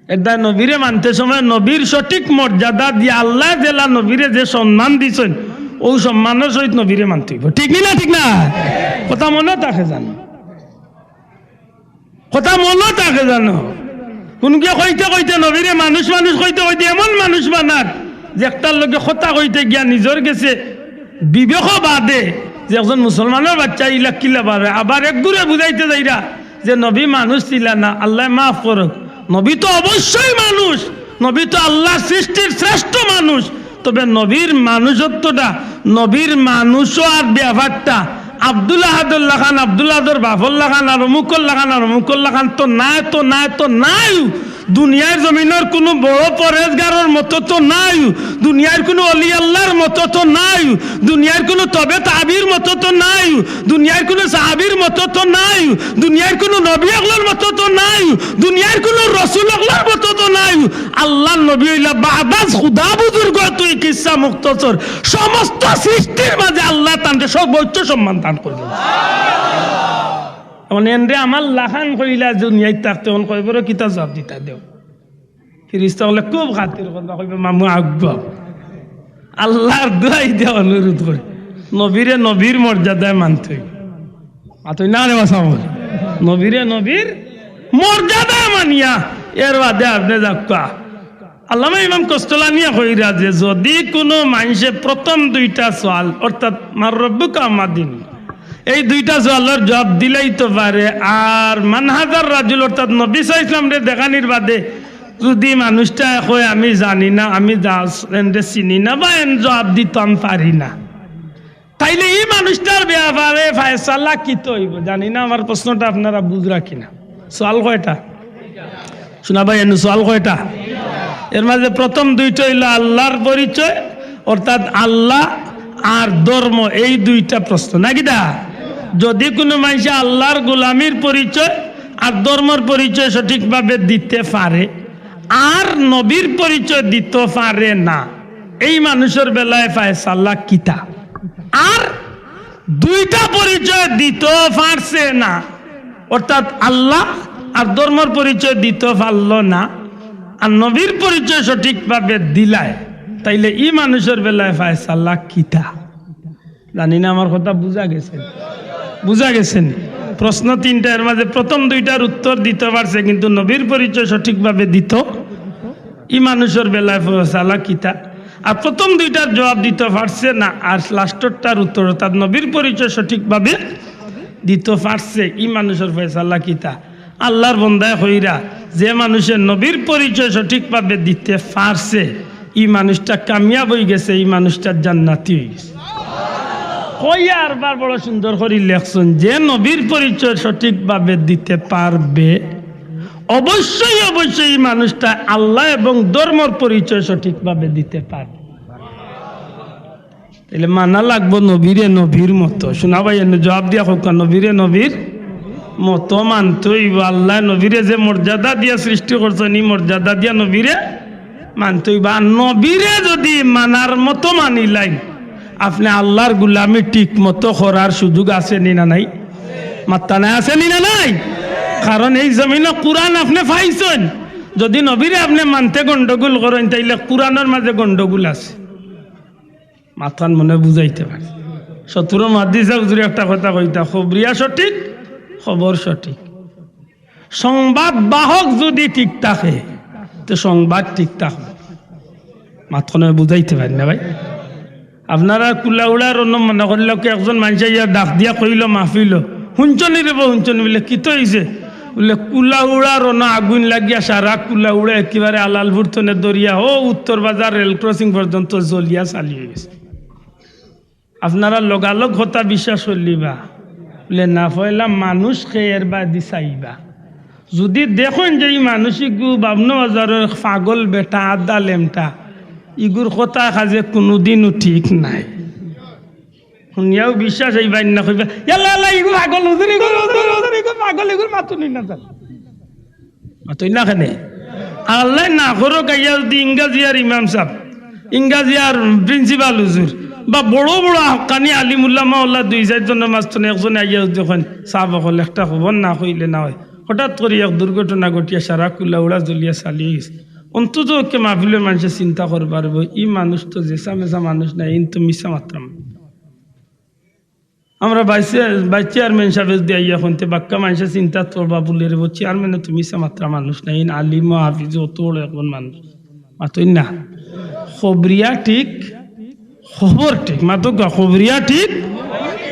এরদায় নবীরে মানতে সময় নবীর সঠিক মর্যাদা দিয়া আল্লায় যেলা নবীরে যে সম্মান দিছইন, অউ সম্মানর সহিত নবীরে মানতে অইবো। ঠিক নি না? ঠিক না? কথা মনো থাকে জানো? কথা মনো থাকে জানো? কুনুগিয়ে কইতে কইতে নবীরে মানুষ মানুষ কইতে কইতে এমন মানুষ বানার যে একটার লগে কথা কইতে গিয়া নিজর গেছে বিবেকও বাদে যে একজন মুসলমানর বাচ্চা ইলা কিলা বাড়ে। আবার এক গুরে বুঝাইতে যাইরা যে নবী মানুষ ছিলা না, আল্লায় মাফ করুক। নবী তো অবশ্যই মানুষ, নবী তো আল্লার সৃষ্টির শ্রেষ্ঠ মানুষ। তবে নবীর মানুষত্বটা, নবীর মানুষ অওয়ার ব্যাপারটা আব্দুল আহাদর লাখান, আব্দুল আহাদর বাফর লাখান, আর অমুকর লাখান, আর অমুকর লাখান তো নায়, তো নায়, তো নায়। দুনিয়ার জমিনর কুনু বড় পরেজগারর মতো তো নায়, দুনিয়ার কুনু অলি আল্লাহর মতো তো নায়, দুনিয়ার কুনু তবে তাবির মতো তো নায়, দুনিয়ার কুনু সাহাবীর মতো তো নায়, দুনিয়ার কুনু নবী অকলর মতো তো নায়, দুনিয়ার কুনু রসুল অকলর মতো তো নায়। আল্লাহর নবী অইলা বাদাজ খুদা বুজুর্গ, তুই কিসসা মুখতসর। সমস্ত সৃষ্টির মাঝে আল্লায় তানরে সর্বোচ্চ সম্মান দান করছইন। অখন এনরে আমার লাখান কইলা দুনিয়াত থাকতে, অখন কয়বরে কিতা জুয়াব দিতা দেও? ফিরিস্তা অকলে খুব খাতির করবা, কইবা, "মামু আউক্কা।" আল্লাহর দোয়াই দিয়া অনুরোধ করি, নবীরে নবীর মর্যাদায় মানতে অইবো। মাতইন না রে বাসা বল। নবীরে নবীর মর্যাদায় মানিয়া, এর বাদে আপনে যাউক্কা। আল্লামা ইমাম কস্তলানিয়ে কইরা যে, যদি কুনু মানষে প্রথম দুইটা সওয়াল, অর্থাৎ "মান রব্বুকা ওয়া মা দীনুকা", এই দুইটা সওয়ালর জুয়াব দিলাইতো পারে, আর "মান হাযার রাজুল", অর্থাৎ নবী সাল্লাল্লাহু আলাইহি ওয়াসাল্লামরে দেখানির বাদে যদি মানুষটায় কয়, "আমি জানি না, আমি দা-, এনরে চিনি না, বা এন জুয়াব দিতাম পারি না", তাইলে ই মানুষটার ব্যাপারে ফয়সালা কিতা অইবো? জানি না আমার প্রশ্নটা আপনারা বুঝরা কিনা। সওয়াল কয়টা? শুনা ভাই, এনু সওয়াল কয়টা? এর মাঝে প্রথম দুইটা অইলো আল্লাহর পরিচয়, অর্থাৎ আল্লাহ আর ধর্ম, এই দুইটা প্রশ্ন, নাকি দা? যদি কুনু মানষে আল্লাহর গোলামির পরিচয় আর ধর্মর পরিচয় সঠিকভাবে দিতে পারে, আর নবীর পরিচয় দিতে পারে না, এই মানুষর বেলায় ফয়সালা কিতা? আর দুইটা পরিচয় দিতে পারছে না, অর্থাৎ আল্লাহ আর ধর্মর পরিচয় দিতে পারলো না, আর নবীর পরিচয় সঠিকভাবে দিলায়, তাইলে ই মানুষর বেলায় ফয়সালা কিতা? জানি না আমার কথা বুঝা গেছে নি? বুঝা গেছে নি? প্রশ্ন তিনটা, এর মাঝে প্রথম দুইটার উত্তর দিতে পারছে, কিন্তু নবীর পরিচয় সঠিকভাবে দিত, ই মানুষর বেলায় ফয়সালা কিতা? আর প্রথম দুইটার জুয়াব দিতে পারছে না, আর লাস্টরটার উত্তর, অর্থাৎ নবীর পরিচয় সঠিকভাবে দিতে পারছে, ই মানুষর ফয়সালা কিতা? আল্লাহর বন্দায় কইরা, যে মানুষে নবীর পরিচয় সঠিকভাবে দিতে পারছে, ই মানুষটা কামিয়াব অইগেছে, ই মানুষটা জান্নাতি অইগেছে। কইয়া আরবার বড় সুন্দর করি লেখছইন, যে নবীর পরিচয় সঠিকভাবে দিতে পারবে, অবশ্যই, অবশ্যই ই মানুষটা আল্লাহ এবং ধর্মর পরিচয় সঠিকভাবে দিতে পারবে। তাইলে মানা লাগবো নবীরে নবীর মতো। শুনা ভাই, এনে জুয়াব দিয়া কউক্কা, নবীরে নবীর মতো মানতে অইবো। আল্লায় নবীরে যে মর্যাদা দিয়া সৃষ্টি করছইন, ই মর্যাদা দিয়া নবীরে মানতে অইবো। আর নবীরে যদি মানার মতো মানিলাইন, আপনে আল্লাহর গুলামি ঠিক মতো করার সুযোগ আছে নি না নাই? মাত্তা নাই, আছে নি না নাই? কারণ এই জমিনো কুরআন আপনে পাইছইন। যদি নবীরে আপনে মানতে গন্ডগোল করইন, তাইলে কুরআনর মাঝে গন্ডগোল আছে। মাতখান মনে বুঝাইতে পারি। শত্রু মুহাদ্দিস হুজুরে একটা কথা কইতা, "খবরিয়া সঠিক, খবর সঠিক।" সংবাদ বাহক যদি ঠিক থাকে, তে সংবাদ ঠিক থাকে। মাতখান বুঝাইতে পারি না ভাই। আপনারা কুলাউড়ার অনো মনে করিলাউক্কা, একজন মানষে ইয়া ডাক দিয়া কইলো মাহফিলো, "হুনছনি রে বা, হুনছনি?" বুলে, "কিতা অইছে?" বুলে, "কুলাউড়ার অনো আগুইন লাগিয়া সারা কুলাউড়া একেবারে আলালপুর থনে ধরিয়া ও উত্তর বাজার রেল ক্রসিং পর্যন্ত জ্বলিয়া ছালি অইগেছে।" আপনারা লগালগ কথা বিশ্বাস করলিবা? বুলে, "না, পয়লা মানুষ কে এর বাদে চাইবা।" যদি দেখইন যে ই মানুষ ইগু বাবনু বাজারর পাগল বেটা, আধা লেমটা, ইগুর কথা কাজে কুনুদিনও ঠিক নাই। হুনিয়াও বিশ্বাস অইবাইন না, কইবা, "ইয়াল্লা, ইয়াল্লা, ইগু পাগল হুজুর, ইগু হুজুর, হুজুর, ইগু পাগল, ইগুর মাতইন না যান।" মাতইন না কেনে? আল্লায় না করউক, আইয়া যদি ইংগাজিয়ার ইমাম সাব, ইংগাজিয়ার প্রিন্সিপাল হুজুর, বা বড় বড় হক্কানি আলিম উলামা আল্লাহ দুই চাইরজনর মাঝখানো একজনে আইয়া যদি কইন, "সাব অকল, একটা খবর না কইলে না অয়, হঠাৎ করি এক দুর্ঘটনা ঘটিয়া সারা কুলাউড়া জ্বলিয়া ছালি অইগেছে।" অন্তত পক্ষে মাহফিলর মানষে চিন্তা করবার অইবো, ই মানুষ তো যেছা মেছা মানুষ নায়, ইন তো মিছা মাতরা মানুষ। আমরা ভাইস, ভাইস চেয়ারম্যান সাবে যদি আইয়া কইন, তে বাক্কা মানষে চিন্তা করবা বুলে, "রে বা, চেয়ারম্যানে তো মিছা মাতরা মানুষ নায়, ইন আলিম ও হাফিজ অত বড় একজন মানুষ।" মাতইন না। খবরিয়া ঠিক, খবর ঠিক। মাতউক্কা, খবরিয়া ঠিক,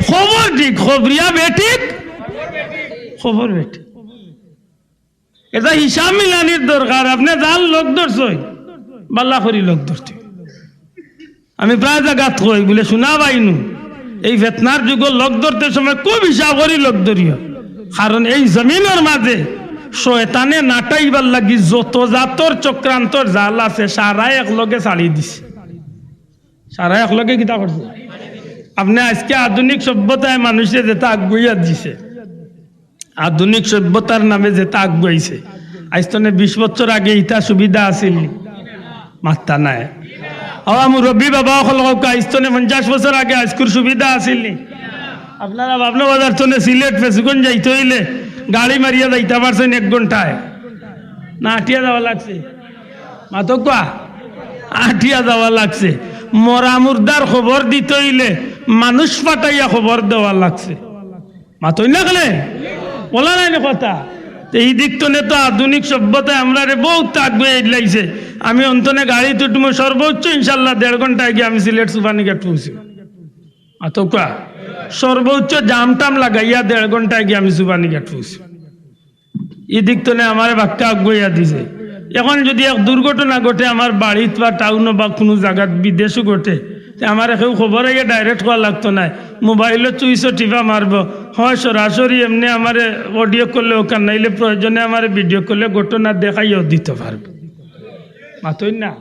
খবর ঠিক। খবরিয়া বেঠিক, খবর বেঠিক। এটা হিসাব মিলানির দরকার। আপনে যার লগ ধরছইন, ভালা করি লগ ধরতে। আমি প্রায় জাগাত কই, বুলে, "শুনা ভাই নু, এই ফেতনার যুগো লগ ধরতে সময় খুব হিসাব করি লগ ধরিও, কারণ এই জমিনর মাঝে শয়তানে নাটাইবার লাগি যত জাতর চক্রান্তর জাল আছে, সারা এক লগে ছাড়ি দিছে। সারা এক লগে কিতা করছে? আপনে আজকে আধুনিক সভ্যতায় মানুষে যেটা আগুয়াইয়া দিছে, আধুনিক সভ্যতার নামে যেটা আগুয়াইছে, আইজ তনে বিশ বছর আগে ইটা সুবিধা আছিল নি? মাত্তা নাই। আওয়া মুরব্বী বাবা অকল কউক্কা, আইজ তনে পঞ্চাশ বছর আগে আইজকুর সুবিধা আছিল নি? আপনারা বাবনা বাজার তনে সিলেট ফেঞ্চুগঞ্জ যাইতে অইলে গাড়ি মারিয়া যাইতা পারছইন এক ঘন্টায়, না আটিয়া যাওয়া লাগছে? মাতউক্কা, আটিয়া যাওয়া লাগছে। মরা মুর্দার খবর দিতে অইলে মানুষ পাঠাইয়া খবর দেওয়া লাগছে। মাতইন না কেনে? বলা নাই না কথা। তে ই দিক তনে তো আধুনিক সভ্যতায় আমরারে বউত আগুয়াই লাইছে। আমি অন তনে গাড়িত উঠমু, সর্বোচ্চ ইনশাল্লাহ দেড় ঘন্টায় গিয়া আমি সিলেট সুবহানীঘাট পৌঁছি। মাতউক্কা, সর্বোচ্চ জাম টাম লাগাইয়া দেড় ঘন্টায় গিয়া আমি সুবহানীঘাট পৌঁছি। ই দিক তনে আমারে বাক্কা আগুয়াইয়া দিছে। এখন যদি এক দুর্ঘটনা ঘটে আমার বাড়িত বা টাউনো বা কুনু জাগাত, বিদেশো ঘটে, তে আমারে কেউ খবর আইয়া direct কওয়া লাগতো নায়, মোবাইলো সুইচো টিপা মারবো, হয় সরাসরি এমনে আমারে audio করলে অখান, নাইলে প্রয়োজনে আমারে video করলে ঘটনা দেখাইয়াও দিতো পারবো। মাতইন না?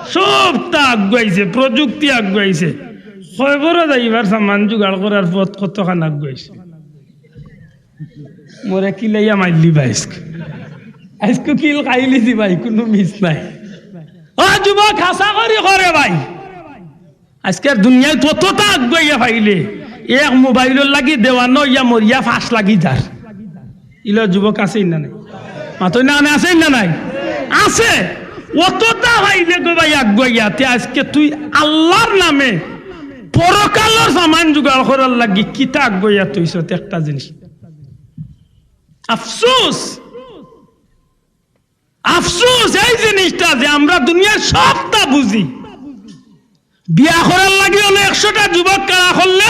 সবতা আগুয়াইছে, প্রযুক্তি আগুয়াইছে। কবরো যাইবার সামান জুগাড় করার পথ কতখান আগুয়াইছে। মোরে কিলাইয়া মাইল্লি বাইস্ক। আইজকু কিল খাইলিছি ভাই, কুনু মিস নাই। ও যুবক, হাছা করি কও রে ভাই। আইজকার দুনিয়াত তততা আগুয়াইয়া পাইলে এক মোবাইলর লাগি দেওয়ানা অইয়া মরিয়া ফাঁস লাগি যার। ইলা যুবক আছেইন না নাই? মাতইন না, আছে না নাই? আছে। অততা পাইলে গো ভাই আগুয়াইয়া, তে আইজকে তুই আল্লার নামে পরকালর সামান জুগাড় করার লাগি কিতা আগুয়াইয়া থইছত একটা জিনিস। আফসোস, আফসোস এই জিনিসটা যে আমরা দুনিয়ার সবটা বুঝি। বিয়া করার লাগি অনে একশোটা যুবক খাড়া করলে,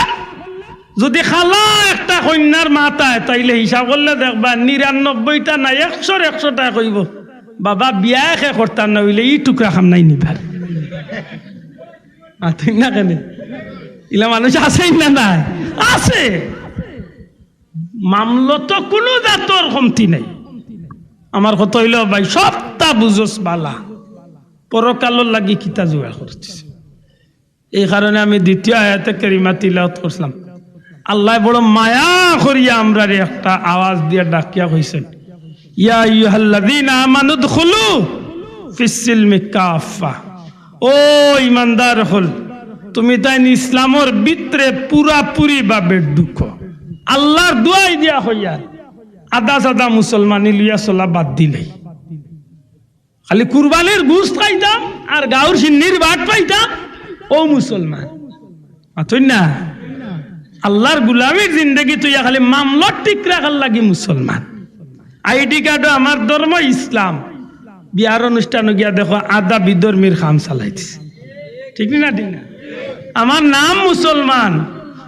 যদি খালা একটা কইন্যার মা থায়, তাইলে হিসাব করলে দেখবা নিরানব্বইটা না, একশোর একশোটায় কইবো, "বাবা, বিয়া একে করতাম না অইলে ই টুকরা খাম নাই নিবার।" মাতইন না কেনে? ইলা মানুষ আছেইন না নাই? আছে। মামলত কুনু জাতর কমতি নাই। আমার কথা অইলো ভাই, সবটা বুঝোস বালা, পরকালর লাগি কিতা জুগাড় করছিস? এই কারণে আমি দ্বিতীয় আয়াতে কারিমা তিলাওয়াত করছিলাম। আল্লায় বড় মায়া করিয়া আমরারে একটা আওয়াজ দিয়া ডাকিয়া কইছইন, "ইয়া আইয়ুহাল্লাযীনা আমানু উদখুলু ফিস সিলমি কাফফা।" ও ইমানদার অকল, তুমি তাইন ইসলামর ভিতরে পুরাপুরি ভাবে ঢুকো। আল্লার দুয়াই দিয়া কইয়ার, আধা সাদা মুসলমানি লইয়া চলা বাদ দিলাই। খালি কুরবানির গোস্ত খাইতাম আর গাউর শিন্নির ভাত পাইতাম, অউ মুসলমান। মাতইন না? আল্লার গুলামির জিন্দেগি থইয়া খালি মামলত ঠিক রাখার লাগি মুসলমান। আইডি কার্ডো আমার ধর্ম ইসলাম। বিয়ার অনুষ্ঠানো গিয়া দেখো, আধা বিধর্মীর কাম চালাইছে। ঠিক নি না? ঠিক না? আমার নাম মুসলমান,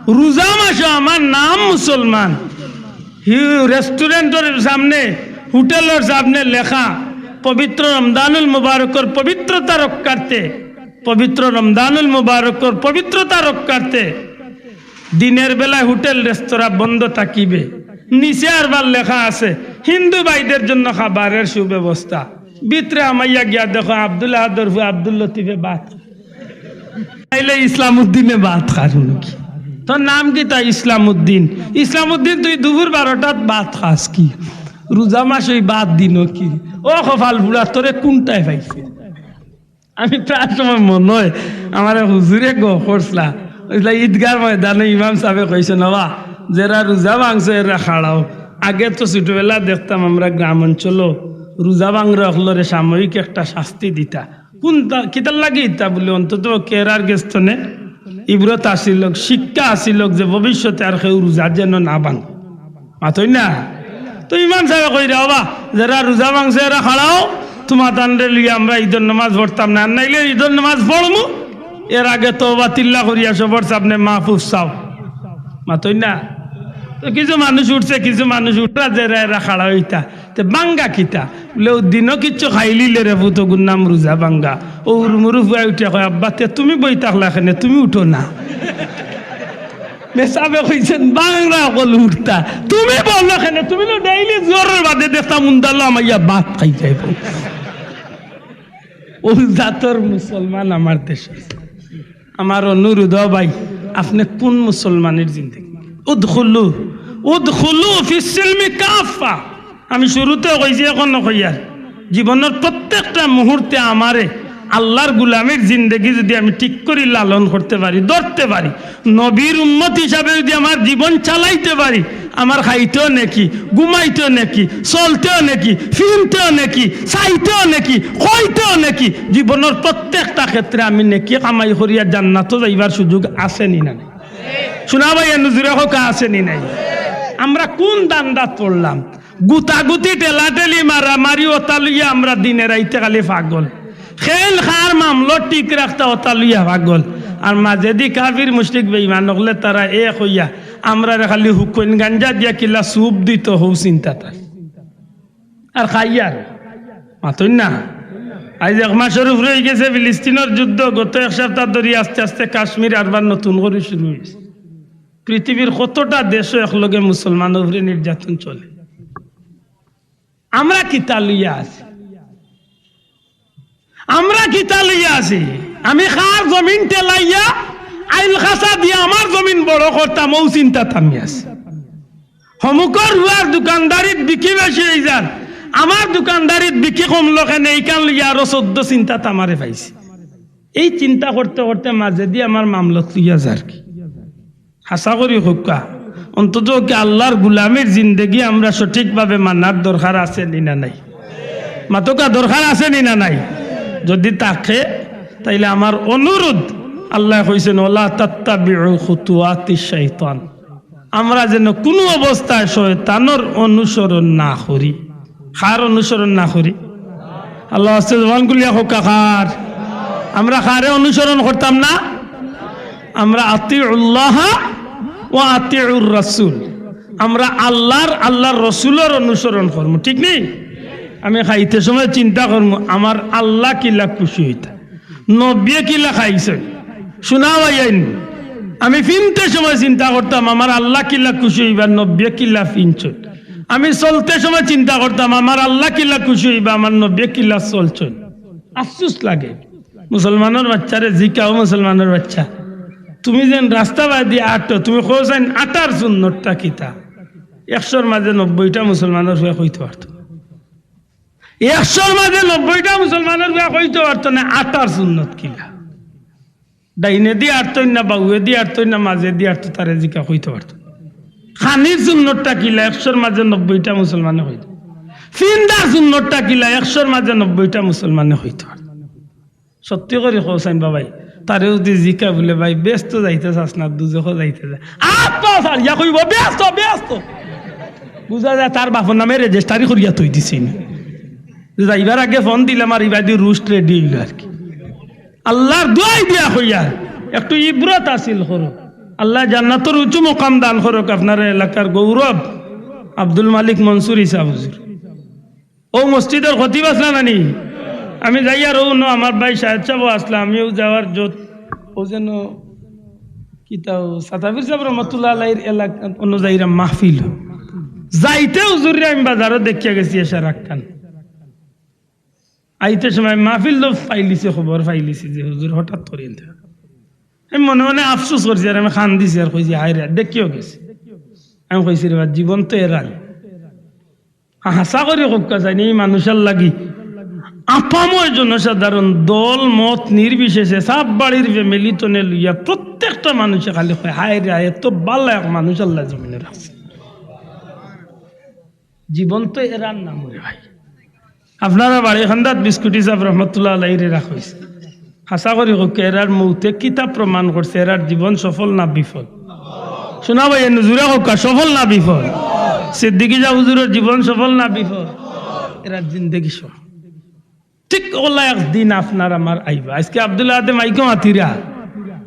রোজা মাসো আমার নাম মুসলমান। হি-, রেস্টুরেন্টর সামনে, হোটেলর সামনে লেখা, "পবিত্র রমজানুল মুবারকর পবিত্রতা রক্ষার্থে, পবিত্র রমজানুল মুবারকর পবিত্রতা রক্ষার্থে দিনের বেলায় হোটেল রেস্তোরাঁ বন্ধ থাকিবে।" নিচে আরবার লেখা আছে, "হিন্দু ভাইদের জন্য খাবারের সুব্যবস্থা।" ভিতরে হামাইয়া গিয়া দেখো, আব্দুল আহাদর ফুয়া আব্দুল লতিফে ভাত খায়। তাইলে ইসলাম উদ্দিনে ভাত খার নাকি? তোর নাম কিতা? ইসলাম উদ্দিন। ইসলাম উদ্দিন, তুই দুপুর বারোটাত ভাত খাস কি? রোজা মাস অই ভাত দিন কি? ও কপাল পুড়া, তোরে কুনটায় পাইছে? আমি প্রায় সময় মনো অয়, আমারে হুজুরে গফ করছলা, অইলা ঈদগার ময়দানো ইমাম সাবে কইছইন, "বাবা, যেরা রোজা ভাংছো এরা খাড়াও।" আগে তো ছোটবেলা দেখতাম আমরা গ্রাম অঞ্চলো রোজা ভাংরা অকলরে সাময়িক একটা শাস্তি দিতা। কুনতা, কিতার লাগি ইতা বুলে, অন্তত কেরার গেছ থনে ইবরত আছিল অক, শিক্ষা আছিল অক যে ভবিষ্যতে আর কেউ রোজা যেন না ভাঙে। মাতইন না? তো ইমাম সাবে কইরা, "বাবা, যেরা রোজা ভাংছে এরা খাড়াও, তুমাতানরে লইয়া আমরা ঈদর নামাজ পড়তাম না, আর নাইলে ঈদর নামাজ পড়মু, এর আগে তওবা তিল্লা করিয়া সবর সামনে মাফ চাও।" মাতইন না? তো কিছু মানুষ উঠছে, কিছু মানুষ উঠরা, যেরা এরা খাড়া অইতা। তে ভাঙ্গা কিতা? বুলে, "অউ দিনো কিচ্ছু খাইলিলে রে পুত, অগুর নাম রোজা ভাঙ্গা।" অউ হুরুমুরু ফুয়ায় উঠিয়া কয়, "আব্বা, তে তুমি বই থাকলা কেনে, তুমি উঠো না।" পেশাবে কইছেন, "বাংলা অকল উঠতা।" তুমি বলো কেনে? তুমি তো ডেইলি জোহরর বাদে দেখতা মুন্দালো আমাইয়া ভাত খাই যাইব। ও জাতর মুসলমান আমার দেশে। আমার অনুরোধ, ও ভাই, আপনে কুন মুসলমানের জিন্দেগি? উদখুলু, উদখুলু ফিস সিলমি কাফা। আমি শুরুতেও কইছি, অখনো কইয়ার, জীবনর প্রত্যেকটা মুহূর্তে আমারে আল্লার গুলামির জিন্দেগি যুদি আমি ঠিক করি লালন করতে পারি, ধরতে পারি, নবীর উম্মত হিসাবে যুদি আমার জীবন চালাইতে পারি, আমার খাইতেও নেকি, ঘুমাইতেও নেকি, চলতেও নেকি, ফিনতেও নেকি, চাইতেও নেকি, কইতেও নেকি, জীবনর প্রত্যেকটা ক্ষেত্রে আমি নেকি কামাই করিয়া জান্নাতো যাইবার সুযোগ আছে নি না নাই? শুনা ভাই, এ নজুরে কউক্কা আছে নি নাই? আমরা কুন ধান্দাত পড়লাম? গুতাগুতি, ঠেলাঠেলি, মারামারি, ওটা লইয়া আমরা দিনে রাইতে খালি পাগল। খেল খার মামলো ঠিক রাখতা, ওটা লইয়া পাগল। আর মাঝেদি কাফির মুশরিক বেঈমান অকলে তারা এক অইয়া আমরারে খালি হুকইন গাঞ্জা দিয়া কিলা সুপ দিত, হউ চিন্তা তার। আর খাইয়ার মাতইন না। আইজ এক মাসর উপরে অইগেছে ফিলিস্তিনর যুদ্ধ, গত এক সপ্তাহ ধরি আস্তে আস্তে কাশ্মীর আরবার নতুন করি শুরু অইছে। পৃথিবীর কতটা দেশো একলগে মুসলমানর উপরে নির্যাতন চলে। আমরা কিতা লইয়া আছি? আমরা কিতা লইয়া আছি? আমি কার জমিন ঠেলাইয়া আইল খাসা দিয়া আমার জমিন বড় করতাম, অউ চিন্তাত আমি আছি। হমুকর হুয়ার দোকানদারিত বিকি বেশি অইযার, আমার দোকানদারিত বিকি কমলো কেনে, ইখান লইয়া আরো চৌদ্দ চিন্তাত আমারে পাইছে। এই চিন্তা করতে করতে মাঝেদি আমার মামলত লইয়া যারগি। হাছা করি কউক্কা, অন্তত কি আল্লার গুলামির জিন্দেগি আমরা সঠিকভাবে মানার দরকার আছে নি না নাই? মাতউক্কা, দরকার আছে নি না নাই? যুদি থাকে, তাইলে আমার অনুরোধ, আল্লায় কইছেন, "ওয়ালা তাত্তাবিউ খুতুওয়াতিশ শাইতান।" আমরা যেন কুনু অবস্থায় শয়তানর অনুসরণ না করি। কার অনুসরণ না করি? আল্লার ওয়াস্তে জবান খুলিয়া কউক্কা, কার? আমরা কারে অনুসরণ করতাম না? আমরা আতিউল্লাহা ওয়া আতিউর রাসূল, আমরা আল্লার, আল্লার রসুলর অনুসরণ করমু, ঠিক নি? আমি খাইতে সময় চিন্তা করমু, আমার আল্লা কিলা খুশি অইতা, নবিয়ে কিলা খাইছইন। শুনা ভাইয়াইন, আমি ফিনতে সময় চিন্তা করতাম, আমার আল্লা কিলা খুশি অইবা, নবিয়ে কিলা ফিনছইন। আমি চলতে সময় চিন্তা করতাম, আমার আল্লা কিলা খুশি অইবা, আমার নবিয়ে কিলা চলছইন। আফসুস লাগে। মুসলমানর বাইচ্চারে জিকাও, মুসলমানর বাইচ্চা, তুমি যেন রাস্তা বায়দি আটো, তুমি কও চাইন আটার সুন্নতটা কিতা? একশোর মাঝে নব্বইটা মুসলমানর পুয়ায় কইতো পারতো। একশোর মাঝে নব্বইটা মুসলমানর পুয়ায় কইতো পারতো না আটার সুন্নত কিলা। ডাইনেদি আটতইন না, বাউয়েদি আটতইন না, মাঝেদি আটতো, তারে জিকা কইতো পারতো। খানির সুন্নতটা কিলা? একশোর মাঝে নব্বইটা মুসলমানে কইতো। ফিন্দার সুন্নতটা কিলা? একশোর মাঝে নব্বইটা মুসলমানে কইতো পারতো। সত্যি করি কও চাইন বাবাই, তারে যুদি জিকা বুলে, "ভাই, বেহেস্তো যাইতে চাস না, দুজখো যাইতে চাস?" আত পাও ছাড়িয়া কইবো, "বেহেস্তো, বেহেস্তো।" বুঝা যায় তার বাপর নামে রেজিস্টারি করিয়া থই দিছইন। যাইবার আগে ফোন দিলাম আর ইবাদি রুস্ট রেডি অইলো আর কি। আল্লার দোয়াই দিয়া কইয়ার, একটু ইবরত হাসিল করো। আল্লায় জান্নাতর উঁচু মকাম দান করউক আপনারার এলাকার গৌরব আব্দুল মালিক মনসুর ইসা হুজুর। অউ মসজিদর খতিব আছলা নানি? আমি যাইয়ার অউ ন আমার ভাই শাহেদ সাবও আছলা, আমি অউ যাওয়ার যত, অউ যেন কিতাও সাতাফির সাব রহমতুল্লাহ আলাইহির এলাকা অনুযায়ী মাহফিল। যাইতে হুজুররে আমি বাজারো দেখিয়া গেছি এশার আগ খান। আইতে সময় মাহফিল তো পাইলিছে, খবর পাইলিছে যে হুজুর হঠাৎ করি এনতা। আমি মনে মনে আফসোস করছি আর আমি কান্দিছি আর কইছি, "হায় রে, দেখিও গেছে।" আমি কইছি, "রে বা, জীবন তো এরান।" হাছা করি কউক্কা চাইন, ই মানুষর লাগি আপামর জনসাধারণ, দল, মত নির্বিশেষে, সাব বাড়ির ফ্যামিলি তনে লইয়া প্রত্যেকটা মানুষে খালি কয়, "হায় রে, এত ভালা এক মানুষ আল্লায় জমিনো রাখছে।" জীবন তো এরার নাম রে ভাই। আপনারার বাড়ি কান্দাত বিস্কুটি সাব রহমতুল্লাহ আলাইহিরে রাখা অইছে। হাছা করি কউক্কা, এরার মউতে কিতা প্রমাণ করছে, এরার জীবন সফল না বিফল? শুনা ভাই, এ নজুরে কউক্কা, সফল না বিফল? সিদ্দিকী সাব হুজুরর জীবন সফল না বিফল? এরার জিন্দেগি সফল। ঠিক অলা একদিন আপনার আমার আইবা। আজকে আব্দুল আদে মাইকো মাতিরা।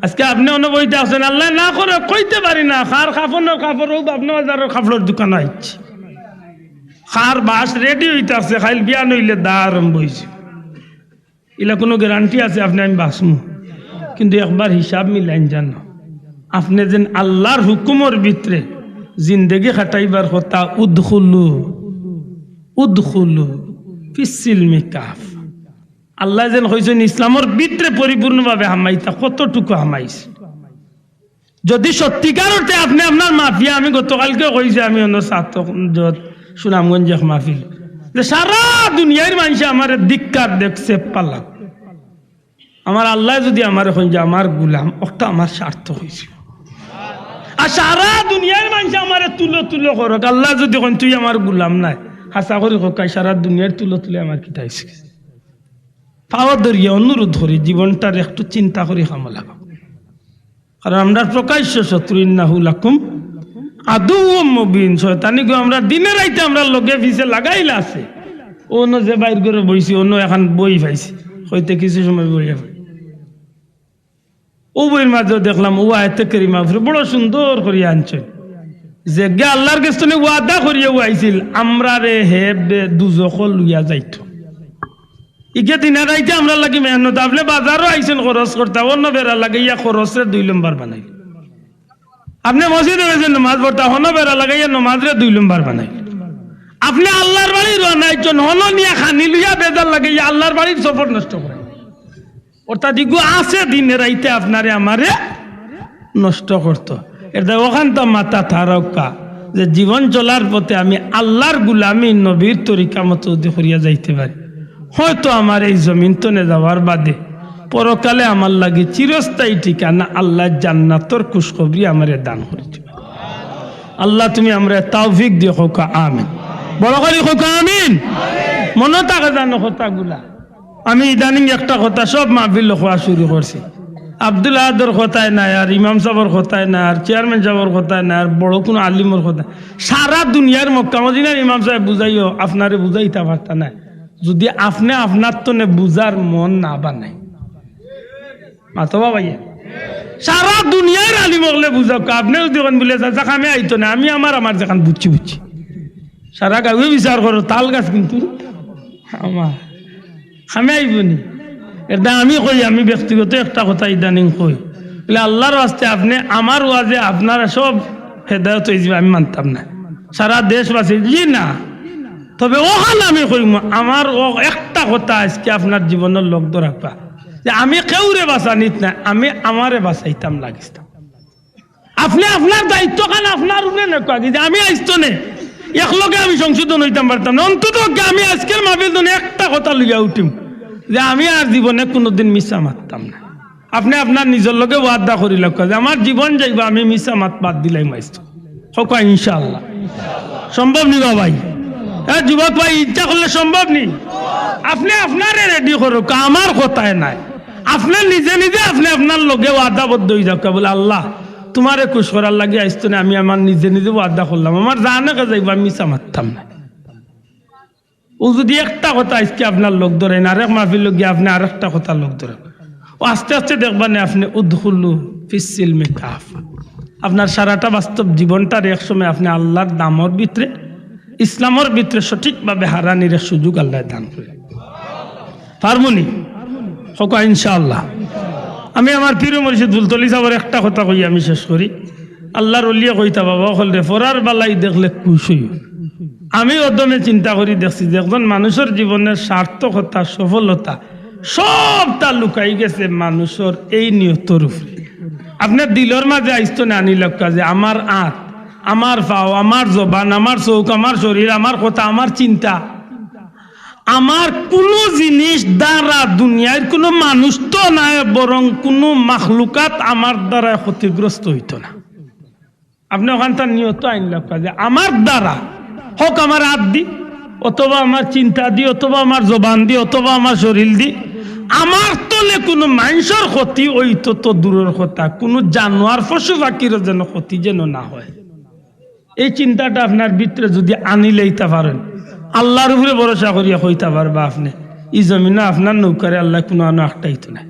আজকে আপনে অনো বই থাকছইন, আল্লায় না করউক, কইতে পারি না। কার কাফনর কাপড়, অউ পাবনা বাজারর কাপড়র দোকানো আইছে। কার বাঁশ রেডি অইতাছে, কাইল বিয়ান অইলে দা আরম্ভ অইছে। ইলা কুনু গ্যারান্টি আছে আপনে আমি বাঁচমু? কিন্তু একবার হিসাব মিলাইন জানো। আপনে যেন আল্লার হুকুমর ভিতরে জিন্দেগি কাটাইবার কথা। উদখুলু, উদখুলু ফিস সিলমি কাফা। আল্লায় যেন কইছইন ইসলামর ভিতরে পরিপূর্ণভাবে হামাইতা, কতটুকু হামাইছে। যদি সত্যিকার অর্থে আপনে আপনার মাফিয়া, আমি গতকালকে কইছি, আমি অন্য ছাত্র যত সুনামগঞ্জ এক মাহফিল, যে সারা দুনিয়ার মানষে আমারে ধিক্কার দেখছে পাল্লা, আমার আল্লায় যদি আমারে কইন যে আমার গুলাম, অটা আমার সার্থক অইছে। আর সারা দুনিয়ার মানষে আমারে তুলো তুলো করউক, আল্লায় যদি কইন তুই আমার গুলাম নায়, হাছা করি কউক্কা, সারা দুনিয়ার তুলো তুলো আমার কিতা অইছে? পাও ধরিয়া অনুরোধ করি, জীবনটার একটু চিন্তা করি কামো লাগাও। কারণ আমরার প্রকাশ্য শত্রু, ইন্নাহু লাকুম আদুউম মুবিন। শয়তানে গো, আমরা দিনে রাইতে আমরার লগে পিছে লাগাইল আছে। অনো যে বাইর ঘরো বইছি, অনো একখান বই পাইছি, কইতে কিছু সময় বইয়া পাই। অউ বইর মাঝে দেখলাম, অউ আয়াতে কারিমা উপরে বড় সুন্দর করি আনছইন। যেগিয়ে আল্লার গেছ থনে ওয়াদা করিয়া আইছিল, আমরারে হে বে-, দুজখো লইয়া যাইতো। ইগে দিনে রাইতে আমরার লাগি মেহনত। আপনে বাজারো আইছইন খরচ করতা, অনো বেড়া লাগাইয়া খরচরে দুই লম্বর বানাইল। আপনে মসজিদো গেছইন নমাজ পড়তা, অনো বেড়া লাগাইয়া নমাজরে দুই লম্বর বানাইল। আপনে আল্লার বাড়ি রওয়ানা অইছইন, অনো নিয়া খানি লইয়া বেজার লাগাইয়া আল্লার বাড়ির সফর নষ্ট করা। অর্থাৎ ইগু আছে দিনে রাইতে আপনারে আমারে নষ্ট করতো। এরদায় অখানতা মাথাত রাখউক্কা যে জীবন চলার পথে আমি আল্লার গুলামি নবীর তরিকা মতো যদি করিয়া যাইতে পারি, হয়তো আমার এই জমিন থনে যাওয়ার বাদে পরকালে আমার লাগি চিরস্থায়ী ঠিকানা আল্লায় জান্নাতর খুশখবরি আমারে দান করি দিবা। আল্লাহ, তুমি আমরারে তৌফিক দিও, কউক্কা আমিন। বড় করি কউক্কা আমিন। মনো থাকে জানো কথাগুলা? আমি ইদানিং একটা কথা সব মাহফিলো কওয়া শুরু করছি। আব্দুল আহাদর কথায় নাই, আর ইমাম সাবর কথায় নাই, আর চেয়ারম্যান সাবর কথায় নাই, আর বড় কুনু আলিমর কথায়। সারা দুনিয়ার মক্কা মদিনার ইমাম সাবে বুঝাইও, আপনারে বুঝাইতা পারতা নায়, যুদি আপনে আপনার থনে বুঝার মন না বানাইন। মাতো বা ভাইয়া, সারা দুনিয়ার আলিম অকলে বুঝউক্কা, আপনে যুদি কইন বুলে, "চাচা, কামে আইতো নায়, আমি আমার, আমার যেখান বুঝছি, বুঝছি।" সারা গাউয়ে বিচার করো, তাল গাছ কিন্তু আমার। কামে আইবো নি? এরদায় আমি কই, আমি ব্যক্তিগত একটা কথা ইদানিং কই। বুলে, "আল্লার ওয়াস্তে আপনে আমার ওয়াজে আপনারা সব হেদায়ত অইযিবা, আমি মানতাম নায়।" সারা দেশবাসী, জি না। তবে অখান আমি কইমু, আমার অউ একটা কথা আইজকে আপনার জীবনর লগ ধরাউক্কা, যে আমি কেউরে বাঁচানিত নায়, আমি আমারে বাঁচাইতাম লাগিস্তাম। আপনে আপনার দায়িত্বখান আপনার উপরে নেউক্কা, যে আমি আইজ থনে একলগে আমি সংশোধন অইতাম পারতাম নায়। অন্তত আমি আইজকের মাহফিল থনে একটা কথা লইয়া উঠিমু, যে আমি আর জীবনে কুনুদিন মিছা মাততাম নায়। আপনে আপনার নিজর লগে ওয়াদা করি লাউক্কা যে আমার জীবন যাইবো, আমি মিছা মাত বাদ দিলাইমু আইজ থনে। কউক্কা ইনশাআল্লাহ। সম্ভব নি বা ভাই? এ যুবক ভাই, ইচ্ছা করলে সম্ভব নি? আপনে আপনারে রেডি করউক্কা, আমার কথায় নায়। আপনে নিজে নিজে আপনে আপনার লগে ওয়াদাবদ্ধ অইযাউক্কা, বুলে, "আল্লাহ, তুমারে খুশ করার লাগি আইজ থনে আমি আমার নিজে নিজে ওয়াদা করলাম, আমার জানে কে যাইবো, আমি মিছা মাততাম নায়।" অউ যুদি একটা কথা আইজকে আপনার লগ ধরাইন, আরেক মাহফিলো গিয়া আপনে আরেকটা কথা লগ ধরাইন, অউ আস্তে আস্তে দেখবা নে আপনে উদখুলু ফিস সিলমি কাফা। আপনার সারাটা বাস্তব জীবনটারে এক সময় আপনে আল্লার দামর ভিতরে, ইসলামর ভিতরে সঠিকভাবে হারানির এক সুযোগ আল্লায় দান করি। পারমু নি? কউক্কা ইনশাআল্লাহ। আমি আমার পীর মুর্শিদ ফুলতলি সাবর একটা কথা কই আমি শেষ করি। আল্লার অলিয়ে কইতা, বাবা অকলরে, "পরার বালাই দেখলে খুশ অইও।" আমি অদমে চিন্তা করি দেখছি যে একজন মানুষর জীবনের সার্থকতা, সফলতা সবটা লুকাই গেছে মানুষর এই নিয়তর উপরে। আপনে দিলর মাঝে আইজ থনে আনি লাউক্কা যে আমার আত, আমার পাও, আমার জবান, আমার চউখ, আমার শরীর, আমার কথা, আমার চিন্তা, আমার কুনু জিনিস দ্বারা দুনিয়ার কুনু মানুষ তো নায়, বরং কুনু মাখলুকাত আমার দ্বারা ক্ষতিগ্রস্ত অইতো না। আপনে অখানতা নিয়ত আইন লাউক্কা যে আমার দ্বারা, হউক আমার আত দি, অথবা আমার চিন্তা দি, অথবা আমার জবান দি, অথবা আমার শরীর দি, আমার তনে কুনু মানষর ক্ষতি অইতো তো দূরর কথা, কুনু জানোয়ার পশু পাখিরও যেন ক্ষতি যেন না হয়। এই চিন্তাটা আপনার ভিতরে যুদি আনিলাইতা পারইন, আল্লার উপরে ভরসা করিয়া কইতা পারবা আপনে, ই জমিনো আপনার নৌকারে আল্লায় কুনু আনো আটকাইতো নায়।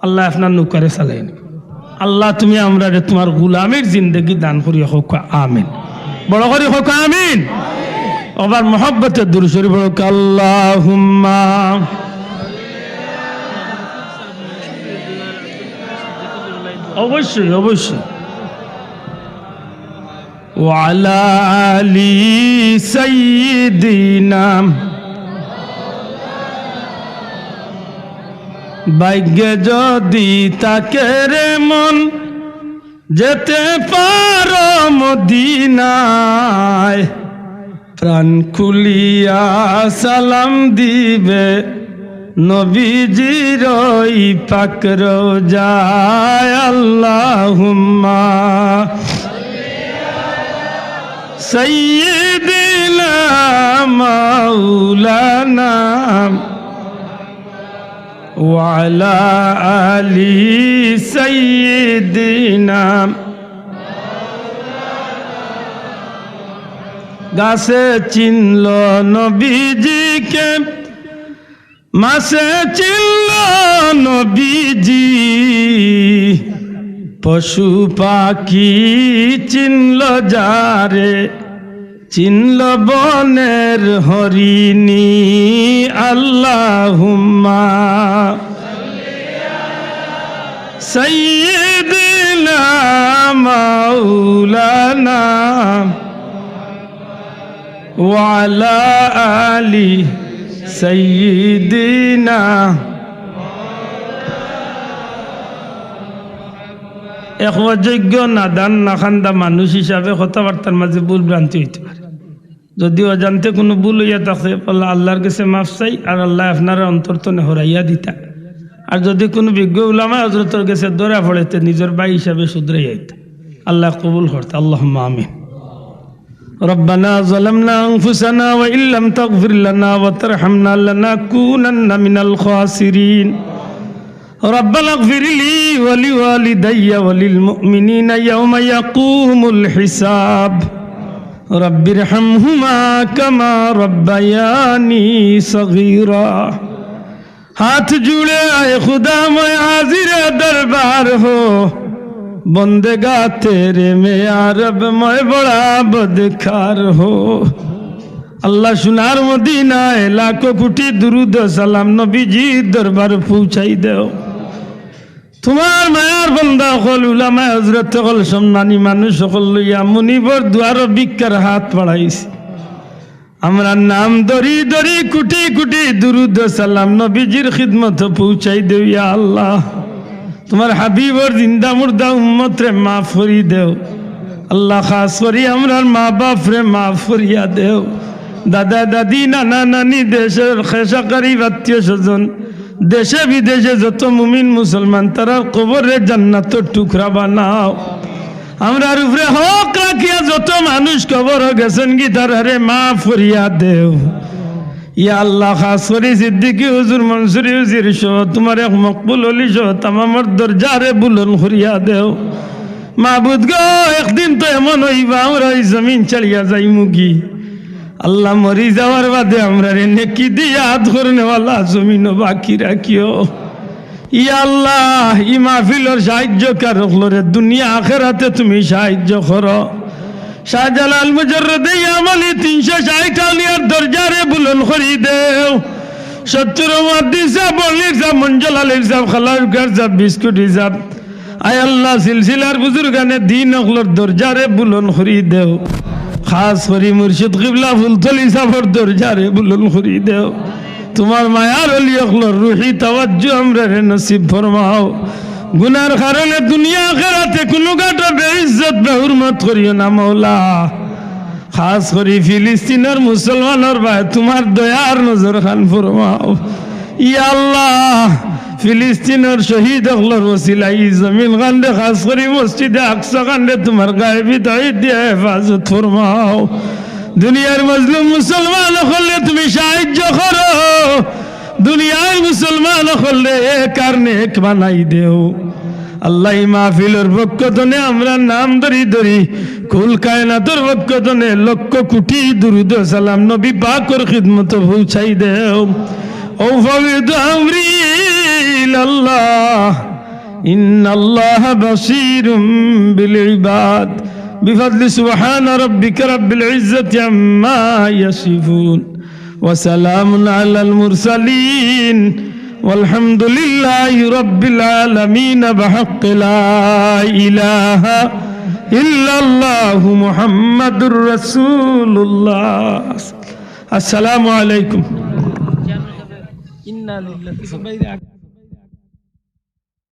আল্লায় আপনার নৌকারে চালাইন। আল্লাহ, তুমি আমরারে তুমার গুলামির জিন্দেগি দান করিয়া কউক্কা আমিন। বড় করি কউক্কা আমিন। আবার মহব্বতে দুরূদ শরীফ পড়উক্কা, আল্লাহুম্মা। অবশ্যই, অবশ্যই। وعلى آل سيدنا। ভাগ্যে যদি থাকে রে মন, যেতে পারো মদিনায়, প্রাণ খুলিয়া সালাম দিবে নবীজির ওই পাক রোজায়। আল্লাহুম্মা সাইয়্যিদিনা মাওলানা ওয়া আলা আলি সাইয়্যিদিনা। গাছে চিনল নবীজিকে, মাছে চিনল নবীজি, পশু পাখি চিনল যারে, চিনল বনের হরিণী। আল্লাহুম্মা সাইয়্যিদিনা মাওলানা ওয়া আলা আলি সাইয়্যিদিনা। এক অযোগ্য নাদান নাখান্দা মানুষ হিসাবে কথাবার্তার মাঝে ভুল ভ্রান্তি অইতে পারে। যদি অজান্তে কুনু ভুল অইয়া থাকে, আল্লাহ, আল্লাহর গেছে মাফ চাই, আর আল্লায় আপনারে অন্তর তনে হরাইয়া দিতা। আর যদি কুনু বিজ্ঞ উলামায়ে হজরতর গেছে ধরা পড়ে, তে নিজর ভাই হিসাবে শুধরাইয়া আইতা। আল্লায় কবুল করতা, আল্লাহুম্মা আমিন। ربنا ظلمنا أنفسنا وإن لم تغفر لنا وترحمنا لنكونن من الخاسرين. ربنا اغفر لي ولوالدي وللمؤمنين يوم يقوم الحساب. رب ارحمهما كما ربياني صغيرا. হাত জুড়ে আয় খুদা, মই হাজিরে দরবার হো, বন্দেগা তেরে মে ইয়া রব, মই বড়া বদকার হো। আল্লাহ, সোনার মদিনায় লাখো কোটি দুরুদ ও সালাম নবীজির দরবার পৌঁছাই দেও। তুমার মায়ার বন্দা অকল, উলামায়ে হজরত অকল, সম্মানী মানুষ অকল লইয়া মুনিবর দুয়ারো ভিক্ষার হাত বাড়াইছি। আমরার নাম ধরি ধরি কোটি কোটি দুরুদ ও সালাম নবীজির খিদমতো পৌঁছাই দেও, ইয়া আল্লাহ। তুমার হাবিবর জিন্দা মুর্দা উম্মতরে মাফ করি দেও। আল্লাহ, খাস করি আমরার মা বাপরে মাফ করিয়া দেও। দাদা দাদি, নানা নানি, দেশর খেশ আকরিব, আত্মীয় স্বজন, দেশে বিদেশে যত মুমিন মুসলমান, তারার কবররে জান্নাতর টুকরা বানাও। আমরার উপরে হক রাখিয়া যত মানুষ কবরো গেছইন গি, তারারে মাফ করিয়া দেও। ইয়া আল্লাহ, খাস করি সিদ্দিকী হুজুর, মনসুরী হুজুর সহ তুমার এক মকবুল অলি সহ তামামর দরজারে বুলন্দ করিয়া দেও। মাবুদ গো, একদিন তো এমন অইবা, আমরা ই জমিন ছাড়িয়া যাইমুগি। আল্লাহ, মরি যাওয়ার বাদে আমরারে নেকি দিয়া ইয়াদ করনেওয়ালা জমিনো বাকি রাখিও। ইয়া আল্লাহ, ই মাহফিলর সাহায্যকার অকলরে দুনিয়া আখেরাতে তুমি সাহায্য করো। শাহজালাল মুজাররদে ইয়ামানি তিনশো ষাইট আউলিয়ার দরজারে বুলন্দ করি দেও। সত্তর মুহাদ্দিস সাব, বল্লির সাব, মঞ্জল আলীর সাব, খালাউকার সাব, বিস্কুটি সাব, আয় আল্লাহ, সিলসিলার বুজুর্গানে দিন অকলর দরজারে বুলন্দ করি দেও। খাস করি মুর্শিদ কিবলা ফুলতলি সাবর দরজারে বুলন্দ করি দেও। তুমার মায়ার অলি অকলর রুহি তাওয়াজ্জু আমরারে নসিব ফরমাও। গুনার কারণে দুনিয়া আখেরাতে কুনু ঘাটো বেইজ্জত বেহুরমত করিও না মাওলা। খাস করি ফিলিস্তিনর মুসলমানর বায় তুমার দয়ার নজর খান ফরমাও। ইয়া আল্লাহ, ফিলিস্তিনর শহীদ অকলর ওসিলায় ই জমিন খানরে, খাস করি মসজিদে আকসা খানরে তুমার গায়েবী তাইদ দিয়া হেফাজত ফরমাও। দুনিয়ার মজলুম মুসলমান অকলরে তুমি সাহায্য করো। দুনিয়ার মুসলমান অকলরে এক আর নেক বানাই দেও। আল্লাহ, ই মাহফিলর পক্ষ তনে আমরার নাম ধরি ধরি কুল কায়নাতর পক্ষ তনে লক্ষ কোটি দুরুদ ও সালাম নবী পাকর খিদমতো পৌঁছাই দেও। أفوض أمري إلى الله، إن الله بصير بالعباد. بفضل سبحان ربك رب العزة عما يصفون، وسلام على المرسلين، والحمد لله رب العالمين، بحق لا إله ইল্লাল্লাহু মুহাম্মাদুর রাসূলুল্লাহ। আসসালামু আলাইকুম। ইন্না লিল্লাহি।